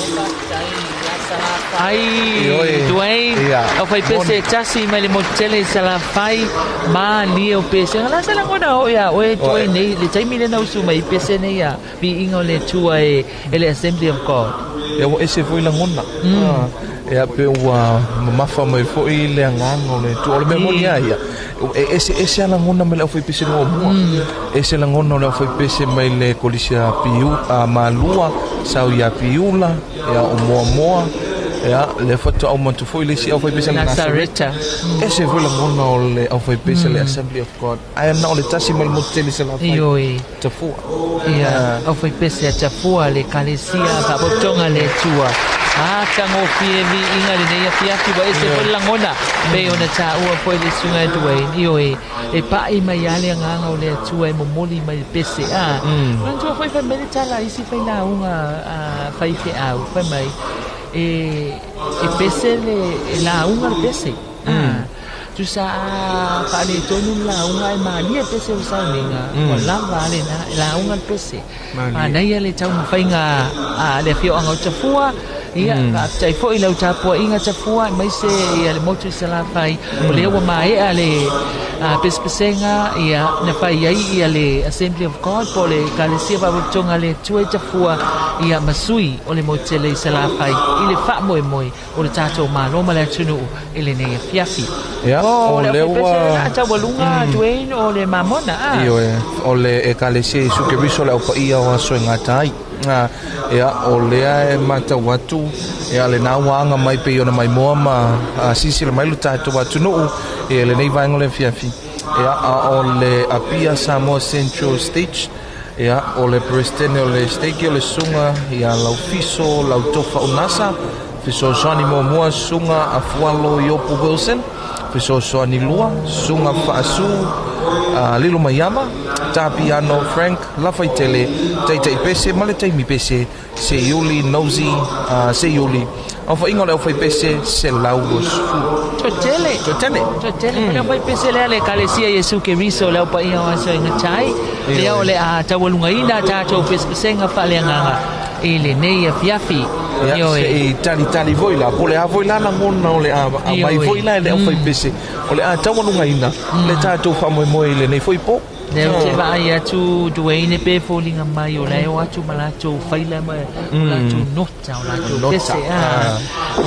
Ai, Dwayne, au fai pese tasi mai le motu tele i Salafai, ma lie o pese. La sa langona o ia oe Dwayne nei, le taimi lena usu mai pese nei ia, viiga o le Atua e le Assembly of God. Ia ua ese foi lagona. Ia pe ua mamafa mai foi le agaga o le Atua. O le mea moni lava ia, e eseese lava lagona mai le aufaipese muamua. Ese lagona o le aufaipese mai le Kolisi a Piu, a Malua, sau ia Piula, ia o Moamoa, ia lea faatoa uma atu foi le isi aufaipese a le Nasareta. Ese foi lagona o le aufaipese a le Assembly of God. Ae na o le tasi mai le motu tele i Salafai. Ioe. Tafua. Ia, aufaipese a Tafua le Ekalesia Faapotopotoga a le Atua. Matagofie viiga lenei afiafi ua ese foi le lagona pei ona taua foi le susuga ia Dwayne. Ioe, e pai mai lava le agaga o le Atua e momoli mai le pese. A, manatua foi fai mai le tala a isi failauga a faifeau, fai mai, e, e pese le, e lauga le pese. A, tusa a faaletonu le lauga ae malie pese o le sauniga, ua lava a lena, e lauga le pese. Manaia le taumafaiga a le afioaga o Tafua, ia, faafetai foi i lau tapuaiga Tafua, aemaise ia le motu i Salafai, o lea ua maea le pesepesega, ia, na fai ai ia le Assembly of God po o le Ekalesia Faapotopotoga a le Atua i Tafua, ia, ma sui o le motu tele i Salafai i le faamoemoe o le tatou Malo ma le atunuu i lenei afiafi. Ia, O o le lea aufaipese ua lena taualuga Dwayne o le Mamona, a. Ioe, o le Ekalesia Iesu Keriso le Au Paia o Aso e Gata Ai. A, ia, o lea e matau atu, ia, lena ua aga mai pei ona maimoa ma silasila mai lo tatou atunuu i lenei vaega o le afiafi. Ia, a o le Apia Samoa Central Stage, ia, o le Peresetene o le Stake o le Susuga ia Laufiso Lautofa Unasa, Fesoasoani muamua Susuga Afualo Iopu Wilson, Fesoasoani lua Susuga Faasu Lilo Maiama, Tā Piano Frank Lafaitele, Taitai Pese ma le Taimi Pese, Seiuli Nosy Seiuli. Aofaiga o le aufaipese 120. Toatele. Toatele. Toatele. Le aufaipese lea le Ekalesia Iesu Keriso le Au Paia o Aso e Gatai. Lea o le a taualugaina a tatou pesepesega faaleagaga i lenei afiafi. Ia, Ioe. se i talitali foi la, po o le a foi la lagona o le a aumai Ioe. foi la e le aufaipese o le a taualugaina le tatou faamoemoe i lenei foi po. Lea ou te vaai atu Dwayne pe foliga mai o la e o atu ma latou faila ma o latou nota o latou Nota, pese a.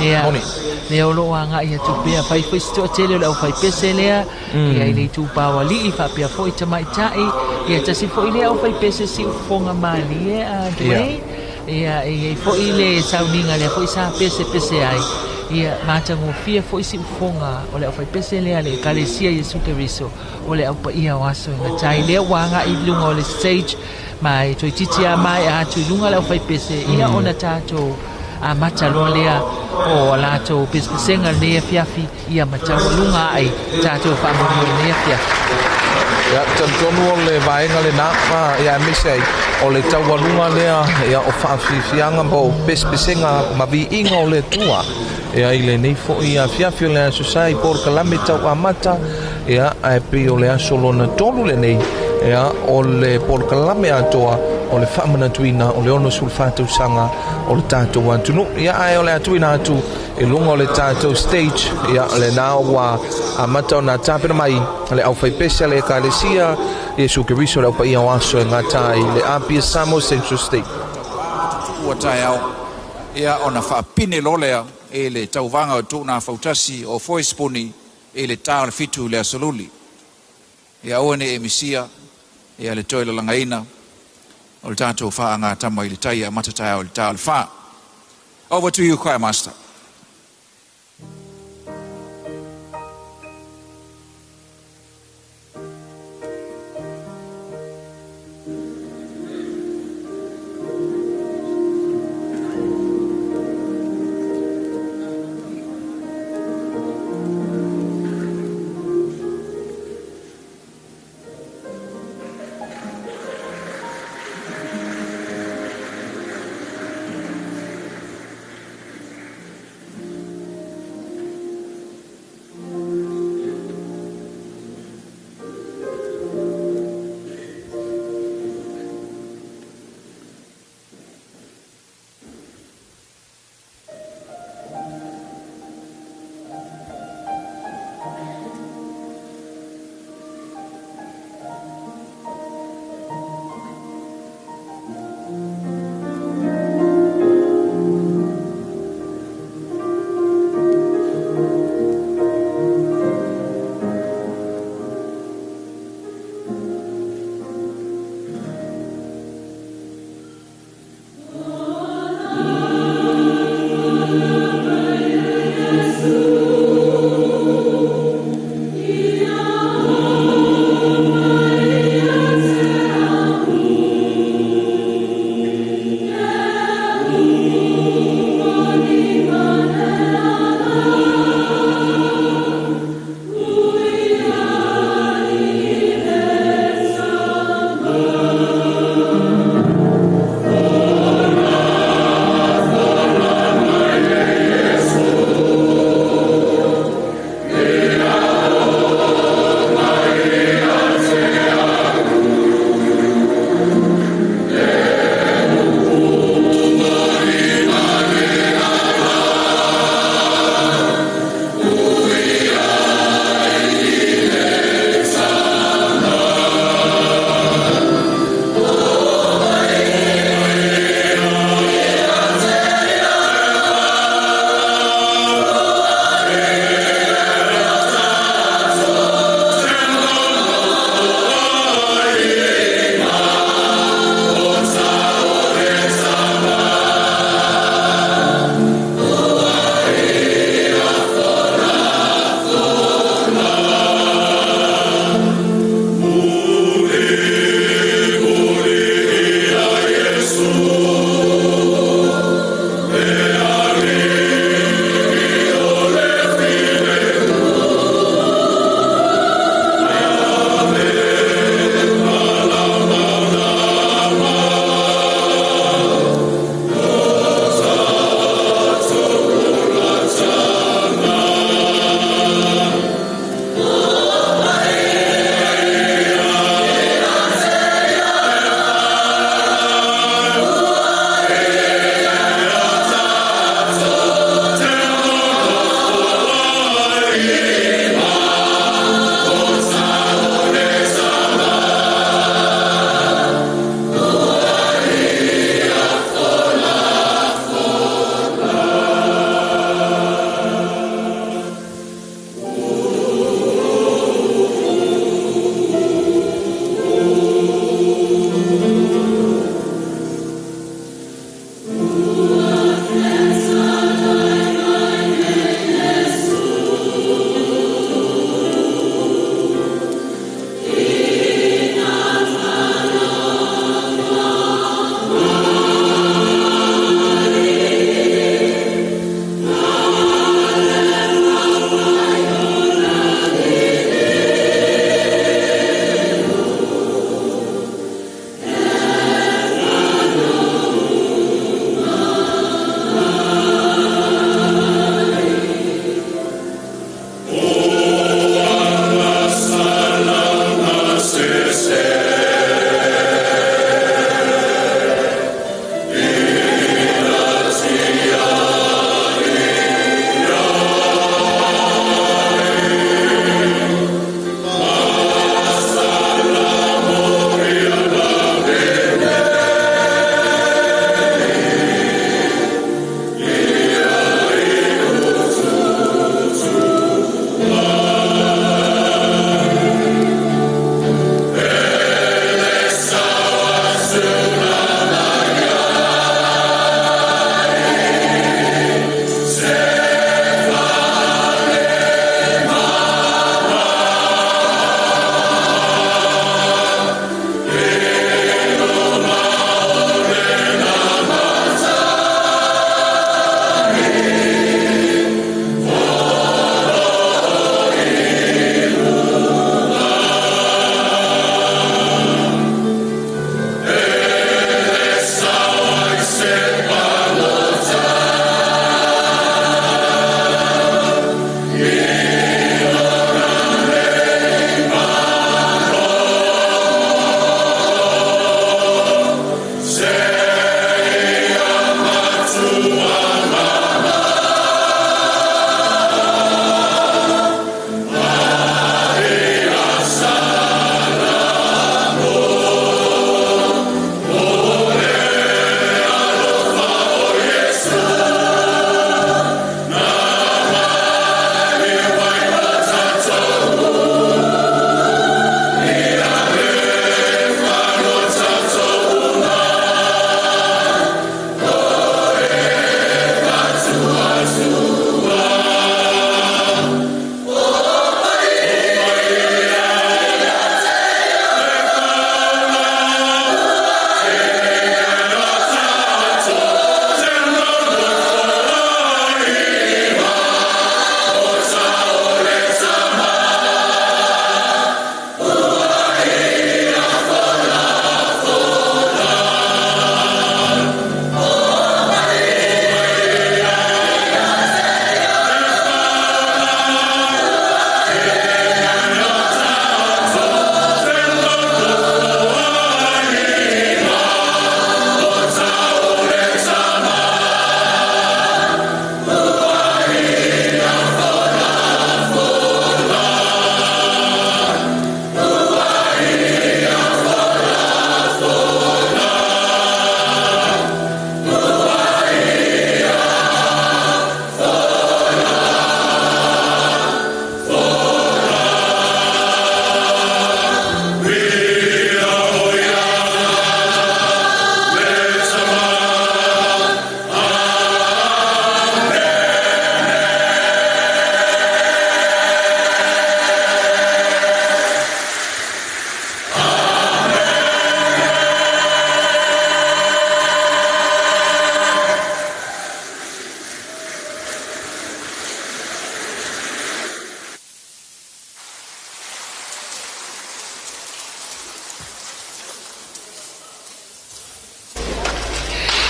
Ia, Moni. lea o lo o agai atu pea fai foi se toatele o le aufaipese lea ia i le itupa o alii faapea foi tamaitai ia tasi foi lea aufaipese siufofoga malie a Dwayne. Ia e i ai foi le sauniga lea foi sa pesepese ai. Ia matagofie foi siufofoga o le aufaipese lea le Ekalesia Iesu Keriso o le Au Paia o Aso e Gatai lea ua agai i luga o le stage ma e toeitiiti lava maea atu i luga le aufaipese ia ona tatou amata loa lea o a latou pesepesega lenei afiafi ia ma taualuga ae tatou faamoemoe lenei afiafi. Ia, talitonu o le vaega lena, ia aemaise ai o le taualuga lea ia o faafiafiaga po o pesepesega ma viiga o le Atua. Ia i lenei foi afiafi o le Aso Sa i polokalame tau amata, ia ae pei o le aso lona tolu lenei, ia o le polokalame atoa o le faamanatuina o le 64 tausaga o le tatou atunuu. Ia ae o le a tuuina atu i luga o le tatou stage, ia lena ua amata ona tapena mai le aufaipese a le Ekalesia Iesu Keriso le Au Paia o Aso e gata ai le Apia Samoa Central State. Ua taeao, ia ona faapine loa lea i le tauvaga o Tuunafautasi o Foespuni i le ta o le 7 i le Aso Luli. Ia aua ne i e misia ia le toe lalagaina o le tatou faagatama i le tai e amata taeao i le ta o le 4. Over to you, choir master.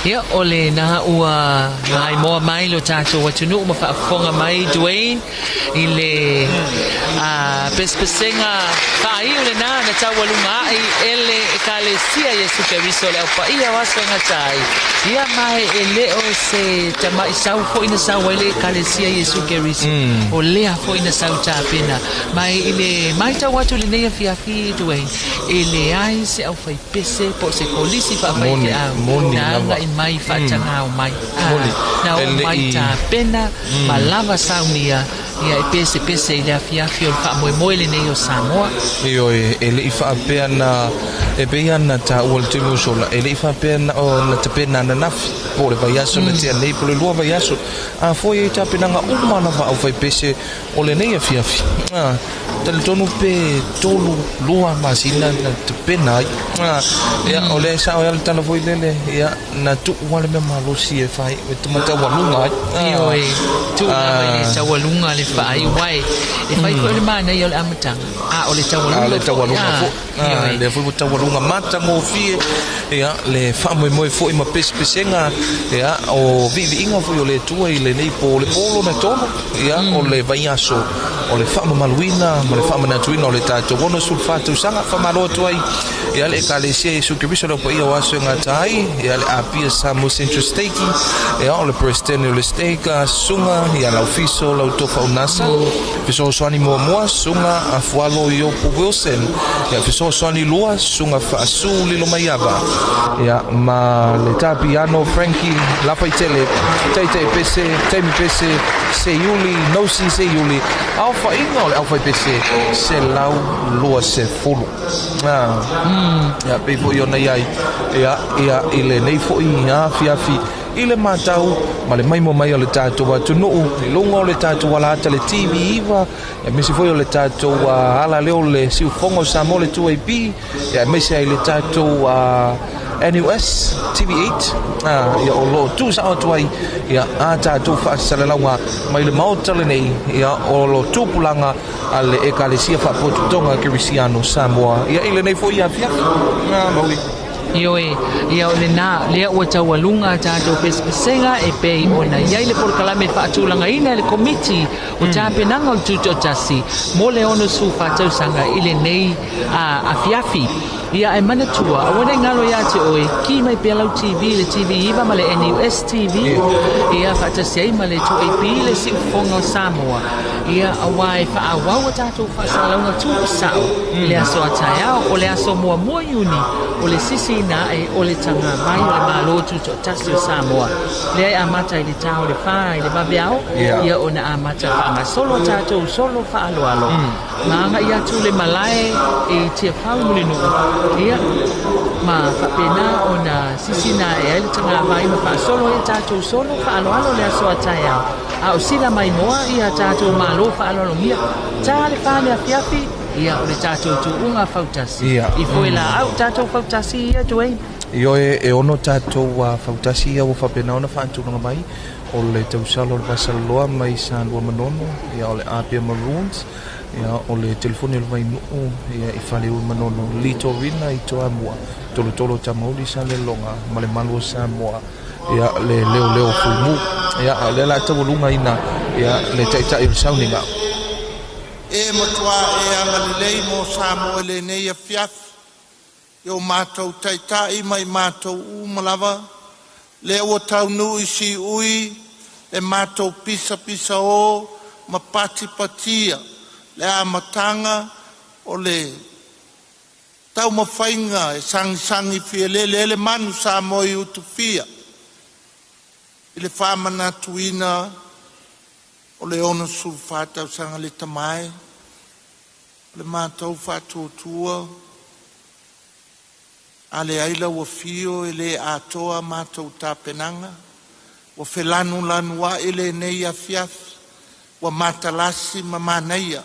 Ia, o lena ua maimoa mai lo tatou atunuu ma faafofoga mai Dwayne i le pesepesega faaiu lena na taualuga a'i e le Ekalesia Iesu Keriso le Au Paia o Aso e Gata ai. Ia ma e le o se tama'i sau foi na sau ai le Ekalesia Iesu Keriso, o lea foi na sau tapena. Ma i le matau atu i lenei afiafi Dwayne, e leai se aufaipese po o se kolisi faafaifeau na agai mai faatagao mai. Na oo mai tapena ma lava saunia ia e pesepese i le afiafi o le faamoemoe lenei o Samoa. Ioe, e le i faapea na e pei ona taua i le taimi ua sola, e le i faapea na o na tapena ananafi po o le vaiaso na tea nei po o le 2 vaiaso. A foi ai tapenaga uma lava a aufaipese o lenei afiafi. Talitonu pe 3, 2 masina na tapena ai. Ia, o lea e sao ai le tala foi lele, ia, na tuu lava le mea malosi e fai, e mataualuga ai. Ioe, tuu lava i le taualuga le faaiu ai. E fai foi o le manaia o le amataga, a o le taualuga foi. A le taualuga foi. Lea foi ua taualuga matagofie, ia, le faamoemoe foi ma pesepesega, ia, o viiviiga foi o le Atua i lenei po, le po lona tolu, ia, o le vaiaso o le faamamaluina ma le faamanatuina o le tatou 64 tausaga. Faamalo atu ai ia le Ekalesia Iesu Keriso le Au Paia o Aso e Gata ai, ia le Apia Samoa Central Stake, ia o le Peresetene o le Stake, Susuga ia Laufiso Lautofa Unasa, Fesoasoani muamua, Susuga Afualo Iopu Wilson, ia Fesoasoani lua, Susuga Faasu Lilomaiava, ia ma le tā piano Frankie Lafaitele, Taitai Pese, Taimi Pese, Seiuli, Nosi Seiuli, aofaiga o le aufaipese 120. Ia, pei foi ona i ai, ia, ia, i lenei foi afiafi, i le matau ma le maimoa mai o le tatou atunuu i luga o le tatou alaata le TV9, aemaise foi o le tatou ala lea o le siufofoga o Samoa le 2AP, aemaise ai le tatou NUS TV8, ia o lo o tuusao atu ai ia a tatou faasalalauga mai le maota lenei, ia o lo tupulaga a le Ekalesia Faapotopotoga Kerisiano Samoa, ia i lenei foi afiafi. Mauli. Ioe, ia o lena, lea ua taualuga a tatou pesepesega e pei ona i ai le polokalame faatulagaina e le Komiti o Tapenaga o le Tutoatasi mo le 64 tausaga i lenei afiafi. Ia ae manatua, aua ne i galo ia te oe, ki mai pea lau TV, le TV9 ma le NUS TV, ia faatasi ai ma le 2AP, le Siufofoga o Samoa. Ia, aua e faaauau a tatou faasalalauga tuusao i le aso a taeao, o le aso 1 Iuni, o le sisiina ae o le tagavai o le Malo Tutoatasi o Samoa. Lea e amata i le ta o le 4 i le vaveao, ia ona amata faagasolo a tatou solo faaaloalo. Ma agai atu le malae i Tiafau Mulinuu, ia, ma faapena ona sisiina ae ai le tagavai ma faasolo ai a tatou solo faaaloalo le aso a taeao. A o sila maimoa ia tatou malo faaaloalogia, ta le 4 le afiafi, ia o le tatou tuuga fautasi. I foe laau tatou fautasi ia, Dwayne. Ioe, e ono tatou fautasi ia ua faapena ona faatulaga mai o le tausala o le Vasaloloa mai Sa Lua Manono, ia o le Apia Maroons, ia o le telefoni o le Vainuu, ia i Faleui Manono, Litorina i Toamua, Tolotolo Tamauli Saleloga ma le Malu o Samoa, ia le Leoleo Fuimu. Ia a o lea la taualugaina ia le taitai o le sauniga. E matuā e agalelei mo Samoa i lenei afiafi i o matou taitai ma i matou uma lava, lea ua taunuu i siui le matou pisapisaō ma patipatia le amataga o le taumafaiga e sagisagi fialele ai le manu Samoa i Utufia i le faamanatuina o le 64 tausaga le tamae o le matou faatuatua a leai lau afio e le atoa matou tapenaga ua felanulanuai lenei afiafi ua matalasi ma manaia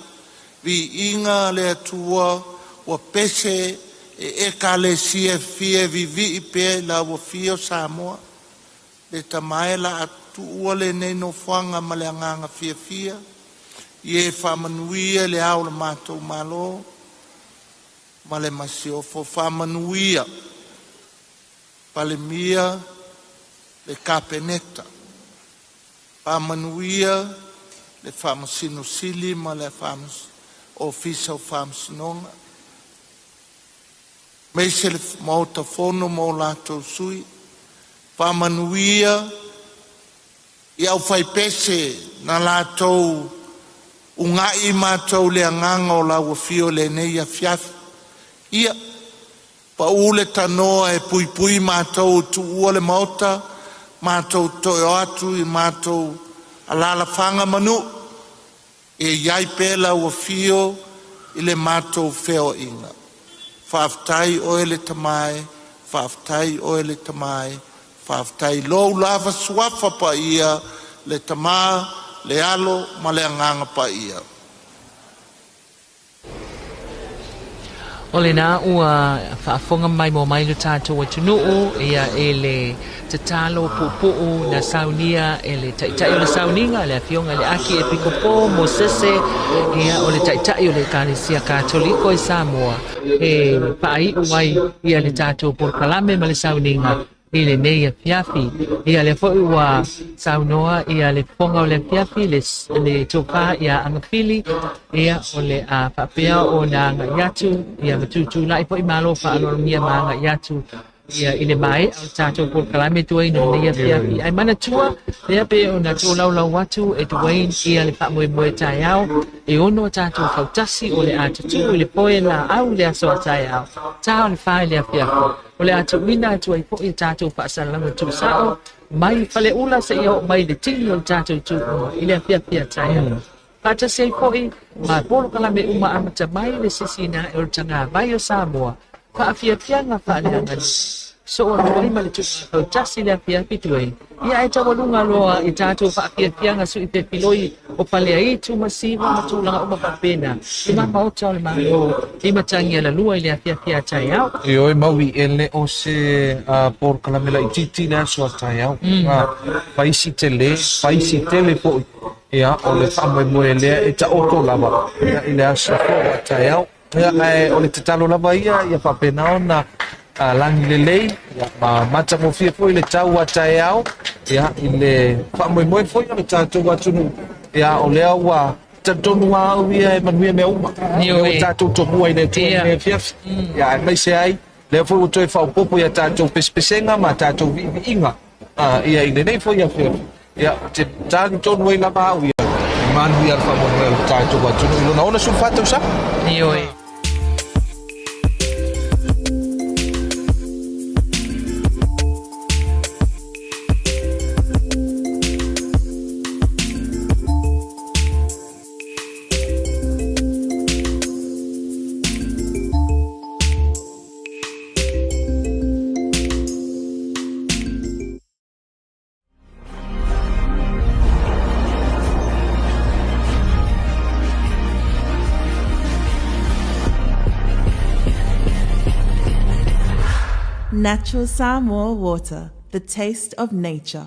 viiga le Atua ua pese e ekalesia e fia e viivii pea i lau afio Samoa le tamae la tuua lenei nofoaga ma le agaga fiafia ia e faamanuia le ao o le matou Malo ma le Masiofo faamanuia Palemia. Le Kapeneta, faamanuia le Faamasino Sili ma le Ofisa o Faamasinoga, aemaise le Maota Fono ma o latou sui. Faamanuia i aufaipese na latou ugai matou i le agaga o lau afio i lenei afiafi. Ia pau le tanoa e puipui matou ua tuua le maota, matou toe o atu i matou alalafaga ma nuu, e i ai pea lau afio i le matou feoaiga. Faafetai oe le Tama e, faafetai oe le Tama e, faafetai lou lava suafa paia, le Tama, le Alo ma le Agaga Paia. O lena ua faafofoga maimoa mai lo tatou atunuu ia i le tatalo puupuu na saunia e le Taitai o le Sauniga, le Afioga i le Aki Epikopo Mosese, ia o le Taitai o le Ekalesia Katoliko i Samoa, e faaiu ai ia le tatou polokalame ma le sauniga i lenei afiafi. Ia lea foi ua saunoa ia le fofoga o le afiafi, le, le tofa ia Agafili, ia o le a faapea ona agai atu, ia ma tutulai foi malo faaaloalogia ma agai atu ia i le maea o le tatou polokalame Dwayne o lenei afiafi. Ae manatua, lea pe ona tolaulau atu e Dwayne ia le faamoemoe taeao, e ono a tatou fautasi o le a tutū i le poe laau i le aso a taeao, ta o le 4 i le afiafi. O le a tuuina atu ai foi a tatou faasalalauga tuusao mai Faleula seia oo mai i le tini o le tatou tuuga i le afiafi a taeao. Faatasi ai foi ma polokalame uma amata mai le sisiina ae o le tagavai o Samoa, faafiafiaga faaleaganuu. Soo atu ai ma le tuuga fautasi i le afiafi Dwayne. Ia ae taualuga loa i tatou faafiafiaga sui pefiloi o Faleaitu ma Siva ma tulaga uma faapena i ma maota o le Malo i Matagialalua i le afiafi a taeao. Ioe maui e le o se polokalame laitiiti le aso a taeao. Faisi tele, faisi tele foi. Ia, o le faamoemoe lea e taoto lava ia, i le aso foi a taeao. Ia, ae o le tatalo lava ia, ia faapena ona lagi lelei, ia, ma matagofie foi le tau a taeao, ia, i le faamoemoe foi o le tatou atunuu. Ia, o lea ua talitonu lava au ia e manuia mea uma. Ioe. Lea ua tatou tomua i le Atua i lenei afiafi. Ia, aemaise ai, lea foi ua toe faaopoopo i a tatou pesepesega ma a tatou viiviiga, ia, i lenei foi afiafi. Ia, ou te talitonu ai lava au ia, e manuia le faamoemoe o le tatou atunuu i lona 64 tausaga. Ioe. Natural Samoa water, the taste of nature.